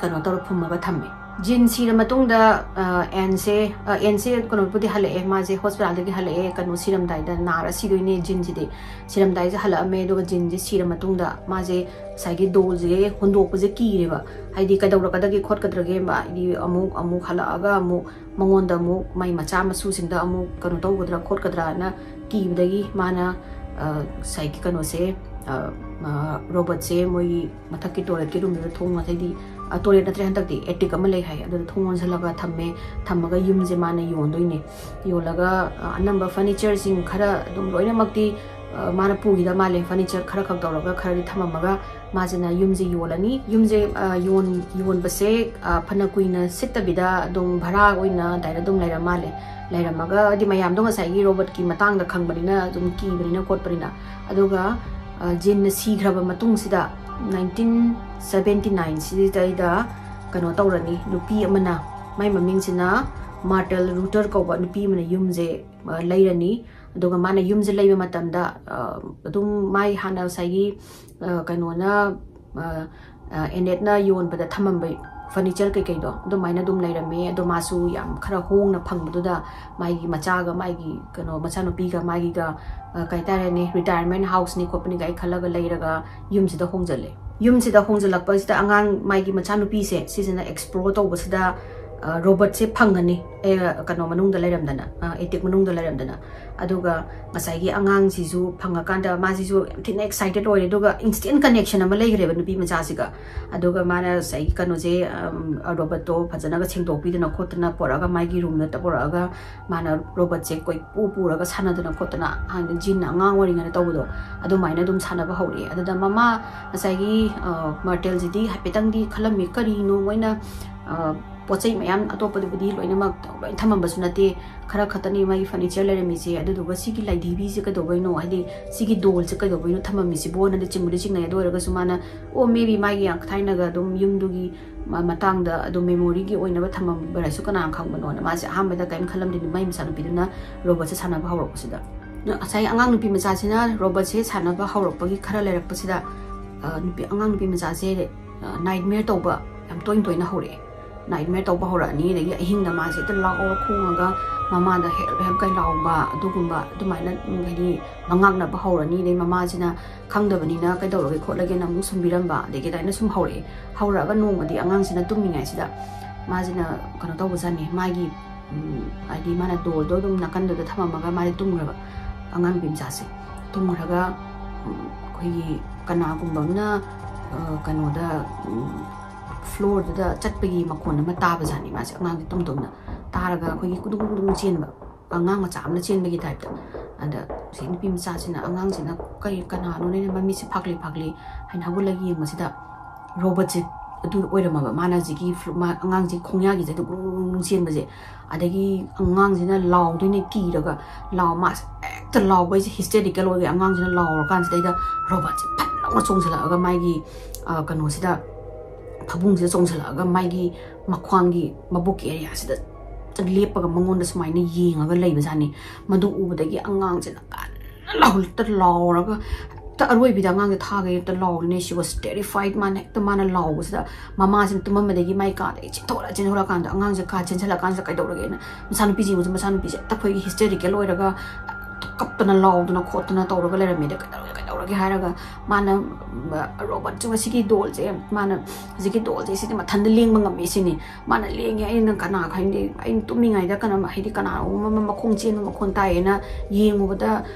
ꯀꯩꯅꯣ ꯇꯧꯔ ꯐꯨꯝꯃꯒ ꯊꯝꯃꯦ꯫ ꯖꯤꯟ ꯁꯤꯔ ꯃꯇꯨꯡꯗ ꯑꯦꯟꯁꯦ ꯑꯦꯟꯁꯦ ꯀꯩꯅꯣꯕꯨꯗꯤ ꯍꯜꯂꯛꯑꯦ, ꯃꯥꯁꯦ ꯍꯣꯁꯄꯤꯇꯥꯜꯗꯒꯤ ꯍꯜꯂꯛꯑꯦ꯫ ꯀꯩꯅꯣ ꯁꯤꯔꯝꯗꯥꯏꯗ ꯅꯥꯔ ꯁꯤꯗꯣꯏꯅꯦ ꯖꯤꯟꯁꯤꯗꯤ꯫ ꯁꯤꯔꯝꯗꯥꯏꯁꯦ ꯍꯜꯂꯛꯑꯝꯃꯦ, ꯑꯗꯨꯒ ꯖꯤꯟꯁꯦ ꯁꯤꯔ ꯃꯇꯨꯡꯗ ꯃꯥꯁꯦ ꯉꯁꯥꯏꯒꯤ ꯗꯣꯜꯁꯦ ꯍꯨꯟꯗꯣꯛꯄꯁꯦ ꯀꯤꯔꯦꯕ꯫ ꯍꯥꯏꯗꯤ ꯀꯩꯗꯧꯔꯛꯀꯗꯒꯦ ꯈꯣꯠꯀꯗ꯭ꯔꯒꯦ, ꯍꯥꯏꯗꯤ ꯑꯃꯨꯛ ꯑꯃꯨꯛ ꯍꯜꯂꯛꯑꯒ ꯑꯃꯨꯛ ꯃꯉꯣꯟꯗ ꯑꯃꯨꯛ ꯃꯥꯏ ꯃꯆꯥ ꯃꯁꯨꯁꯤꯡꯗ ꯑꯃꯨꯛ ꯀꯩꯅꯣ ꯇꯧꯒꯗ꯭ꯔꯥ ꯈꯣꯠꯀꯗ꯭ꯔꯥꯅ ꯀꯤꯕꯗꯒꯤ ꯃꯥꯅ ꯉꯁꯥꯏꯒꯤ ꯀꯩꯅꯣꯁꯦ, ꯔꯣꯕꯣꯠꯁꯦ ꯃꯣꯏꯒꯤ ꯃꯊꯛꯀꯤ ꯇꯣꯏꯂꯦꯠꯀꯤ ꯔꯨꯝꯗꯨꯗ ꯊꯣꯡ ꯉꯁꯥꯏꯗꯤ ꯇꯣꯏꯂꯦꯠ ꯅꯠꯇ꯭ꯔꯦ, ꯍꯟꯗꯛꯇꯤ ꯑꯦꯇꯤꯛ ꯑꯃ ꯂꯩ ꯍꯥꯏ, ꯑꯗꯨꯗ ꯊꯣꯡ ꯂꯣꯟꯁꯤꯜꯂꯒ ꯊꯝꯃꯦ꯫ ꯊꯝꯃꯒ ꯌꯨꯝꯁꯦ ꯃꯥꯅ ꯌꯣꯟꯗꯣꯏꯅꯦ꯫ ꯌꯣꯜꯂꯒ ꯑꯅꯝꯕ ꯐꯔꯅꯤꯆꯔꯁꯤꯡ ꯈꯔ ꯑꯗꯨꯝ ꯂꯣꯏꯅꯃꯛꯇꯤ ꯃꯥꯅ ꯄꯨꯈꯤꯗ ꯃꯥꯜꯂꯦ, ꯐꯔꯅꯤꯆꯔ ꯈꯔ ꯈꯛ ꯇꯧꯔꯒ ꯈꯔꯗꯤ ꯊꯝꯃꯝꯃꯒ ꯃꯥꯁꯤꯅ ꯌꯨꯝꯁꯦ ꯌꯣꯜꯂꯅꯤ꯫ ꯌꯨꯝꯁꯦ ꯌꯣꯟꯕꯁꯦ ꯐꯅ ꯀꯨꯏꯅ ꯁꯤꯠꯇꯕꯤꯗ ꯑꯗꯨꯝ ꯚꯔꯥ ꯑꯣꯏꯅ ꯑꯗꯨꯃꯥꯏꯅ ꯑꯗꯨꯝ ꯂꯩꯔ ꯃꯥꯜꯂꯦ꯫ ꯂꯩꯔꯝꯃꯒ ꯍꯥꯏꯗꯤ ꯃꯌꯥꯝꯗꯣ ꯉꯁꯥꯏꯒꯤ ꯔꯣꯕꯣꯠꯀꯤ ꯃꯇꯥꯡꯗ ꯈꯪꯕꯅꯤꯅ ꯑꯗꯨꯝ ꯀꯤꯕꯅꯤꯅ ꯈꯣꯠꯄꯅꯤꯅ꯫ ꯑꯗꯨꯒ ꯖꯤꯟꯅ ꯁꯤꯈ꯭ꯔꯕ ꯃꯇꯨꯡꯁꯤꯗ ꯅꯥꯏꯟꯇꯤꯟ ꯁꯕꯦꯟꯇꯤ ꯅꯥꯏꯟꯁꯤꯗꯩꯗ ꯀꯩꯅꯣ ꯇꯧꯔꯅꯤ, ꯅꯨꯄꯤ ꯑꯃꯅ, ꯃꯥꯏ ꯃꯃꯤꯡꯁꯤꯅ ꯃꯥꯔꯇꯦꯜ ꯔꯨꯇꯔ ꯀꯧꯕ ꯅꯨꯄꯤ ꯑꯃꯅ ꯌꯨꯝꯁꯦ ꯂꯩꯔꯅꯤ꯫ ꯑꯗꯨꯒ ꯃꯥꯅ ꯌꯨꯝꯁꯦ ꯂꯩꯕ ꯃꯇꯝꯗ ꯑꯗꯨꯝ ꯃꯥꯏ ꯍꯥꯟꯅ ꯉꯁꯥꯏꯒꯤ ꯀꯩꯅꯣꯅ, ꯑꯦꯅꯦꯠꯅ ꯌꯣꯟꯕꯗ ꯊꯝꯃꯝꯕ ꯐꯔꯅꯤꯆꯔ ꯀꯩꯀꯩꯗꯣ ꯑꯗꯨꯃꯥꯏꯅ ꯑꯗꯨꯝ ꯂꯩꯔꯝꯃꯦ꯫ ꯑꯗꯣ ꯃꯥꯁꯨ ꯌꯥꯝ ꯈꯔ ꯍꯣꯡꯅ ꯐꯪꯕꯗꯨꯗ ꯃꯥꯒꯤ ꯃꯆꯥꯒ ꯃꯥꯒꯤ ꯀꯩꯅꯣ ꯃꯆꯥꯅꯨꯄꯤꯒ ꯃꯥꯒꯤꯒ ꯀꯩ ꯍꯥꯏꯇꯥꯔꯦꯅꯦ, ꯔꯤꯇꯥꯌꯔꯃꯦꯟ ꯍꯥꯎꯁꯅꯤ ꯈꯣꯠꯄꯅꯤꯒ ꯑꯩ ꯈꯜꯂꯒ ꯂꯩꯔꯒ ꯌꯨꯝꯁꯤꯗ ꯍꯣꯡꯖꯜꯂꯦ꯫ ꯌꯨꯝꯁꯤꯗ ꯍꯣꯡꯖꯜꯂꯛꯄꯁꯤꯗ ꯑꯉꯥꯡ ꯃꯥꯒꯤ ꯃꯆꯥꯅꯨꯄꯤꯁꯦ ꯁꯤꯁꯤꯅ ꯑꯦꯛꯁꯄ꯭ꯂꯣꯔ ꯇꯧꯕꯁꯤꯗ ꯔꯣꯕꯣꯠꯁꯦ ꯐꯪꯉꯅꯤ, ꯀꯩꯅꯣ ꯃꯅꯨꯡꯗ ꯂꯩꯔꯝꯗꯅ, ꯑꯦꯇꯤꯛ ꯃꯅꯨꯡꯗ ꯂꯩꯔꯝꯗꯅ꯫ ꯑꯗꯨꯒ ꯉꯁꯥꯏꯒꯤ ꯑꯉꯥꯡꯁꯤꯁꯨ ꯐꯪꯉꯀꯥꯟꯗ ꯃꯥꯁꯤꯁꯨ ꯌꯥꯝ ꯊꯤꯅ ꯑꯦꯛꯁꯥꯏꯇꯦꯠ ꯑꯣꯏꯔꯦ꯫ ꯑꯗꯨꯒ ꯏꯟꯁꯇꯦꯟ ꯀꯅꯦꯛꯁꯟ ꯑꯃ ꯂꯩꯈ꯭ꯔꯦꯕ ꯅꯨꯄꯤ ꯃꯆꯥꯁꯤꯒ꯫ ꯑꯗꯨꯒ ꯃꯥꯅ ꯉꯁꯥꯏꯒꯤ ꯀꯩꯅꯣꯁꯦ, ꯔꯣꯕꯣꯠꯇꯣ ꯐꯖꯅꯒ ꯁꯦꯡꯗꯣꯛꯄꯤꯗꯅ ꯈꯣꯠꯇꯅ ꯄꯨꯔꯛꯑꯒ ꯃꯥꯒꯤ ꯔꯨꯝꯗ ꯄꯨꯔꯛꯑꯒ ꯃꯥꯅ ꯔꯣꯕꯣꯠꯁꯦ ꯀꯣꯏꯄꯨ ꯄꯨꯔꯒ ꯁꯥꯟꯅꯗꯅ ꯈꯣꯠꯇꯅ, ꯍꯥꯟꯅ ꯖꯤꯟꯅ ꯑꯉꯥꯡ ꯑꯣꯏꯔꯤꯉꯩꯗ ꯇꯧꯕꯗꯣ ꯑꯗꯨꯃꯥꯏꯅ ꯑꯗꯨꯝ ꯁꯥꯟꯅꯕ ꯍꯧꯔꯛꯑꯦ꯫ ꯑꯗꯨꯗ ꯃꯃꯥ ꯉꯁꯥꯏꯒꯤ ꯃꯥꯔꯇꯦꯜꯁꯤꯗꯤ ꯍꯥꯏꯐꯦꯠꯇꯪꯗꯤ ꯈꯜꯂꯝꯃꯤ, ꯀꯔꯤꯅꯣ ꯃꯣꯏꯅ ꯄꯣꯠ ꯆꯩ ꯃꯌꯥꯝ ꯑꯇꯣꯞꯄꯗꯨꯕꯨꯗꯤ ꯂꯣꯏꯅꯃꯛ ꯂꯣꯏ ꯊꯝꯃꯝꯕꯁꯨ ꯅꯠꯇꯦ, ꯈꯔ ꯈꯛꯇꯅꯤ ꯃꯥꯒꯤ ꯐꯔꯅꯤꯆꯔ ꯂꯩꯔꯝꯃꯤꯁꯦ꯫ ꯑꯗꯨꯗꯨꯒ ꯁꯤꯒꯤ ꯂꯥꯏꯙꯤꯕꯤꯁꯦ ꯀꯩꯗꯧꯕꯩꯅꯣ, ꯍꯥꯏꯗꯤ ꯁꯤꯒꯤ ꯗꯣꯜꯁꯦ ꯀꯩꯗꯧꯕꯩꯅꯣ ꯊꯝꯃꯝꯃꯤꯁꯤꯕꯣꯅꯗꯤ ꯆꯤꯡꯕꯨꯗꯤ ꯆꯤꯡꯅꯩ꯫ ꯑꯗꯨ ꯑꯣꯏꯔꯒꯁꯨ ꯃꯥꯅ, ꯑꯣ, maybe ꯃꯥꯒꯤ ꯌꯥꯝ ꯊꯥꯏꯅꯒ ꯑꯗꯨꯝ ꯌꯨꯝꯗꯨꯒꯤ ꯃꯇꯥꯡꯗ ꯑꯗꯨꯝ ꯃꯦꯃꯣꯔꯤꯒꯤ ꯑꯣꯏꯅꯕ ꯊꯝꯃꯝꯕꯔꯁꯨ ꯀꯅꯥꯅ ꯈꯪꯕꯅꯣꯅ ꯃꯥꯁꯦ ꯑꯍꯥꯟꯕꯗ ꯀꯔꯤꯝ ꯈꯜꯂꯝꯗꯦ꯫ ꯃꯥꯏ ꯃꯆꯥꯅꯨꯄꯤꯗꯨꯅ ꯔꯣꯕꯣꯠꯁꯦ ꯁꯥꯟꯅꯕ ꯍꯧꯔꯛꯄꯁꯤꯗ, ꯉꯁꯥꯏ ꯑꯉꯥꯡ ꯅꯨꯄꯤ ꯃꯆꯥꯁꯤꯅ ꯔꯣꯕꯣꯠꯁꯦ ꯁꯥꯟꯅꯕ ꯍꯧꯔꯛꯄꯒꯤ ꯈꯔ ꯂꯩꯔꯛꯄꯁꯤꯗ, ꯅꯨꯄꯤ, ꯑꯉꯥꯡ ꯅꯨꯄꯤ ꯃꯆꯥꯁꯦ ꯅꯥꯏꯠꯃꯤꯌꯔ ꯇꯧꯕ ꯌꯥꯝ ꯇꯣꯏꯅ ꯇꯣꯏꯅ ꯍꯧꯔꯛꯑꯦ꯫ ꯅꯥꯏꯠꯃꯦꯌꯔ ꯇꯧꯕ ꯍꯧꯔꯛꯑꯅꯤ꯫ ꯑꯗꯒꯤ ꯑꯍꯤꯡꯗ ꯃꯥꯁꯦ ꯍꯦꯛꯇ ꯂꯥꯎꯔ ꯈꯣꯡꯉꯒ ꯃꯃꯥꯗ "help, help" ꯀꯥꯏ ꯂꯥꯎꯕ, ꯑꯗꯨꯒꯨꯝꯕ ꯑꯗꯨꯃꯥꯏꯅ, ꯎꯝ, ꯍꯥꯏꯗꯤ ꯃꯉꯥꯛꯅꯕ ꯍꯧꯔꯅꯤ꯫ ꯑꯗꯩ ꯃꯃꯥꯁꯤꯅ ꯈꯪꯗꯕꯅꯤꯅ "ꯀꯩꯗꯧꯔꯒꯦ ꯈꯣꯠꯂꯒꯦꯅ" ꯑꯃꯨꯛ ꯁꯨꯝꯕꯤꯔꯝꯕ, ꯑꯗꯒꯤ ꯑꯗꯨꯃꯥꯏꯅ ꯁꯨꯝ ꯍꯧꯔꯛꯑꯦ꯫ ꯍꯧꯔꯛꯑꯒ ꯅꯣꯡꯃꯗꯤ ꯑꯉꯥꯡꯁꯤꯅ ꯇꯨꯝꯃꯤꯉꯩꯁꯤꯗ ꯃꯥꯁꯤꯅ ꯀꯩꯅꯣ ꯇꯧꯕꯖꯥꯠꯅꯤ, ꯃꯥꯒꯤ, ꯎꯝ, ꯍꯥꯏꯗꯤ ꯃꯥꯅ ꯗꯣꯜꯗꯣ ꯑꯗꯨꯝ ꯅꯥꯀꯟꯗꯨꯗ ꯊꯝꯃꯝꯃꯒ ꯃꯥꯁꯦ ꯇꯨꯝꯈ꯭ꯔꯕ꯫ ꯑꯉꯥꯡ ꯅꯨꯄꯤ ꯃꯆꯥꯁꯦ ꯇꯨꯝꯈ꯭ꯔꯒ, ꯎꯝ, ꯑꯩꯈꯣꯏꯒꯤ ꯀꯅꯥꯒꯨꯝꯕ ꯑꯃꯅ, ꯑ, ꯀꯩꯅꯣꯗ, ꯎꯝ, ꯐ꯭ꯂꯣꯔꯗꯨꯗ ꯆꯠꯄꯒꯤ ꯃꯈꯣꯟ ꯑꯃ ꯇꯥꯕꯖꯥꯠꯅꯤ꯫ ꯃꯥꯁꯦ ꯑꯉꯥꯡꯁꯦ ꯇꯨꯝ ꯇꯨꯝꯅ ꯇꯥꯔꯒ ꯑꯩꯈꯣꯏꯒꯤ ꯀꯨꯗꯨꯡ ꯀꯨꯗꯨꯡ ꯆꯦꯟꯕ, ꯑꯉꯥꯡ ꯃꯆꯥ ꯑꯃꯅ ꯆꯦꯟꯕꯒꯤ ꯇꯥꯏꯞꯇ꯫ ꯑꯗ ꯁꯤ ꯅꯨꯄꯤ ꯃꯆꯥꯁꯤꯅ ꯑꯉꯥꯡꯁꯤꯅ ꯀꯩ, ꯀꯅꯥꯅꯣꯅꯦꯅ ꯃꯃꯤꯠꯁꯦ ꯐꯥꯛꯂꯤ ꯐꯥꯛꯂꯤ ꯍꯥꯏꯅ ꯍꯧꯒꯠꯂꯒ ꯌꯦꯡꯕꯁꯤꯗ ꯔꯣꯕꯣꯠꯁꯦ ꯑꯗꯨ ꯑꯣꯏꯔꯝꯃꯕ꯫ ꯃꯥꯅ ꯍꯧꯖꯤꯛꯀꯤ ꯐ꯭ꯂꯣ-, ꯃꯥ-, ꯑꯉꯥꯡꯁꯦ ꯈꯣꯡꯌꯥꯒꯤꯁꯦ ꯑꯗꯨ ꯒꯨꯔꯨꯡ ꯒꯨꯔꯨꯡ ꯆꯦꯟꯕꯁꯦ꯫ ꯑꯗꯒꯤ ꯑꯉꯥꯡꯁꯤꯅ ꯂꯥꯎꯗꯣꯏꯅꯦ ꯀꯤꯔꯒ, ꯂꯥꯎ-, ꯃꯥꯁꯦ ꯍꯦꯛꯇ ꯂꯥꯎꯕ ꯍꯥꯏꯁꯦ ꯍꯤꯁꯇꯦꯔꯤꯀꯦꯜ ꯑꯣꯏꯒꯦ꯫ ꯑꯉꯥꯡꯁꯤꯅ ꯂꯥꯎꯔꯀꯥꯟꯁꯤꯗꯩꯗ ꯔꯣꯕꯣꯠꯁꯦ ꯐꯠ ꯂꯥꯎꯅ ꯆꯣꯡꯁꯤꯜꯂꯛꯑꯒ ꯃꯥꯒꯤ, ꯑ, ꯀꯩꯅꯣꯁꯤꯗ, ꯐꯃꯨꯡꯁꯤꯗ ꯆꯣꯡꯁꯤꯜꯂꯛꯑꯒ ꯃꯥꯒꯤ ꯃꯈ꯭ꯋꯥꯡꯒꯤ ꯃꯕꯨꯛꯀꯤ ꯑꯦꯔꯤꯌꯥꯁꯤꯗ ꯂꯦꯞꯄꯒ ꯃꯉꯣꯟꯗ ꯁꯨꯃꯥꯏꯅ ꯌꯦꯡꯉꯒ ꯂꯩꯕꯖꯥꯠꯅꯤ꯫ ꯃꯗꯨ ꯎꯕꯗꯒꯤ ꯑꯉꯥꯡꯁꯤꯅ ꯀꯟꯅ ꯂꯥꯎ-, ꯍꯦꯛꯇ ꯂꯥꯎꯔꯒ ꯍꯦꯛꯇ ꯑꯔꯣꯏꯕꯤꯗ ꯑꯉꯥꯡꯁꯦ ꯊꯥꯒꯩ ꯍꯦꯛꯇ ꯂꯥꯎꯔꯤꯅꯦ꯫ She was terrified꯫ ꯃꯥꯅ ꯍꯦꯛꯇ, ꯃꯥꯅ ꯂꯥꯎꯕꯁꯤꯗ ꯃꯃꯥꯁꯤꯅ ꯇꯨꯝꯃꯝꯕꯗꯒꯤ ꯃꯥꯏ ꯀꯥꯗꯒꯤ ꯆꯦꯟꯊꯣꯔꯛꯑ ꯆꯦꯟꯊꯣꯔꯛꯑꯀꯥꯟꯗ ꯑꯉꯥꯡꯁꯦ ꯀꯥ ꯆꯦꯟꯁꯤꯜꯂꯀꯥꯟꯁꯤꯗ ꯀꯩꯗꯧꯔꯒꯦꯅ ꯃꯆꯥꯅꯨꯄꯤꯁꯦ ꯌꯦꯡꯕꯁꯦ, ꯃꯆꯥꯅꯨꯄꯤꯁꯦ ꯍꯦꯛꯇ ꯑꯩꯈꯣꯏꯒꯤ ꯍꯤꯁꯇꯦꯔꯤꯀꯦꯜ ꯑꯣꯏꯔꯒ ꯀꯞꯇꯅ ꯂꯥꯎꯗꯅ ꯈꯣꯠꯇꯅ ꯇꯧꯔꯒ ꯂꯩꯔꯝꯃꯦ꯫ "ꯑꯗ ꯀꯩꯗꯧꯔꯒꯦ, ꯀꯩꯗꯧꯔꯒꯦ?" ꯍꯥꯏꯔꯒ ꯃꯥꯅ, ꯔꯣꯕꯣꯠꯁꯦ ꯉꯁꯤꯒꯤ ꯗꯣꯜꯁꯦ, ꯃꯥꯅ ꯍꯧꯖꯤꯛꯀꯤ ꯗꯣꯜꯁꯦ ꯁꯤꯗꯤ ꯃꯊꯟꯇ ꯂꯦꯡꯕ ꯉꯝꯃꯤ ꯁꯤꯅꯤ꯫ ꯃꯥꯅ ꯂꯦꯡꯉꯦ, ꯑꯩꯅ ꯀꯅꯥ ꯈꯪꯗꯦ, ꯑꯩꯅ ꯇꯨꯝꯃꯤꯉꯩꯗ ꯀꯩꯅꯣ, ꯍꯥꯏꯗꯤ ꯀꯅꯥꯒꯨꯝꯕ ꯑꯃ ꯃꯈꯣꯡ ꯆꯦꯟꯕ ꯃꯈꯣꯟ ꯇꯥꯏꯌꯦꯅ ꯌꯦꯡꯉꯨꯕꯗ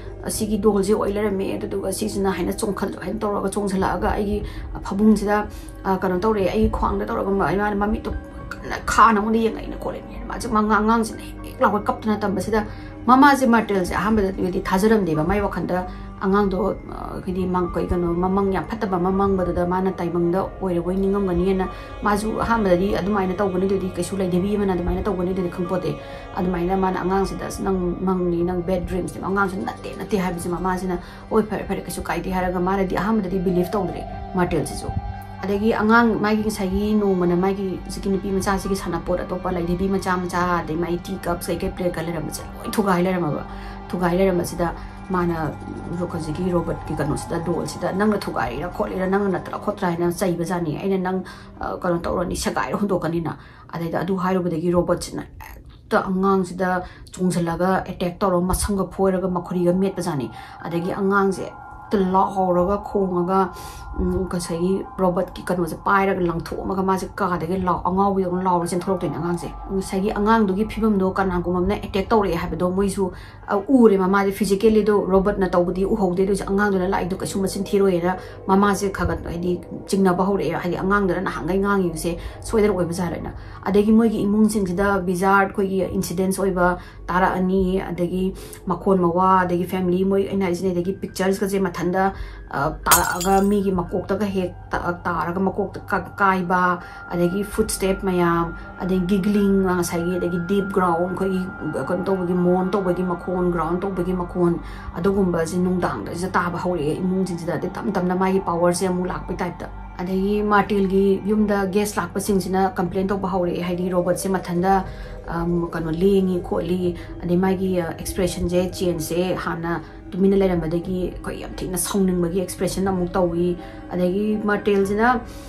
ꯑꯁꯤꯒꯤ ꯗꯣꯜꯁꯦ ꯑꯣꯏ ꯂꯩꯔꯝꯃꯦ꯫ ꯑꯗꯨꯗꯨꯒ ꯁꯤꯁꯤꯅ ꯍꯥꯏꯅ ꯆꯣꯡꯈꯠ-, ꯍꯥꯏꯅ ꯇꯧꯔꯒ ꯆꯣꯡꯁꯤꯜꯂꯛꯑꯒ ꯑꯩꯒꯤ ꯐꯃꯨꯡꯁꯤꯗ, ꯑ, ꯀꯩꯅꯣ ꯇꯧꯔꯦ, ꯑꯩꯒꯤ ꯈ꯭ꯋꯥꯡꯗ ꯇꯧꯔꯒ ꯃꯥ-, ꯃꯥꯅ ꯃꯃꯤꯠꯇꯣ ꯀꯟꯅ ꯈꯥꯅ ꯑꯩꯉꯣꯟꯗ ꯌꯦꯡꯉꯛꯏꯅꯦ ꯈꯣꯠꯂꯤꯅꯦ꯫ ꯃꯥꯁꯦ ꯃꯉꯥ-, ꯑꯉꯥꯡꯁꯤꯅ ꯍꯦꯛ ꯍꯦꯛ ꯂꯥꯎꯒ ꯀꯞꯇꯅ ꯇꯝꯕꯁꯤꯗ ꯃꯃꯥꯁꯦ ꯃꯥꯔꯇꯦꯜꯁꯦ ꯑꯍꯥꯟꯕꯗꯗꯤ ꯊꯥꯖꯔꯝꯗꯦꯕ꯫ ꯃꯥꯏ ꯋꯥꯈꯜꯗ ꯑꯉꯥꯡꯗꯣ, ꯑ, ꯍꯥꯏꯗꯤ ꯃꯪ-, ꯀꯩ-, ꯀꯩꯅꯣ, ꯃꯃꯪ ꯌꯥꯝ ꯐꯠꯇꯕ ꯑꯃ ꯃꯪꯕꯗꯨꯗ ꯃꯥꯅ ꯇꯥꯏꯕꯪꯗ ꯑꯣꯏꯔꯕꯣꯏ ꯅꯤꯡꯉꯝꯒꯅꯤꯅ ꯃꯥꯁꯨ ꯑꯍꯥꯟꯕꯗꯗꯤ ꯑꯗꯨꯃꯥꯏꯅ ꯇꯧꯒꯅꯤꯗꯨꯗꯤ, ꯀꯩꯁꯨ ꯂꯩꯗꯕꯤ ꯑꯃꯅ ꯑꯗꯨꯃꯥꯏꯅ ꯇꯧꯒꯅꯤꯗꯨꯗꯤ ꯈꯪꯄꯣꯠꯇꯦ꯫ ꯑꯗꯨꯃꯥꯏꯅ ꯃꯥꯅ ꯑꯉꯥꯡꯁꯤꯗ "ꯑꯁ, ꯅꯪ ꯃꯪꯅꯤ, ꯅꯪ bad dreamsꯅꯦ", ꯑꯉꯥꯡꯁꯨ "ꯅꯠꯇꯦ, ꯅꯠꯇꯦ" ꯍꯥꯏꯕꯁꯦ ꯃꯃꯥꯁꯤꯅ "ꯍꯣꯏ, ꯐꯔꯦ, ꯐꯔꯦ, ꯀꯩꯁꯨ ꯀꯥꯏꯗꯦ" ꯍꯥꯏꯔꯒ ꯃꯥꯅꯗꯤ ꯑꯍꯥꯟꯕꯗꯗꯤ believe ꯇꯧꯗ꯭ꯔꯦ ꯃꯥꯔꯇꯦꯜꯁꯤꯁꯨ꯫ ꯑꯗꯒꯤ ꯑꯉꯥꯡ ꯃꯥꯒꯤ ꯉꯁꯥꯏꯒꯤ ꯅꯣꯡꯃꯅ ꯃꯥꯒꯤ ꯍꯧꯖꯤꯛꯀꯤ ꯅꯨꯄꯤ ꯃꯆꯥꯁꯤꯒꯤ ꯁꯥꯟꯅꯄꯣꯠ ꯑꯇꯣꯞꯄ ꯂꯩꯗꯕꯤ ꯃꯆꯥ ꯃꯆꯥ, ꯑꯗꯩ ꯃꯥꯒꯤ tea cups ꯀꯩꯀꯩ plate ꯀ ꯂꯩꯔꯝꯕꯁꯦ ꯂꯣꯏ ꯊꯨꯒꯥꯏ ꯂꯩꯔꯝꯃꯕ꯫ ꯊꯨꯒꯥꯏ ꯂꯩꯔꯝꯕꯁꯤꯗ ꯃꯥꯅ ꯍꯧꯖꯤꯛꯀꯤ ꯔꯣꯕꯣꯠꯀꯤ ꯀꯩꯅꯣꯁꯤꯗ, ꯗꯣꯜꯁꯤꯗ "ꯅꯪꯅ ꯊꯨꯒꯥꯏꯔꯤꯔꯥ ꯈꯣꯠꯂꯤꯔꯥ, ꯅꯪꯅ ꯅꯠꯇ꯭ꯔꯥ ꯈꯣꯠꯇ꯭ꯔꯥ" ꯍꯥꯏꯅ ꯆꯩꯕꯖꯥꯠꯅꯤ꯫ "ꯑꯩꯅ ꯅꯪ, ꯑ, ꯀꯩꯅꯣ ꯇꯧꯔꯅꯤ, ꯁꯦꯒꯥꯏꯔ ꯍꯨꯟꯗꯣꯛꯀꯅꯤꯅ"꯫ ꯑꯗꯩꯗ ꯑꯗꯨ ꯍꯥꯏꯔꯨꯕꯗꯒꯤ ꯔꯣꯕꯣꯠꯁꯤꯅ ꯍꯦꯛꯇ ꯑꯉꯥꯡꯁꯤꯗ ꯆꯣꯡꯁꯤꯜꯂꯒ ꯑꯦꯇꯦꯛ ꯇꯧꯔꯒ ꯃꯁꯝꯒ ꯐꯣꯏꯔꯒ ꯃꯈꯨꯔꯤꯒ ꯃꯦꯠꯄꯖꯥꯠꯅꯤ꯫ ꯑꯗꯒꯤ ꯑꯉꯥꯡꯁꯦ ꯍꯦꯛꯇ ꯂꯥꯎꯍꯧꯔꯒ ꯈꯣꯡꯉꯒ, ꯎꯝ, ꯉꯁꯥꯏꯒꯤ ꯔꯣꯕꯣꯠꯀꯤ ꯀꯩꯅꯣꯁꯦ ꯄꯥꯏꯔꯒ ꯂꯪꯊꯣꯛꯑꯝꯃꯒ ꯃꯥꯁꯦ ꯀꯥꯗꯒꯤ ꯂꯥꯎ ꯑꯉꯥꯎꯕꯤꯗꯧꯅ ꯂꯥꯎꯔ ꯆꯦꯟꯊꯣꯔꯛꯇꯣꯏꯅꯦ ꯑꯉꯥꯡꯁꯦ꯫ ꯉꯁꯥꯏꯒꯤ ꯑꯉꯥꯡꯗꯨꯒꯤ ꯐꯤꯕꯝꯗꯣ ꯀꯅꯥꯒꯨꯝꯕ ꯑꯃꯅ ꯑꯦꯇꯦꯛ ꯇꯧꯔꯛꯑꯦ ꯍꯥꯏꯕꯗꯣ ꯃꯣꯏꯁꯨ ꯑ, ꯎꯔꯦ꯫ ꯃꯃꯥꯁꯦ ꯐꯤꯖꯤꯀꯦꯜꯂꯤꯗꯣ ꯔꯣꯕꯣꯠꯅ ꯇꯧꯕꯗꯤ ꯎꯍꯧꯗꯦ, ꯑꯗꯨ ꯑꯣꯏꯁꯨ ꯑꯉꯥꯡꯗꯨꯅ ꯂꯥꯛꯏꯗꯣ ꯀꯩꯁꯨ ꯃꯆꯤꯟ ꯊꯤꯔꯣꯏꯅ ꯃꯃꯥꯁꯦ ꯈꯔ ꯈꯔ ꯍꯥꯏꯗꯤ ꯆꯤꯡꯅꯕ ꯍꯧꯔꯛꯑꯦ꯫ ꯍꯥꯏꯗꯤ ꯑꯉꯥꯡꯗꯨꯅ ꯅꯍꯥꯟꯈꯩ ꯉꯥꯡꯉꯤꯕꯁꯦ ꯁꯣꯏꯗꯅ ꯑꯣꯏꯕ ꯖꯥꯠꯂꯅ꯫ ꯑꯗꯒꯤ ꯃꯣꯏꯒꯤ ꯏꯃꯨꯡꯁꯤꯡꯁꯤꯗ ꯕꯤꯖꯥꯔ ꯑꯩꯈꯣꯏꯒꯤ ꯏꯟꯁꯤꯗꯦꯟꯁ ꯑꯣꯏꯕ ꯇꯥꯔꯛꯑꯅꯤ, ꯑꯗꯒꯤ ꯃꯈꯣꯟ ꯃꯋꯥ, ꯑꯗꯒꯤ ꯐꯦꯃꯤꯂꯤ, ꯃꯣꯏ ꯑꯩꯅ ꯍꯥꯏꯁꯤꯅꯦ, ꯑꯗꯒꯤ ꯄꯤꯛꯆꯔꯁꯀꯁꯦ ꯃꯊꯟꯇ, ꯑ, ꯇꯥꯔꯛꯑꯒ ꯃꯤꯒꯤ ꯃꯀꯣꯛꯇꯒ ꯍꯦꯛ ꯇ-, ꯇꯥꯔꯒ ꯃꯀꯣꯛꯇ ꯀ-, ꯀꯥꯏꯕ, ꯑꯗꯒꯤ ꯐꯨꯠ ꯁ꯭ꯇꯦꯞ ꯃꯌꯥꯝ, ꯑꯗꯩ ꯒꯤꯒ꯭ꯂꯤꯡ, ꯉꯁꯥꯏꯒꯤ, ꯑꯗꯒꯤ ꯗꯤꯞ ꯒ꯭ꯔꯥꯎꯟ, ꯑꯩꯈꯣꯏꯒꯤ ꯀꯩꯅꯣ ꯇꯧꯕꯒꯤ, ꯃꯣꯟ ꯇꯧꯕꯒꯤ ꯃꯈꯣꯟ, ꯒ꯭ꯔꯥꯎꯟ ꯇꯧꯕꯒꯤ ꯃꯈꯣꯟ, ꯑꯗꯨꯒꯨꯝꯕꯁꯦ ꯅꯨꯡꯗꯥꯡꯗ ꯁꯤꯗ ꯇꯥꯕ ꯍꯧꯔꯛꯑꯦ ꯏꯃꯨꯡꯁꯤꯡꯁꯤꯗ꯫ ꯑꯗꯩ ꯇꯞ ꯇꯞꯅ ꯃꯥꯒꯤ ꯄꯥꯋꯔꯁꯦ ꯑꯃꯨꯛ ꯂꯥꯛꯄꯩ ꯇꯥꯏꯞꯇ꯫ ꯑꯗꯒꯤ ꯃꯥꯔꯇꯦꯜꯒꯤ ꯌꯨꯝꯗ ꯒꯦꯁ ꯂꯥꯛꯄꯁꯤꯡꯁꯤꯅ ꯀꯝꯄ꯭ꯂꯦꯟ ꯇꯧꯕ ꯍꯧꯔꯛꯑꯦ, ꯍꯥꯏꯗꯤ ꯔꯣꯕꯣꯠꯁꯦ ꯃꯊꯟꯇ, ꯑꯝ, ꯀꯩꯅꯣ, ꯂꯦꯡꯉꯤ ꯈꯣꯠꯂꯤ, ꯑꯗꯩ ꯃꯥꯒꯤ, ꯑ, ꯑꯦꯛꯁꯄ꯭ꯔꯦꯁꯟꯁꯦ, ꯆꯦꯟꯖꯁꯦ ꯍꯥꯟꯅ ꯇꯨꯃꯤꯟꯅ ꯂꯩꯔꯝꯕꯗꯒꯤ ꯑꯩꯈꯣꯏ ꯌꯥꯝ ꯊꯤꯅ ꯁꯥꯎꯅꯤꯡꯕꯒꯤ ꯑꯦꯛꯁꯄ꯭ꯔꯦꯁꯟ ꯑꯃꯨꯛ ꯇꯧꯏ꯫ ꯑꯗꯒꯤ ꯃꯥꯔꯇꯦꯜꯁꯤꯅ,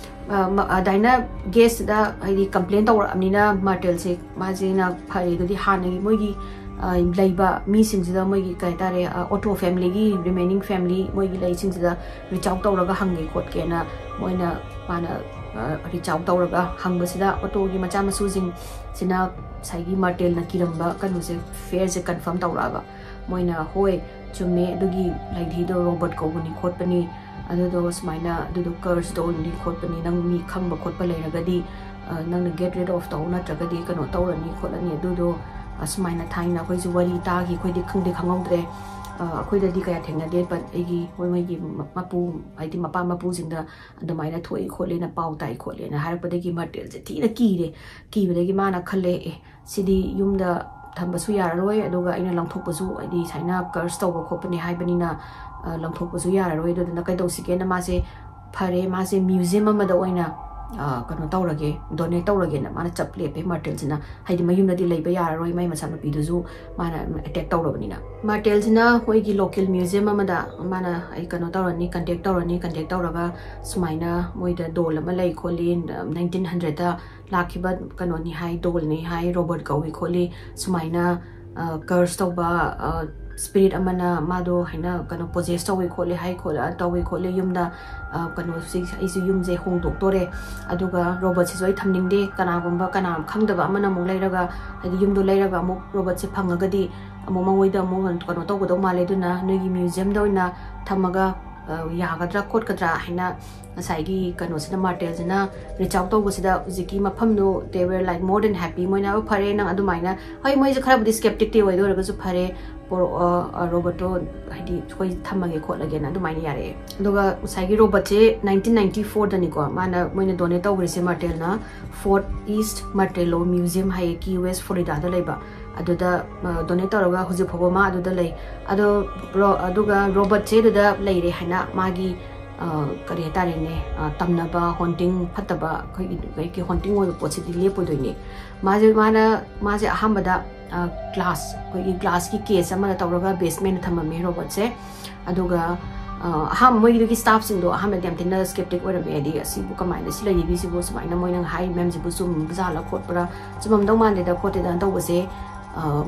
ꯑ, ꯃ-, ꯑꯗꯥꯏꯅ ꯒꯦꯁꯁꯤꯗ ꯍꯥꯏꯗꯤ ꯀꯝꯄ꯭ꯂꯦꯟ ꯇꯧꯔꯛꯑꯕꯅꯤꯅ ꯃꯥꯔꯇꯦꯜꯁꯦ ꯃꯥꯁꯤꯅ ꯐꯔꯦ꯫ ꯑꯗꯨꯗꯤ ꯍꯥꯟꯅꯒꯤ ꯃꯣꯏꯒꯤ, ꯑ, ꯂꯩꯕ ꯃꯤꯁꯤꯡꯁꯤꯗ, ꯃꯣꯏꯒꯤ ꯀꯩ ꯍꯥꯏꯇꯥꯔꯦ, ꯑ, ꯑꯣꯇꯣ ꯐꯦꯃꯤꯂꯤꯒꯤ ꯔꯤꯃꯦꯅꯤꯡ ꯐꯦꯃꯤꯂꯤ ꯃꯣꯏꯒꯤ ꯂꯩꯁꯤꯡꯁꯤꯗ ꯔꯤꯆ ꯑꯥꯎꯠ ꯇꯧꯔꯒ ꯍꯪꯒꯦ ꯈꯣꯠꯀꯦꯅ ꯃꯣꯏꯅ, ꯃꯥꯅ, ꯑ, ꯔꯤꯆ ꯑꯥꯎꯠ ꯇꯧꯔꯒ ꯍꯪꯕꯁꯤꯗ ꯑꯣꯇꯣꯒꯤ ꯃꯆꯥ ꯃꯁꯨꯁꯤꯡꯁꯤꯅ ꯉꯁꯥꯏꯒꯤ ꯃꯥꯔꯇꯦꯜꯅ ꯀꯤꯔꯝꯕ ꯀꯩꯅꯣꯁꯦ, ꯐꯤꯌꯔꯁꯦ ꯀꯟꯐꯥꯔꯝ ꯇꯧꯔꯛꯑꯕ꯫ ꯃꯣꯏꯅ, "ꯍꯣꯏ, ꯆꯨꯝꯃꯦ, ꯑꯗꯨꯒꯤ ꯂꯩꯙꯤꯗꯣ ꯔꯣꯕꯣꯠ ꯀꯧꯕꯅꯤ ꯈꯣꯠꯄꯅꯤ, ꯑꯗꯨꯗꯣ ꯁꯨꯃꯥꯏꯅ, ꯑꯗꯨꯗꯣ ꯀꯔꯁ ꯇꯧꯔꯅꯤ ꯈꯣꯠꯄꯅꯤ, ꯅꯪ ꯃꯤ ꯈꯪꯕ ꯈꯣꯠꯄ ꯂꯩꯔꯒꯗꯤ, ꯑ, ꯅꯪꯅ ꯒꯦꯠ ꯔꯤꯗ ꯑꯣꯐ ꯇꯧ, ꯅꯠꯇ꯭ꯔꯒꯗꯤ ꯀꯩꯅꯣ ꯇꯧꯔꯅꯤ ꯈꯣꯠꯂꯅꯤ", ꯑꯗꯨꯗꯣ ꯑꯁꯨꯃꯥꯏꯅ ꯊꯥꯏꯅ ꯑꯩꯈꯣꯏꯁꯨ ꯋꯥꯔꯤ ꯇꯥꯈꯤ, ꯑꯩꯈꯣꯏꯗꯤ ꯈꯪꯗꯤ ꯈꯪꯍꯧꯗ꯭ꯔꯦ꯫ ꯑ, ꯑꯩꯈꯣꯏꯗꯗꯤ ꯀꯌꯥ ꯊꯦꯡꯅꯗꯦ, but ꯑꯩꯒꯤ ꯃꯣꯏ, ꯃꯣꯏꯒꯤ ꯃ-, ꯃꯄꯨ, ꯍꯥꯏꯗꯤ ꯃꯄꯥ ꯃꯄꯨꯁꯤꯡꯗ ꯑꯗꯨꯃꯥꯏꯅ ꯊꯣꯛꯏ ꯈꯣꯠꯂꯦꯅ ꯄꯥꯎ ꯇꯥꯏ ꯈꯣꯠꯂꯦꯅ ꯍꯥꯏꯔꯛꯄꯗꯒꯤ ꯃꯥꯔꯇꯦꯜꯁꯦ ꯊꯤꯅ ꯀꯤꯔꯦ꯫ ꯀꯤꯕꯗꯒꯤ ꯃꯥꯅ ꯈꯜꯂꯦ, "ꯑꯦ, ꯁꯤꯗꯤ ꯌꯨꯝꯗ ꯊꯝꯕꯁꯨ ꯌꯥꯔꯔꯣꯏ, ꯑꯗꯨꯒ ꯑꯩꯅ ꯂꯪꯊꯣꯛꯄꯁꯨ, ꯍꯥꯏꯗꯤ ꯁꯨꯃꯥꯏꯅ ꯀꯔꯁ ꯇꯧꯕ ꯈꯣꯠꯄꯅꯦ ꯍꯥꯏꯕꯅꯤꯅ, ꯑ, ꯂꯪꯊꯣꯛꯄꯁꯨ ꯌꯥꯔꯔꯣꯏ, ꯑꯗꯨꯗꯨꯅ ꯀꯩꯗꯧꯁꯤꯒꯦꯅ" ꯃꯥꯁꯦ, ꯐꯔꯦ, ꯃꯥꯁꯦ ꯃ꯭ꯌꯨꯖꯤꯌꯝ ꯑꯃꯗ ꯑꯣꯏꯅ ꯀꯩꯅꯣ ꯇꯧꯔꯒꯦ, ꯗꯣꯅꯦꯠ ꯇꯧꯔꯒꯦꯅ ꯃꯥꯅ ꯆꯞ ꯂꯦꯞꯄꯦ ꯃꯥꯔꯇꯦꯜꯁꯤꯅ꯫ ꯍꯥꯏꯗꯤ ꯃꯌꯨꯝꯗꯗꯤ ꯂꯩꯕ ꯌꯥꯔꯔꯣꯏ, ꯃꯥꯏ ꯃꯆꯥꯅꯨꯄꯤꯗꯨꯁꯨ ꯃꯥꯅ ꯑꯦꯇꯦꯛ ꯇꯧꯔꯕꯅꯤꯅ꯫ ꯃꯥꯔꯇꯦꯜꯁꯤꯅ ꯃꯣꯏꯒꯤ ꯂꯣꯀꯦꯜ ꯃ꯭ꯌꯨꯖꯤꯌꯝ ꯑꯃꯗ ꯃꯥꯅ ꯑꯩ ꯀꯩꯅꯣ ꯇꯧꯔꯅꯤ, ꯀꯟꯇꯦꯛ ꯇꯧꯔꯅꯤ꯫ ꯀꯟꯇꯦꯛ ꯇꯧꯔꯒ ꯁꯨꯃꯥꯏꯅ ꯃꯣꯏꯗ ꯗꯣꯜ ꯑꯃ ꯂꯩ ꯈꯣꯠꯂꯤ, ꯅꯥꯏꯟꯇꯤꯟ ꯍꯟꯗ꯭ꯔꯦꯗꯇ ꯂꯥꯛꯈꯤꯕ ꯀꯩꯅꯣꯅꯤ ꯍꯥꯏ, ꯗꯣꯜꯅꯤ ꯍꯥꯏ, ꯔꯣꯕꯣꯠ ꯀꯧꯏ ꯈꯣꯠꯂꯤ, ꯁꯨꯃꯥꯏꯅ ꯀꯔꯁ ꯇꯧꯕ ꯁ꯭ꯄꯤꯔꯤꯠ ꯑꯃꯅ ꯃꯥꯗꯣ ꯍꯥꯏꯅ ꯀꯩꯅꯣ ꯄꯣꯖꯦꯁ ꯇꯧꯏ ꯈꯣꯠꯂꯤ ꯍꯥꯏ ꯈꯣꯠꯂꯤ ꯇꯧꯏ ꯈꯣꯠꯂꯤ꯫ ꯌꯨꯝꯗ ꯀꯩꯅꯣꯁꯤ ꯑꯩꯁꯨ ꯌꯨꯝꯁꯦ ꯍꯣꯡꯗꯣꯛꯇꯣꯔꯦ, ꯑꯗꯨꯒ ꯔꯣꯕꯣꯠꯁꯤꯁꯨ ꯑꯩ ꯊꯝꯅꯤꯡꯗꯦ꯫ ꯀꯅꯥꯒꯨꯝꯕ ꯀꯅꯥ ꯈꯪꯗꯕ ꯑꯃꯅ ꯑꯃꯨꯛ ꯂꯩꯔꯒ, ꯍꯥꯏꯗꯤ ꯌꯨꯝꯗꯣ ꯂꯩꯔꯒ ꯑꯃꯨꯛ ꯔꯣꯕꯣꯠꯁꯦ ꯐꯪꯉꯒꯗꯤ ꯑꯃꯨꯛ ꯃꯉꯣꯏꯗ ꯑꯃꯨꯛ ꯀꯩꯅꯣ ꯇꯧꯒꯗꯧ ꯃꯥꯜꯂꯦ꯫ ꯑꯗꯨꯅ ꯅꯣꯏꯒꯤ ꯃ꯭ꯌꯨꯖꯤꯌꯝꯗ ꯑꯣꯏꯅ ꯊꯝꯃꯒ ꯌꯥꯒꯗ꯭ꯔꯥ ꯈꯣꯠꯀꯗ꯭ꯔꯥ ꯍꯥꯏꯅ ꯉꯁꯥꯏꯒꯤ ꯀꯩꯅꯣꯁꯤꯅ, ꯃꯥꯔꯇꯦꯜꯁꯤꯅ ꯔꯤꯆ ꯑꯥꯎꯠ ꯇꯧꯕꯁꯤꯗ ꯍꯧꯖꯤꯛꯀꯤ ꯃꯐꯝꯗꯣ they were like more than happy꯫ ꯃꯣꯏꯅ "ꯐꯔꯦ, ꯅꯪ ꯑꯗꯨꯃꯥꯏꯅ", ꯍꯣꯏ, ꯃꯣꯏꯁꯦ ꯈꯔꯕꯨꯗꯤ ꯁ꯭ꯀꯦꯞꯇꯤꯛꯇꯤ ꯑꯣꯏꯗ ꯑꯣꯏꯔꯒꯁꯨ "ꯐꯔꯦ, ꯄꯣꯔꯛꯑꯣ, ꯔꯣꯕꯣꯠꯇꯣ ꯍꯥꯏꯗꯤ ꯑꯩꯈꯣꯏ ꯊꯝꯃꯒꯦ ꯈꯣꯠꯂꯒꯦꯅ" ꯑꯗꯨꯃꯥꯏꯅ ꯌꯥꯔꯛꯑꯦ꯫ ꯑꯗꯨꯒ ꯉꯁꯥꯏꯒꯤ ꯔꯣꯕꯣꯠꯁꯦ ꯅꯥꯏꯟꯇꯤꯟ ꯅꯥꯏꯟꯇꯤ ꯐꯣꯔꯗꯅꯤꯀꯣ ꯃꯥꯅ, ꯃꯣꯏꯅ ꯗꯣꯅꯦꯠ ꯇꯧꯈ꯭ꯔꯤꯁꯦ ꯃꯥꯔꯇꯦꯜꯅ ꯐꯣꯔꯠ ꯏꯁ ꯃꯥꯔꯇꯦꯂꯣ ꯃ꯭ꯌꯨꯖꯤꯌꯝ ꯍꯥꯏꯌꯦ, ꯀꯤ ꯋꯦꯁ ꯐ꯭ꯂꯣꯔꯤꯗꯥꯗ ꯂꯩꯕ꯫ ꯑꯗꯨꯗ ꯗꯣꯅꯦꯠ ꯇꯧꯔꯒ ꯍꯧꯖꯤꯛ ꯐꯥꯎꯕ ꯃꯥ ꯑꯗꯨꯗ ꯂꯩ꯫ ꯑꯗꯣ ꯔꯣ-, ꯑꯗꯨꯒ ꯔꯣꯕꯣꯠꯁꯦ ꯑꯗꯨꯗ ꯂꯩꯔꯦ ꯍꯥꯏꯅ ꯃꯥꯒꯤ ꯀꯔꯤ ꯍꯥꯏꯇꯥꯔꯦꯅꯦ, ꯇꯝꯅꯕ ꯍꯣꯟꯇꯤꯡ ꯐꯠꯇꯕ, ꯑꯩꯈꯣꯏꯒꯤ ꯍꯣꯟꯇꯤꯡ ꯑꯣꯏꯕ ꯄꯣꯠꯁꯤꯗꯤ ꯂꯦꯞꯄꯣꯏꯗꯣꯏꯅꯦ꯫ ꯃꯥꯁꯦ, ꯃꯥꯅ, ꯃꯥꯁꯦ ꯑꯍꯥꯟꯕꯗ ꯒ꯭ꯂꯥꯁ, ꯑꯩꯈꯣꯏꯒꯤ ꯒ꯭ꯂꯥꯁꯀꯤ ꯀꯦꯁ ꯑꯃꯗ ꯇꯧꯔꯒ ꯕꯦꯁꯃꯦꯟꯗ ꯊꯝꯃꯝꯃꯦ ꯔꯣꯕꯣꯠꯁꯦ꯫ ꯑꯗꯨꯒ ꯑꯍꯥꯟꯕ ꯃꯣꯏꯒꯤꯗꯨꯒꯤ ꯁ꯭ꯇꯥꯐꯁꯤꯡꯗꯣ ꯑꯍꯥꯟꯕꯗ ꯌꯥꯝ ꯊꯤꯅ ꯁ꯭ꯀꯦꯞꯇꯤꯛ ꯑꯣꯏꯔꯝꯃꯦ, ꯍꯥꯏꯗꯤ "ꯑꯁꯤꯕꯨ ꯀꯃꯥꯏꯅ, ꯁꯤ ꯂꯩꯔꯤꯕꯤꯁꯤꯕꯨ ꯁꯨꯃꯥꯏꯅ ꯃꯣꯏꯅ ꯍꯥꯏ ꯃꯌꯥꯝꯁꯤꯕꯨ ꯆꯨꯝꯕꯖꯥꯠꯂ ꯈꯣꯠꯄ꯭ꯔꯥ, ꯆꯨꯝꯃꯝꯗꯧ ꯃꯥꯟꯗꯦꯗ ꯈꯣꯠꯇꯦꯗꯅ" ꯇꯧꯕꯁꯦ꯫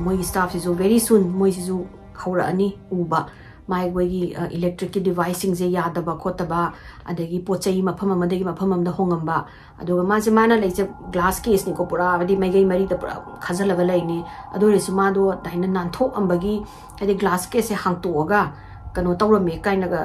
ꯃꯣꯏꯒꯤ ꯁ꯭ꯇꯥꯐꯁꯤꯁꯨ very soon ꯃꯣꯏꯁꯤꯁꯨ ꯍꯧꯔꯛꯑꯅꯤ ꯎꯕ꯫ ꯃꯥꯒꯤ ꯏꯂꯦꯛꯇ꯭ꯔꯤꯛꯀꯤ ꯗꯤꯚꯥꯏꯁꯁꯤꯡꯁꯦ ꯌꯥꯗꯕ ꯈꯣꯠꯇꯕ, ꯑꯗꯒꯤ ꯄꯣꯠ ꯆꯩ ꯃꯐꯝ ꯑꯃꯗꯒꯤ ꯃꯐꯝ ꯑꯃꯗ ꯍꯣꯡꯉꯝꯕ꯫ ꯑꯗꯨꯒ ꯃꯥꯁꯦ, ꯃꯥꯅ ꯂꯩꯁꯦ ꯒ꯭ꯂꯥꯁ ꯀꯦꯁꯅꯤꯀꯣ, ꯄꯨꯔꯥ ꯍꯥꯏꯗꯤ ꯃꯥꯏꯀꯩ ꯃꯔꯤꯗ ꯄꯨꯔꯥ ꯈꯥꯖꯤꯜꯂꯒ ꯂꯩꯅꯤ꯫ ꯑꯗꯨ ꯑꯣꯏꯔꯁꯨ ꯃꯥꯗꯣ ꯑꯗꯨꯃꯥꯏꯅ ꯅꯥꯟꯊꯣꯛꯑꯝꯕꯒꯤ, ꯍꯥꯏꯗꯤ ꯒ꯭ꯂꯥꯁ ꯀꯦꯁꯁꯦ ꯍꯥꯡꯇꯣꯛꯑꯒ ꯀꯩꯅꯣ ꯇꯧꯔꯝꯃꯦ ꯀꯥꯏꯅꯒ,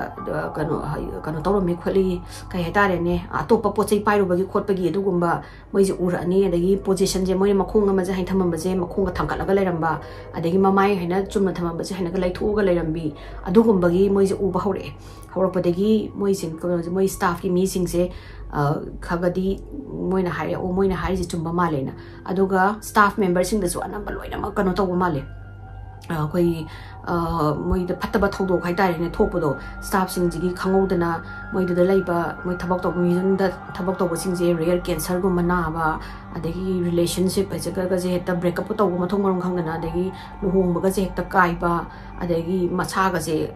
ꯀꯩꯅꯣ, ꯀꯩꯅꯣ ꯇꯧꯔꯝꯃꯦ ꯈꯣꯠꯂꯤ, ꯀꯩ ꯍꯥꯏꯇꯥꯔꯦꯅꯦ, ꯑꯇꯣꯞꯄ ꯄꯣꯠ ꯆꯩ ꯄꯥꯏꯔꯨꯕꯒꯤ ꯈꯣꯠꯄꯒꯤ ꯑꯗꯨꯒꯨꯝꯕ ꯃꯣꯏꯁꯦ ꯎꯔꯛꯑꯅꯤ꯫ ꯑꯗꯒꯤ ꯄꯣꯖꯤꯁꯟꯁꯦ, ꯃꯣꯏꯅ ꯃꯈꯣꯡ ꯑꯃꯁꯦ ꯍꯥꯏꯅ ꯊꯝꯃꯝꯕꯁꯦ ꯃꯈꯣꯡꯒ ꯊꯥꯡꯒꯠꯂꯒ ꯂꯩꯔꯝꯕ, ꯑꯗꯒꯤ ꯃꯃꯥꯏ ꯍꯥꯏꯅ ꯆꯨꯝꯅ ꯊꯝꯃꯝꯕꯁꯦ ꯍꯥꯏꯅꯒ ꯂꯩꯊꯣꯛꯑꯒ ꯂꯩꯔꯝꯕꯤ, ꯑꯗꯨꯒꯨꯝꯕꯒꯤ ꯃꯣꯏꯁꯦ ꯎꯕ ꯍꯧꯔꯛꯑꯦ꯫ ꯍꯧꯔꯛꯄꯗꯒꯤ ꯃꯣꯏꯁꯤꯡ, ꯀꯩꯅꯣꯁꯦ, ꯃꯣꯏ ꯁ꯭ꯇꯥꯐꯀꯤ ꯃꯤꯁꯤꯡꯁꯦ ꯈꯒꯗꯤ ꯃꯣꯏꯅ ꯍꯥꯏꯔꯦ, "ꯑꯣ, ꯃꯣꯏꯅ ꯍꯥꯏꯔꯤꯁꯦ ꯆꯨꯝꯕ ꯃꯥꯜꯂꯦꯅ"꯫ ꯑꯗꯨꯒ ꯁ꯭ꯇꯥꯐ ꯃꯦꯝꯕꯔꯁꯤꯡꯗꯁꯨ ꯑꯅꯝꯕ ꯂꯣꯏꯅꯃꯛ ꯀꯩꯅꯣ ꯇꯧꯕ ꯃꯥꯜꯂꯦ꯫ ꯑꯩꯈꯣꯏꯒꯤ ꯃꯣꯏꯗ ꯐꯠꯇꯕ ꯊꯧꯗꯣꯛ ꯍꯥꯏꯇꯥꯔꯦꯅꯦ ꯊꯣꯛꯄꯗꯣ, staffꯁꯤꯡꯁꯤꯒꯤ ꯈꯪꯍꯧꯗꯅ ꯃꯣꯏꯗꯨꯗ ꯂꯩꯕ, ꯃꯣꯏ ꯊꯕꯛ ꯇꯧꯕ, museumꯗ ꯊꯕꯛ ꯇꯧꯕꯁꯤꯡꯁꯦ rare cancerꯒꯨꯝꯕ ꯅꯥꯕ, ꯑꯗꯒꯤ relationship ꯍꯥꯏꯁꯦ ꯈꯔꯒꯁꯦ ꯍꯦꯛꯇ break up ꯇꯧꯕ ꯃꯊꯣꯡ ꯃꯔꯝ ꯈꯪꯗꯅ, ꯑꯗꯒꯤ ꯂꯨꯍꯣꯡꯕꯒꯁꯦ ꯍꯦꯛꯇ ꯀꯥꯏꯕ, ꯑꯗꯒꯤ ꯃꯁꯥꯒꯁꯦ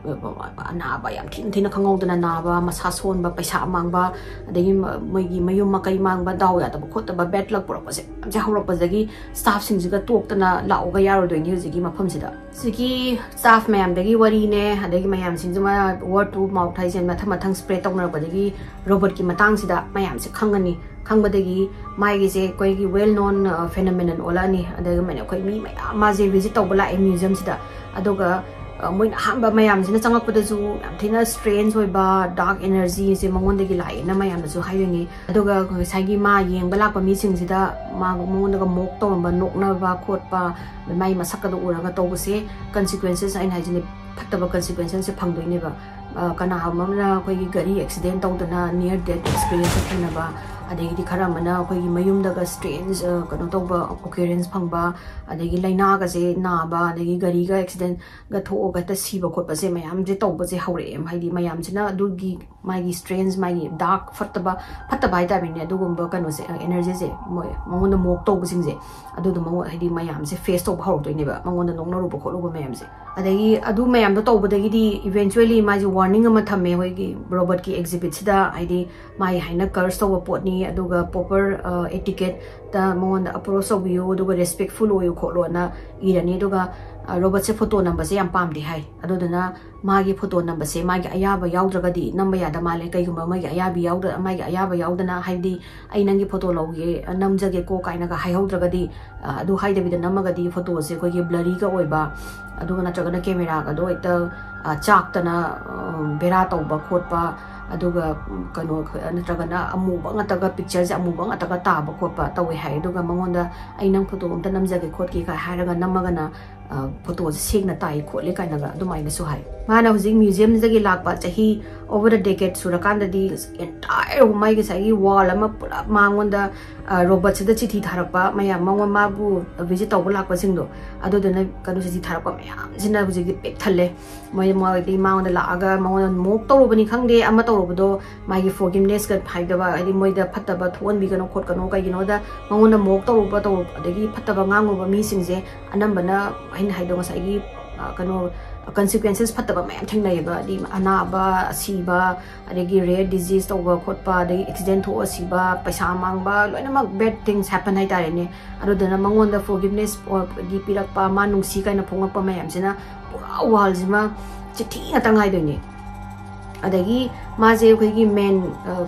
ꯑꯅꯥꯕ ꯌꯥꯝ ꯊꯤꯅ ꯊꯤꯅ ꯈꯪꯍꯧꯗꯅ ꯅꯥꯕ, ꯃꯁꯥ ꯁꯣꯟꯕ, ꯄꯩꯁꯥ ꯃꯥꯡꯕ, ꯑꯗꯒꯤ ꯃ-, ꯃꯣꯏꯒꯤ ꯃꯌꯨꯝ ꯃꯀꯩ ꯃꯥꯡꯕ, ꯗꯥꯎ ꯌꯥꯗꯕ ꯈꯣꯠꯇꯕ, bad luck ꯄꯨꯔꯛꯄꯁꯦ ꯃꯌꯥꯝꯁꯦ ꯍꯧꯔꯛꯄꯗꯒꯤ staffꯁꯤꯡꯁꯤꯒ ꯇꯣꯛꯇꯅ ꯂꯥꯛꯑꯣꯒ ꯌꯥꯔꯣꯏꯗꯣꯏꯅꯤ ꯍꯧꯖꯤꯛꯀꯤ ꯃꯐꯝꯁꯤꯗ꯫ ꯍꯧꯖꯤꯛꯀꯤ staff ꯃꯌꯥꯝꯗꯒꯤ ꯋꯥꯔꯤꯅꯦ, ꯑꯗꯒꯤ ꯃꯌꯥꯝꯁꯤꯡꯁꯤꯃ word to mouth ꯍꯥꯏꯁꯦ ꯃꯊꯪ ꯃꯊꯪ spread ꯇꯧꯅꯔꯛꯄꯗꯒꯤ ꯔꯣꯕꯣꯠꯀꯤ ꯃꯇꯥꯡꯁꯤꯗ ꯃꯌꯥꯝꯁꯦ ꯈꯪꯉꯅꯤ꯫ ꯈꯪꯕꯗꯒꯤ ꯃꯥꯒꯤꯁꯦ ꯑꯩꯈꯣꯏꯒꯤ well known phenomenon ꯑꯣꯜꯂꯛꯑꯅꯤ꯫ ꯑꯗꯨꯒ ꯑꯩꯈꯣꯏ ꯃꯤ ꯃꯌꯥꯝ ꯃꯥꯁꯦ visit ꯇꯧꯕ ꯂꯥꯛꯑꯦ museumꯁꯤꯗ꯫ ꯑꯗꯨꯒ ꯑ, ꯃꯣꯏꯅ ꯑꯍꯥꯟꯕ ꯃꯌꯥꯝꯁꯤꯅ ꯆꯪꯉꯛꯄꯗꯁꯨ ꯌꯥꯝ ꯊꯤꯅ strange ꯑꯣꯏꯕ dark energyꯁꯦ ꯃꯉꯣꯟꯗꯒꯤ ꯂꯥꯛꯑꯦꯅ ꯃꯌꯥꯝꯅꯁꯨ ꯍꯥꯏꯗꯣꯏꯅꯤ꯫ ꯑꯗꯨꯒ ꯉꯁꯥꯏꯒꯤ ꯃꯥ ꯌꯦꯡꯕ ꯂꯥꯛꯄ ꯃꯤꯁꯤꯡꯁꯤꯗ ꯃꯥ, ꯃꯉꯣꯟꯗꯒ mock ꯇꯧꯔꯝꯕ, ꯅꯣꯛꯅꯕ ꯈꯣꯠꯄ, ꯃꯥꯏ ꯃꯁꯛꯀꯗꯣ ꯎꯔꯒ ꯇꯧꯕꯁꯦ consequences ꯑꯩꯅ ꯍꯥꯏꯁꯤꯅꯦ, ꯐꯠꯇꯕ consequencesꯁꯦ ꯐꯪꯗꯣꯏꯅꯦꯕ꯫ ꯑ, ꯀꯅꯥꯒꯨꯝꯕ ꯑꯃꯅ ꯑꯩꯈꯣꯏꯒꯤ ꯒꯥꯔꯤ accident ꯇꯧꯗꯅ near death experience ꯊꯦꯡꯅꯕ, ꯑꯗꯒꯤꯗꯤ ꯈꯔ ꯑꯃꯅ ꯑꯩꯈꯣꯏꯒꯤ ꯃꯌꯨꯝꯗꯒ strange, ꯑ, ꯀꯩꯅꯣ ꯇꯧꯕ occurrence ꯐꯪꯕ, ꯑꯗꯒꯤ ꯂꯥꯏꯅꯥꯒꯁꯦ ꯅꯥꯕ, ꯑꯗꯒꯤ ꯒꯥꯔꯤꯒ accidentꯒ ꯊꯣꯛꯑꯒ ꯍꯦꯛꯇ ꯁꯤꯕ ꯈꯣꯠꯄꯁꯦ ꯃꯌꯥꯝꯁꯦ ꯇꯧꯕꯁꯦ ꯍꯧꯔꯛꯑꯦ꯫ ꯍꯥꯏꯗꯤ ꯃꯌꯥꯝꯁꯤꯅ ꯑꯗꯨꯒꯤ ꯃꯥꯒꯤ strange, ꯃꯥꯒꯤ dark, ꯐꯠꯇꯕ, ꯐꯠꯇꯕ ꯍꯥꯏꯇꯥꯔꯦꯅꯦ, ꯑꯗꯨꯒꯨꯝꯕ ꯀꯩꯅꯣꯁꯦ, energyꯁꯦ ꯃꯣꯏ ꯃꯉꯣꯟꯗ mock ꯇꯧꯕꯁꯤꯡꯁꯦ, ꯑꯗꯨꯗꯣ ꯃꯉꯣꯟ, ꯍꯥꯏꯗꯤ ꯃꯌꯥꯝꯁꯦ face ꯇꯧꯕ ꯍꯧꯔꯛꯇꯣꯏꯅꯦꯕ, ꯃꯉꯣꯟꯗ ꯅꯣꯛꯅꯔꯨꯕ ꯈꯣꯠꯂꯨꯕ ꯃꯌꯥꯝꯁꯦ꯫ ꯑꯗꯒꯤ ꯑꯗꯨ ꯃꯌꯥꯝꯗꯣ ꯇꯧꯕꯗꯒꯤꯗꯤ eventually ꯃꯥꯁꯦ warning ꯑꯃ ꯊꯝꯃꯦ ꯑꯩꯈꯣꯏꯒꯤ ꯔꯣꯕꯣꯠꯀꯤ exhibitꯁꯤꯗ, ꯍꯥꯏꯗꯤ ꯃꯥꯒꯤ ꯍꯥꯏꯅ curse ꯇꯧꯕ ꯄꯣꯠꯅꯤ, ꯑꯗꯨꯒ proper, ꯑ, etiquetteꯇ ꯃꯉꯣꯟꯗ approach ꯇꯧꯕꯤꯌꯨ, ꯑꯗꯨꯒ respectful ꯑꯣꯏꯌꯨ ꯈꯣꯠꯂꯣꯅ ꯏꯔꯅꯤ꯫ ꯑꯗꯨꯒ, ꯑ, ꯔꯣꯕꯣꯠꯁꯦ photo ꯅꯝꯕꯁꯦ ꯌꯥꯝ ꯄꯥꯝꯗꯦ ꯍꯥꯏ꯫ ꯑꯗꯨꯗꯨꯅ ꯃꯥꯒꯤ photo ꯅꯝꯕꯁꯦ ꯃꯥꯒꯤ ꯑꯌꯥꯕ ꯌꯥꯎꯗ꯭ꯔꯒꯗꯤ ꯅꯝꯕ ꯌꯥꯗ ꯃꯥꯜꯂꯦ꯫ ꯀꯩꯒꯨꯝꯕ ꯃꯣꯏꯒꯤ ꯑꯌꯥꯕꯤ ꯌꯥꯎꯗ-, ꯃꯥꯒꯤ ꯑꯌꯥꯕ ꯌꯥꯎꯗꯅ, ꯍꯥꯏꯕꯗꯤ "ꯑꯩ ꯅꯪꯒꯤ photo ꯂꯧꯒꯦ, ꯅꯝꯖꯒꯦꯀꯣ" ꯀꯥꯏꯅꯒ ꯍꯥꯏꯍꯧꯗ꯭ꯔꯒꯗꯤ, ꯑ, ꯑꯗꯨ ꯍꯥꯏꯗꯕꯤꯗ ꯅꯝꯃꯒꯗꯤ photoꯁꯦ ꯑꯩꯈꯣꯏꯒꯤ blurryꯒ ꯑꯣꯏꯕ, ꯑꯗꯨꯒ ꯅꯠꯇ꯭ꯔꯒꯅ cameraꯒꯗꯣ ꯍꯦꯛꯇ, ꯑ, ꯆꯥꯛꯇꯅ, ꯑ, ꯕꯦꯔꯥ ꯇꯧꯕ ꯈꯣꯠꯄ, ꯑꯗꯨꯒ, ꯎꯝ, ꯀꯩꯅꯣ, ꯅꯠꯇ꯭ꯔꯒꯅ ꯑꯃꯨꯕ ꯉꯥꯛꯇꯒ, pictureꯁꯦ ꯑꯃꯨꯕ ꯉꯥꯛꯇꯒ ꯇꯥꯕ ꯈꯣꯠꯄ ꯇꯧꯋꯦ ꯍꯥꯏ꯫ ꯑꯗꯨꯒ ꯃꯉꯣꯟꯗ "ꯑꯩ ꯅꯪ photo ꯑꯝꯇ ꯅꯝꯖꯒꯦ ꯈꯣꯠꯀꯦ" ꯀꯥꯏ ꯍꯥꯏꯔꯒ ꯅꯝꯃꯒꯅ, ꯑ, photoꯁꯦ ꯁꯦꯡꯅ ꯇꯥꯏ ꯈꯣꯠꯂꯤ ꯀꯥꯏꯅꯒ ꯑꯗꯨꯃꯥꯏꯅꯁꯨ ꯍꯥꯏ꯫ ꯃꯥꯅ ꯍꯧꯖꯤꯛ museumꯗꯒꯤ ꯂꯥꯛꯄ ꯆꯍꯤ over the decade ꯁꯨꯔꯀꯥꯟꯗꯗꯤ entire ꯃꯥꯒꯤ ꯉꯁꯥꯏꯒꯤ wall ꯑꯃ ꯄꯨꯂꯞ ꯃꯉꯣꯟꯗ ꯔꯣꯕꯣꯠꯁꯤꯗ ꯆꯤꯊꯤ ꯊꯥꯔꯛꯄ ꯃꯌꯥꯝ, ꯃꯉꯣꯟ ꯃꯥꯕꯨ visit ꯇꯧꯕ ꯂꯥꯛꯄꯁꯤꯡꯗꯣ, ꯑꯗꯨꯗꯨꯅ ꯀꯩꯅꯣ ꯆꯤꯊꯤ ꯊꯥꯔꯛꯄ ꯃꯌꯥꯝꯁꯤꯅ ꯍꯧꯖꯤꯛꯇꯤ ꯄꯤꯛ ꯊꯜꯂꯦ꯫ ꯃꯣꯏ ꯃꯣꯏꯗꯤ ꯃꯉꯣꯟꯗ ꯂꯥꯛꯑꯒ ꯃꯉꯣꯟꯗ mock ꯇꯧꯔꯨꯕꯅꯤ ꯈꯪꯗꯦ, ꯑꯃ ꯇꯧꯔꯨꯕꯗꯣ, ꯃꯥꯒꯤ forgivenessꯀ ꯍꯥꯏꯗꯕ, ꯍꯥꯏꯗꯤ ꯃꯣꯏꯗ ꯐꯠꯇꯕ ꯊꯣꯛꯍꯟꯕꯤꯒꯅꯨ ꯈꯣꯠꯀꯅꯨ, ꯀꯩꯒꯤꯅꯣꯗ ꯃꯉꯣꯟꯗ mock ꯇꯧꯔꯨꯕ ꯇꯧꯔꯨꯕ ꯑꯗꯒꯤ ꯐꯠꯇꯕ ꯉꯥꯡꯉꯨꯕ ꯃꯤꯁꯤꯡꯁꯦ ꯑꯅꯝꯕꯅ ꯑꯩꯅ ꯍꯥꯏꯗꯣ ꯉꯁꯥꯏꯒꯤ ꯀꯩꯅꯣ consequences ꯐꯠꯇꯕ ꯃꯌꯥꯝ ꯊꯦꯡꯅꯩꯌꯦꯕ, ꯍꯥꯏꯗꯤ ꯑꯅꯥꯕ, ꯑꯁꯤꯕ, ꯑꯗꯒꯤ rare disease ꯇꯧꯕ ꯈꯣꯠꯄ, ꯑꯗꯒꯤ accident ꯊꯣꯛꯑ ꯁꯤꯕ, ꯄꯩꯁꯥ ꯃꯥꯡꯕ, ꯂꯣꯏꯅꯃꯛ bad things happen ꯍꯥꯏꯇꯥꯔꯦꯅꯦ꯫ ꯑꯗꯨꯗꯨꯅ ꯃꯉꯣꯟꯗ forgiveness ꯒꯤ ꯄꯤꯔꯛꯄ, ꯃꯥ ꯅꯨꯡꯁꯤ ꯀꯥꯏꯅ ꯐꯣꯡꯉꯛꯄ ꯃꯌꯥꯝꯁꯤꯅ ꯄꯨꯔꯥ wallꯁꯤꯃ ꯆꯤꯊꯤ ꯉꯥꯛꯇ ꯉꯥꯏꯗꯣꯏꯅꯦ꯫ ꯑꯗꯒꯤ ꯃꯥꯁꯦ ꯑꯩꯈꯣꯏꯒꯤ main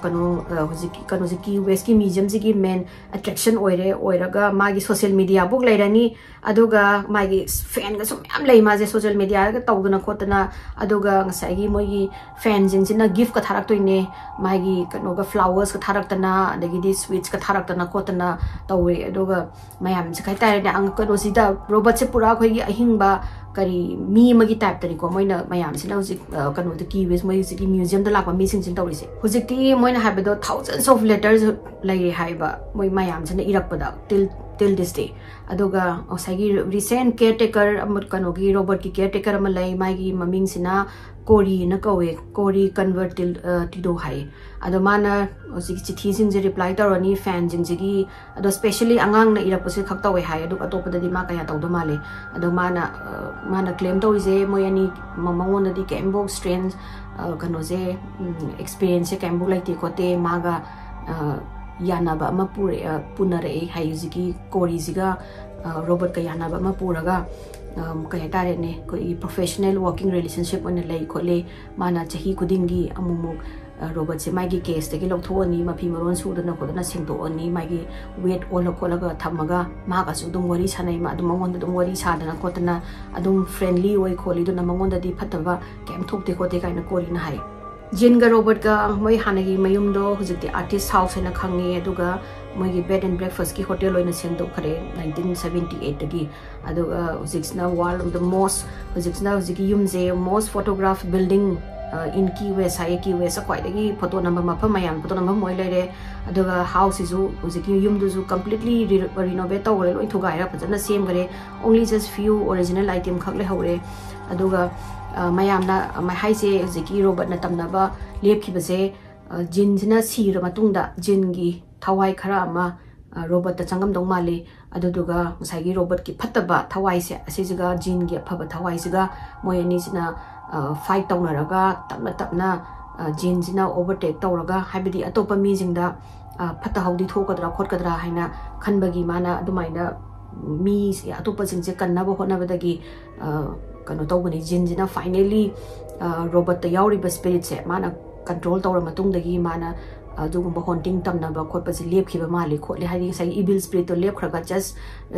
ꯀꯩꯅꯣ ꯍꯧꯖꯤꯛꯀꯤ ꯀꯩꯅꯣꯁꯦ Key Westꯀꯤ museumꯁꯤꯒꯤ main attraction ꯑꯣꯏꯔꯦ꯫ ꯑꯣꯏꯔꯒ ꯃꯥꯒꯤ social mediaꯕꯨꯛ ꯂꯩꯔꯅꯤ꯫ ꯑꯗꯨꯒ ꯃꯥꯒꯤ fanꯒꯁꯨ ꯃꯌꯥꯝ ꯂꯩ ꯃꯥꯁꯦ social mediaꯒ ꯇꯧꯗꯅ ꯈꯣꯠꯇꯅ꯫ ꯑꯗꯨꯒ ꯉꯁꯥꯏꯒꯤ ꯃꯣꯏꯒꯤ fanꯁꯤꯡꯁꯤꯅ giftꯀ ꯊꯥꯔꯛꯇꯣꯏꯅꯦ꯫ ꯃꯥꯒꯤ ꯀꯩꯅꯣꯒ flowersꯀ ꯊꯥꯔꯛꯇꯅ, ꯑꯗꯒꯤꯗꯤ sweetsꯀ ꯊꯥꯔꯛꯇꯅ ꯈꯣꯠꯇꯅ ꯇꯧꯋꯦ꯫ ꯑꯗꯨꯒ ꯃꯌꯥꯝꯁꯦ ꯀꯩ ꯍꯥꯏꯇꯥꯔꯦꯅꯦ, ꯀꯩꯅꯣꯁꯤꯗ ꯔꯣꯕꯣꯠꯁꯦ ꯄꯨꯔꯥ ꯑꯩꯈꯣꯏꯒꯤ ꯑꯍꯤꯡꯕ ꯀꯔꯤ ꯃꯤ ꯑꯃꯒꯤ typeꯇꯅꯤꯀꯣ ꯃꯣꯏꯅ ꯃꯌꯥꯝꯁꯤꯅ ꯍꯧꯖꯤꯛ ꯀꯩꯅꯣꯗ Key West ꯃꯣꯏ ꯍꯧꯖꯤꯛꯀꯤ museumꯗ ꯂꯥꯛꯄ ꯃꯤꯁꯤꯡꯁꯤꯅ ꯇꯧꯔꯤꯁꯦ꯫ ꯍꯧꯖꯤꯛꯇꯤ ꯃꯣꯏꯅ ꯍꯥꯏꯕꯗꯣ thousands of letters ꯂꯩꯔꯦ ꯍꯥꯏꯕ ꯃꯣꯏ ꯃꯌꯥꯝꯁꯤꯅ ꯏꯔꯛꯄꯗ, till till this day꯫ ꯑꯗꯨꯒ ꯉꯁꯥꯏꯒꯤ recent caretaker ꯑꯃ, ꯀꯩꯅꯣꯒꯤ ꯔꯣꯕꯣꯠꯀꯤ caretaker ꯑꯃ ꯂꯩ, ꯃꯥꯒꯤ ꯃꯃꯤꯡꯁꯤꯅ ꯀꯣꯔꯤꯅ ꯀꯧꯋꯦ, ꯀꯣꯔꯤ ꯀꯟꯚꯔꯇꯤꯗꯣ ꯍꯥꯏꯌꯦ꯫ ꯑꯗꯣ ꯃꯥꯅ ꯍꯧꯖꯤꯛ ꯆꯤꯊꯤꯁꯤꯡꯁꯦ reply ꯇꯧꯔꯅꯤ fanꯁꯤꯡꯁꯤꯒꯤ꯫ ꯑꯗꯣ specially ꯑꯉꯥꯡꯅ ꯏꯔꯛꯄꯁꯦ ꯈꯛ ꯇꯧꯋꯦ ꯍꯥꯏ, ꯑꯗꯨꯒ ꯑꯇꯣꯞꯄꯗꯗꯤ ꯃꯥ ꯀꯌꯥ ꯇꯧꯗ ꯃꯥꯜꯂꯦ꯫ ꯑꯗꯣ ꯃꯥꯅ ꯃꯥꯅ claim ꯇꯧꯔꯤꯁꯦ ꯃꯣꯏ ꯑꯅꯤ ꯃꯉꯣꯟꯗꯗꯤ ꯀꯩꯝꯐꯥꯎ strange ꯀꯩꯅꯣꯁꯦ, experienceꯁꯦ ꯀꯩꯝꯐꯥꯎ ꯂꯩꯇꯦ ꯈꯣꯠꯇꯦ꯫ ꯃꯥꯒ ꯌꯥꯅꯕ ꯑꯃ ꯄꯨꯔꯛꯑꯦ, ꯄꯨꯅꯔꯛꯑꯦ ꯍꯥꯏ꯫ ꯍꯧꯖꯤꯛꯀꯤ ꯀꯣꯔꯤꯁꯤꯒ ꯔꯣꯕꯣꯠꯀ ꯌꯥꯅꯕ ꯑꯃ ꯄꯨꯔꯒ ꯀꯩ ꯍꯥꯏꯇꯥꯔꯦꯅꯦ, ꯑꯩꯈꯣꯏꯒꯤ professional working relationship ꯑꯣꯏꯅ ꯂꯩ ꯈꯣꯠꯂꯤ꯫ ꯃꯥꯅ ꯆꯍꯤ ꯈꯨꯗꯤꯡꯒꯤ ꯑꯃꯨꯛꯃꯨꯛ ꯔꯣꯕꯣꯠꯁꯦ ꯃꯥꯒꯤ cageꯇꯒꯤ ꯂꯧꯊꯣꯛꯑꯅꯤ, ꯃꯐꯤ ꯃꯔꯣꯟ ꯁꯨꯗꯅ ꯈꯣꯠꯇꯅ ꯁꯦꯡꯗꯣꯛꯑꯅꯤ, ꯃꯥꯒꯤ weight ꯑꯣꯜꯂ ꯈꯣꯠꯂꯒ ꯊꯝꯃꯒ ꯃꯥꯒꯁꯨ ꯑꯗꯨꯝ ꯋꯥꯔꯤ ꯁꯥꯟꯅꯩ꯫ ꯃꯥ ꯑꯗꯨꯝ ꯃꯉꯣꯟꯗ ꯑꯗꯨꯝ ꯋꯥꯔꯤ ꯁꯥꯗꯅ ꯈꯣꯠꯇꯅ ꯑꯗꯨꯝ friendly ꯑꯣꯏ ꯈꯣꯠꯂꯤ, ꯑꯗꯨꯅ ꯃꯉꯣꯟꯗꯗꯤ ꯐꯠꯇꯕ ꯀꯩꯝ ꯊꯣꯛꯇꯦ ꯈꯣꯠꯇꯦ ꯀꯥꯏꯅ ꯀꯣꯔꯤꯅ ꯍꯥꯏ꯫ ꯖꯤꯟꯒ ꯔꯣꯕꯔꯠꯀ ꯃꯣꯏ ꯍꯥꯟꯅꯒꯤ ꯃꯌꯨꯝꯗꯣ ꯍꯧꯖꯤꯛꯇꯤ artist house ꯍꯥꯏꯅ ꯈꯪꯉꯦ꯫ ꯑꯗꯨꯒ ꯃꯣꯏꯒꯤ bed and breakfastꯀꯤ hotel ꯑꯣꯏꯅ ꯁꯦꯝꯗꯣꯛꯈ꯭ꯔꯦ nineteen seventy eightꯇꯒꯤ꯫ ꯑꯗꯨꯒ ꯍꯧꯖꯤꯛꯁꯤꯅ one of the most, ꯍꯧꯖꯤꯛꯁꯤꯅ ꯍꯧꯖꯤꯛꯀꯤ ꯌꯨꯝꯁꯦ most photograph building ꯏꯟ ꯀꯤ ꯋꯦꯁ ꯍꯥꯏꯌꯦ, ꯀꯤ ꯋꯦꯁ ꯈ꯭ꯋꯥꯏꯗꯒꯤ ꯐꯣꯇꯣ ꯅꯝꯕ ꯃꯐꯝ, ꯃꯌꯥꯝ ꯐꯣꯇꯣ ꯅꯝꯐꯝ ꯑꯣꯏ ꯂꯩꯔꯦ꯫ ꯑꯗꯨꯒ ꯍꯥꯎꯁꯁꯤꯁꯨ ꯍꯧꯖꯤꯛꯀꯤ ꯌꯨꯝꯗꯨꯁꯨ ꯀꯝꯄ꯭ꯂꯤꯠꯂꯤ ꯔꯤꯅꯣꯚꯦꯠ ꯇꯧꯈ꯭ꯔꯦ, ꯂꯣꯏ ꯊꯨꯒꯥꯏꯔ ꯐꯖꯅ ꯁꯦꯝꯈ꯭ꯔꯦ꯫ Only just few original item ꯈꯛ ꯂꯩꯍꯧꯔꯦ꯫ ꯑꯗꯨꯒ ꯃꯌꯥꯝꯅ ꯍꯥꯏꯁꯦ, ꯍꯧꯖꯤꯛꯀꯤ ꯔꯣꯕꯔꯠꯅ ꯇꯝꯅꯕ ꯂꯦꯞꯈꯤꯕꯁꯦ, ꯖꯤꯟꯁꯤꯅ ꯁꯤꯔ ꯃꯇꯨꯡꯗ ꯖꯤꯟꯒꯤ ꯊꯋꯥꯏ ꯈꯔ ꯑꯃ ꯔꯣꯕꯔꯠꯇ ꯆꯪꯉꯝꯗꯧ ꯃꯥꯜꯂꯤ꯫ ꯑꯗꯨꯗꯨꯒ ꯉꯁꯥꯏꯒꯤ ꯔꯣꯕꯔꯠꯀꯤ ꯐꯠꯇꯕ ꯊꯋꯥꯏꯁꯦ, ꯑꯁꯤꯁꯤꯒ ꯖꯤꯟꯒꯤ ꯑꯐꯕ ꯊꯋꯥꯏꯁꯤꯒ ꯃꯣꯏ ꯑꯅꯤꯁꯤꯅ ꯐꯥꯏꯠ ꯇꯧꯅꯔꯒ ꯇꯞꯅ ꯇꯞꯅ ꯖꯤꯟꯁꯤꯅ ꯑꯣꯚꯔꯇꯦꯛ ꯇꯧꯔꯒ, ꯍꯥꯏꯕꯗꯤ ꯑꯇꯣꯞꯄ ꯃꯤꯁꯤꯡꯗ ꯐꯠꯇ ꯍꯥꯎꯗꯤ ꯊꯣꯛꯀꯗ꯭ꯔꯥ ꯈꯣꯠꯀꯗ꯭ꯔꯥ ꯍꯥꯏꯅ ꯈꯟꯕꯒꯤ ꯃꯥꯅ ꯑꯗꯨꯃꯥꯏꯅ ꯃꯤ ꯑꯇꯣꯞꯄꯁꯤꯡꯁꯦ ꯀꯟꯅꯕ ꯍꯣꯠꯅꯕꯗꯒꯤ ꯀꯩꯅꯣ ꯇꯧꯕꯅꯤ, ꯖꯤꯟꯁꯤꯅ ꯐꯥꯏꯅꯦꯜꯂꯤ ꯔꯣꯕꯔꯠꯇ ꯌꯥꯎꯔꯤꯕ ꯁ꯭ꯄꯤꯔꯤꯠꯁꯦ ꯃꯥꯅ ꯀꯟꯇ꯭ꯔꯣꯜ ꯇꯧꯔ ꯃꯇꯨꯡꯗꯒꯤ ꯃꯥꯅ ꯑꯗꯨꯒꯨꯝꯕ ꯍꯣꯟꯇꯤꯡ ꯇꯝꯅꯕ ꯈꯣꯠꯄꯁꯦ ꯂꯦꯞꯈꯤꯕ ꯃꯥꯜꯂꯤ ꯈꯣꯠꯂꯤ꯫ ꯍꯥꯏꯗꯤ ꯉꯁꯥꯏꯒꯤ ꯏꯚꯤꯜ ꯁ꯭ꯄꯤꯔꯤꯠꯇꯣ ꯂꯦꯞꯈ꯭ꯔꯒ ꯖꯁ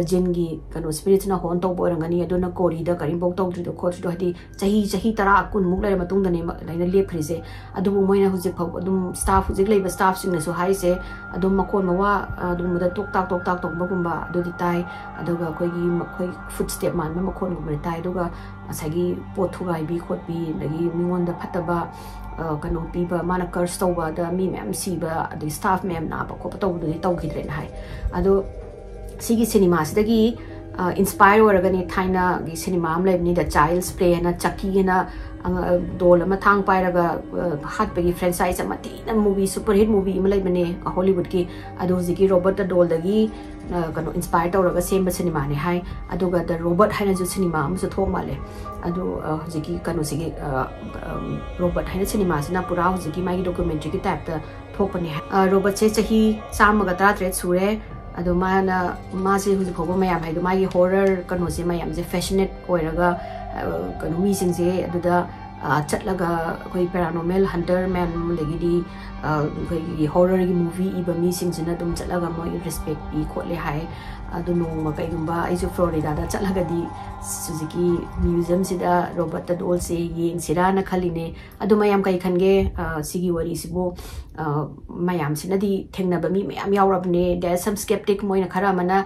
ꯖꯤꯟꯒꯤ ꯀꯩꯅꯣ ꯁ꯭ꯄꯤꯔꯤꯠꯁꯤꯅ ꯍꯣꯟ ꯇꯧꯕ ꯑꯣꯏꯔꯝꯒꯅꯤ꯫ ꯑꯗꯨꯅ ꯀꯣꯔꯤꯗ ꯀꯔꯤꯝꯐꯧ ꯇꯧꯗ꯭ꯔꯤꯗꯣ ꯈꯣꯠꯇ꯭ꯔꯤꯗꯣ, ꯍꯥꯏꯗꯤ ꯆꯍꯤ, ꯆꯍꯤ ꯇꯔꯥ ꯀꯨꯟꯃꯨꯛ ꯂꯩꯔ ꯃꯇꯨꯡꯗꯅꯦ ꯑꯗꯨꯃꯥꯏꯅ ꯂꯦꯞꯈ꯭ꯔꯤꯁꯦ꯫ ꯑꯗꯨꯕꯨ ꯃꯣꯏꯅ ꯍꯧꯖꯤꯛ ꯐꯥꯎ ꯑꯗꯨꯝ ꯁ꯭ꯇꯥꯐ, ꯍꯧꯖꯤꯛ ꯂꯩꯕ ꯁ꯭ꯇꯥꯐꯁꯤꯡꯅꯁꯨ ꯍꯥꯏꯔꯤꯁꯦ, ꯑꯗꯨꯝ ꯃꯈꯣꯟ ꯃꯋꯥ ꯑꯗꯨꯒꯨꯝꯕꯗ ꯇꯣꯛ ꯇꯥꯛ ꯇꯣꯛ ꯇꯥꯛ ꯇꯧꯕꯒꯨꯝꯕ ꯑꯗꯨꯗꯤ ꯇꯥꯏ꯫ ꯑꯗꯨꯒ ꯑꯩꯈꯣꯏꯒꯤ ꯃꯈꯣꯏ ꯐꯨꯠ ꯁ꯭ꯇꯦꯞ ꯃꯥꯟꯕ ꯃꯈꯣꯟꯒꯨꯝꯕꯗꯤ ꯇꯥꯏ꯫ ꯑꯗꯨꯒ ꯉꯁꯥꯏꯒꯤ ꯄꯣꯠ ꯊꯨꯒꯥꯏꯕꯤ ꯈꯣꯠꯄꯤ, ꯑꯗꯒꯤ ꯃꯤꯉꯣꯟꯗ ꯐꯠꯇꯕ ꯀꯩꯅꯣ ꯄꯤꯕ, ꯃꯥꯅ ꯀꯔꯁ ꯇꯧꯕꯗ ꯃꯤ ꯃꯌꯥꯝ ꯁꯤꯕ, ꯑꯗꯩ ꯁ꯭ꯇꯥꯐ ꯃꯌꯥꯝ ꯅꯥꯕ ꯈꯣꯠꯄ ꯇꯧꯕꯗꯨꯗꯤ ꯇꯧꯈꯤꯗ꯭ꯔꯦꯅ ꯍꯥꯏ꯫ ꯑꯗꯣ ꯁꯤꯒꯤ ꯁꯤꯅꯦꯃꯥꯁꯤꯗꯒꯤ ꯏꯟꯁꯄꯥꯌꯔ ꯑꯣꯏꯔꯒꯅꯤ ꯊꯥꯏꯅꯒꯤ ꯁꯤꯅꯦꯃꯥ ꯑꯃ ꯂꯩꯕꯅꯤ, ꯗ ꯆꯥꯏꯜꯁ ꯄ꯭ꯂꯦ ꯍꯥꯏꯅ, ꯆꯀꯤ ꯍꯥꯏꯅ, ꯗꯣꯜ ꯑꯃ ꯊꯥꯡ ꯄꯥꯏꯔꯒ ꯍꯥꯠꯄꯒꯤ ꯐ꯭ꯔꯦꯟꯆꯥꯏꯁ ꯑꯃ ꯊꯤꯅ ꯃꯨꯚꯤ, ꯁꯨꯄꯔ ꯍꯤꯠ ꯃꯨꯚꯤ ꯑꯃ ꯂꯩꯕꯅꯦ ꯍꯣꯂꯤꯋꯨꯗꯀꯤ꯫ ꯑꯗꯣ ꯍꯧꯖꯤꯛꯀꯤ ꯔꯣꯕꯔꯠ ꯗ ꯗꯣꯜꯗꯒꯤ ꯀꯩꯅꯣ ꯏꯟꯁꯄꯥꯌꯔ ꯇꯧꯔꯒ ꯁꯦꯝꯕ ꯁꯤꯅꯦꯃꯥꯅꯦ ꯍꯥꯏ꯫ ꯑꯗꯨꯒ ꯗ ꯔꯣꯕꯣꯠ ꯍꯥꯏꯅꯁꯨ ꯁꯤꯅꯦꯃꯥ ꯑꯃꯁꯨ ꯊꯣꯛ ꯃꯥꯜꯂꯦ꯫ ꯑꯗꯨ ꯍꯧꯖꯤꯛꯀꯤ ꯀꯩꯅꯣꯁꯤꯒꯤ ꯔꯣꯕꯣꯠ ꯍꯥꯏꯅ ꯁꯤꯅꯦꯃꯥꯁꯤꯅ ꯄꯨꯔꯥ ꯍꯧꯖꯤꯛꯀꯤ ꯃꯥꯒꯤ ꯗꯣꯀꯨꯃꯦꯟꯇ꯭ꯔꯤꯒꯤ ꯇꯥꯏꯞꯇ ꯊꯣꯛꯄꯅꯦ ꯍꯥꯏ꯫ ꯔꯣꯕꯣꯠꯁꯦ ꯆꯍꯤ ꯆꯥꯝꯃꯒ ꯇꯔꯥꯇꯔꯦꯠ ꯁꯨꯔꯦ꯫ ꯑꯗꯣ ꯃꯥꯅ, ꯃꯥꯁꯦ ꯍꯧꯖꯤꯛ ꯐꯥꯎꯕ ꯃꯌꯥꯝ ꯍꯥꯏꯗꯣ, ꯃꯥꯒꯤ ꯍꯣꯔꯔ ꯀꯩꯅꯣꯁꯦ ꯃꯌꯥꯝꯁꯦ ꯐꯦꯁꯤꯅꯦꯠ ꯑꯣꯏꯔꯒ ꯀꯩꯅꯣ ꯃꯤꯁꯤꯡꯁꯦ ꯑꯗꯨꯗ ꯆꯠꯂꯒ ꯑꯩꯈꯣꯏ ꯄꯦꯔꯥꯅꯣꯔꯃꯦꯜ ꯍꯟꯇꯔ ꯃꯌꯥꯝ, ꯑꯗꯒꯤꯗꯤ ꯑꯩꯈꯣꯏꯒꯤ ꯍꯣꯔꯔꯒꯤ ꯃꯨꯚꯤ ꯏꯕ ꯃꯤꯁꯤꯡꯁꯤꯅ ꯑꯗꯨꯝ ꯆꯠꯂꯒ ꯃꯣꯏ ꯔꯦꯁꯄꯦꯛ ꯄꯤ ꯈꯣꯠꯂꯦ ꯍꯥꯏ꯫ ꯑꯗꯨ ꯅꯣꯡꯃ ꯀꯩꯒꯨꯝꯕ ꯑꯩꯁꯨ ꯐ꯭ꯂꯣꯔꯤꯗꯥꯗ ꯆꯠꯂꯒꯗꯤ ꯍꯧꯖꯤꯛꯀꯤ ꯃ꯭ꯌꯨꯖꯤꯌꯝꯁꯤꯗ ꯔꯣꯕꯣꯠ ꯗ ꯗꯣꯜꯁꯦ ꯌꯦꯡꯁꯤꯔꯥꯅ ꯈꯜꯂꯤꯅꯦ꯫ ꯑꯗꯨ ꯃꯌꯥꯝ ꯀꯩ ꯈꯟꯒꯦ ꯁꯤꯒꯤ ꯋꯥꯔꯤꯁꯤꯕꯨ? ꯃꯌꯥꯝꯁꯤꯅꯗꯤ ꯊꯦꯡꯅꯕ ꯃꯤ ꯃꯌꯥꯝ ꯌꯥꯎꯔꯕꯅꯦ꯫ There are some skeptic, ꯃꯣꯏꯅ ꯈꯔ ꯑꯃꯅ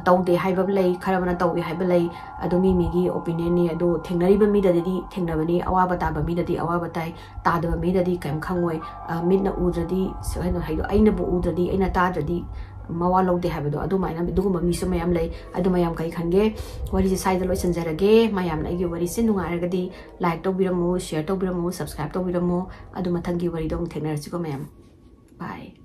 ꯇꯧꯗꯦ ꯍꯥꯏꯕ ꯂꯩ, ꯈꯔ ꯑꯃꯅ ꯇꯧꯏ ꯍꯥꯏꯕ ꯂꯩ꯫ ꯑꯗꯨ ꯃꯤ ꯃꯤꯒꯤ opinionꯅꯤ꯫ ꯑꯗꯨ ꯊꯦꯡꯅꯔꯤꯕ ꯃꯤꯗꯗꯤ ꯊꯦꯡꯅꯕꯅꯤ, ꯑꯋꯥꯕ ꯇꯥꯕ ꯃꯤꯗꯗꯤ ꯑꯋꯥꯕ ꯇꯥꯏ, ꯇꯥꯗꯕ ꯃꯤꯗꯗꯤ ꯀꯔꯤꯝ ꯈꯪꯉꯣꯏ꯫ ꯃꯤꯠꯅ ꯎꯗ꯭ꯔꯗꯤ, ꯀꯩꯅꯣ ꯍꯥꯏꯗꯣ, ꯑꯩꯅꯕꯨ ꯎꯗ꯭ꯔꯗꯤ, ꯑꯩꯅ ꯇꯥꯗ꯭ꯔꯗꯤ ꯃꯋꯥ ꯂꯧꯗꯦ ꯍꯥꯏꯕꯗꯣ, ꯑꯗꯨꯃꯥꯏꯅ ꯑꯗꯨꯒꯨꯝꯕ ꯃꯤꯁꯨ ꯃꯌꯥꯝ ꯂꯩ꯫ ꯑꯗꯨ ꯃꯌꯥꯝ ꯀꯩ ꯈꯟꯒꯦ? ꯋꯥꯔꯤꯁꯦ ꯁ꯭ꯋꯥꯏꯗ ꯂꯣꯏꯁꯤꯟꯖꯔꯒꯦ꯫ ꯃꯌꯥꯝꯅ ꯑꯩꯒꯤ ꯋꯥꯔꯤꯁꯦ ꯅꯨꯡꯉꯥꯏꯔꯒꯗꯤ like ꯇꯧꯕꯤꯔꯝꯃꯨ, share ꯇꯧꯕꯤꯔꯝꯃꯨ, subscribe ꯇꯧꯕꯤꯔꯝꯃꯨ꯫ ꯑꯗꯨ ꯃꯊꯪꯒꯤ ꯋꯥꯔꯤꯗꯣ ꯑꯃꯨꯛ ꯊꯦꯡꯅꯔꯁꯤꯀꯣ ꯃꯌꯥꯝ꯫ Bye꯫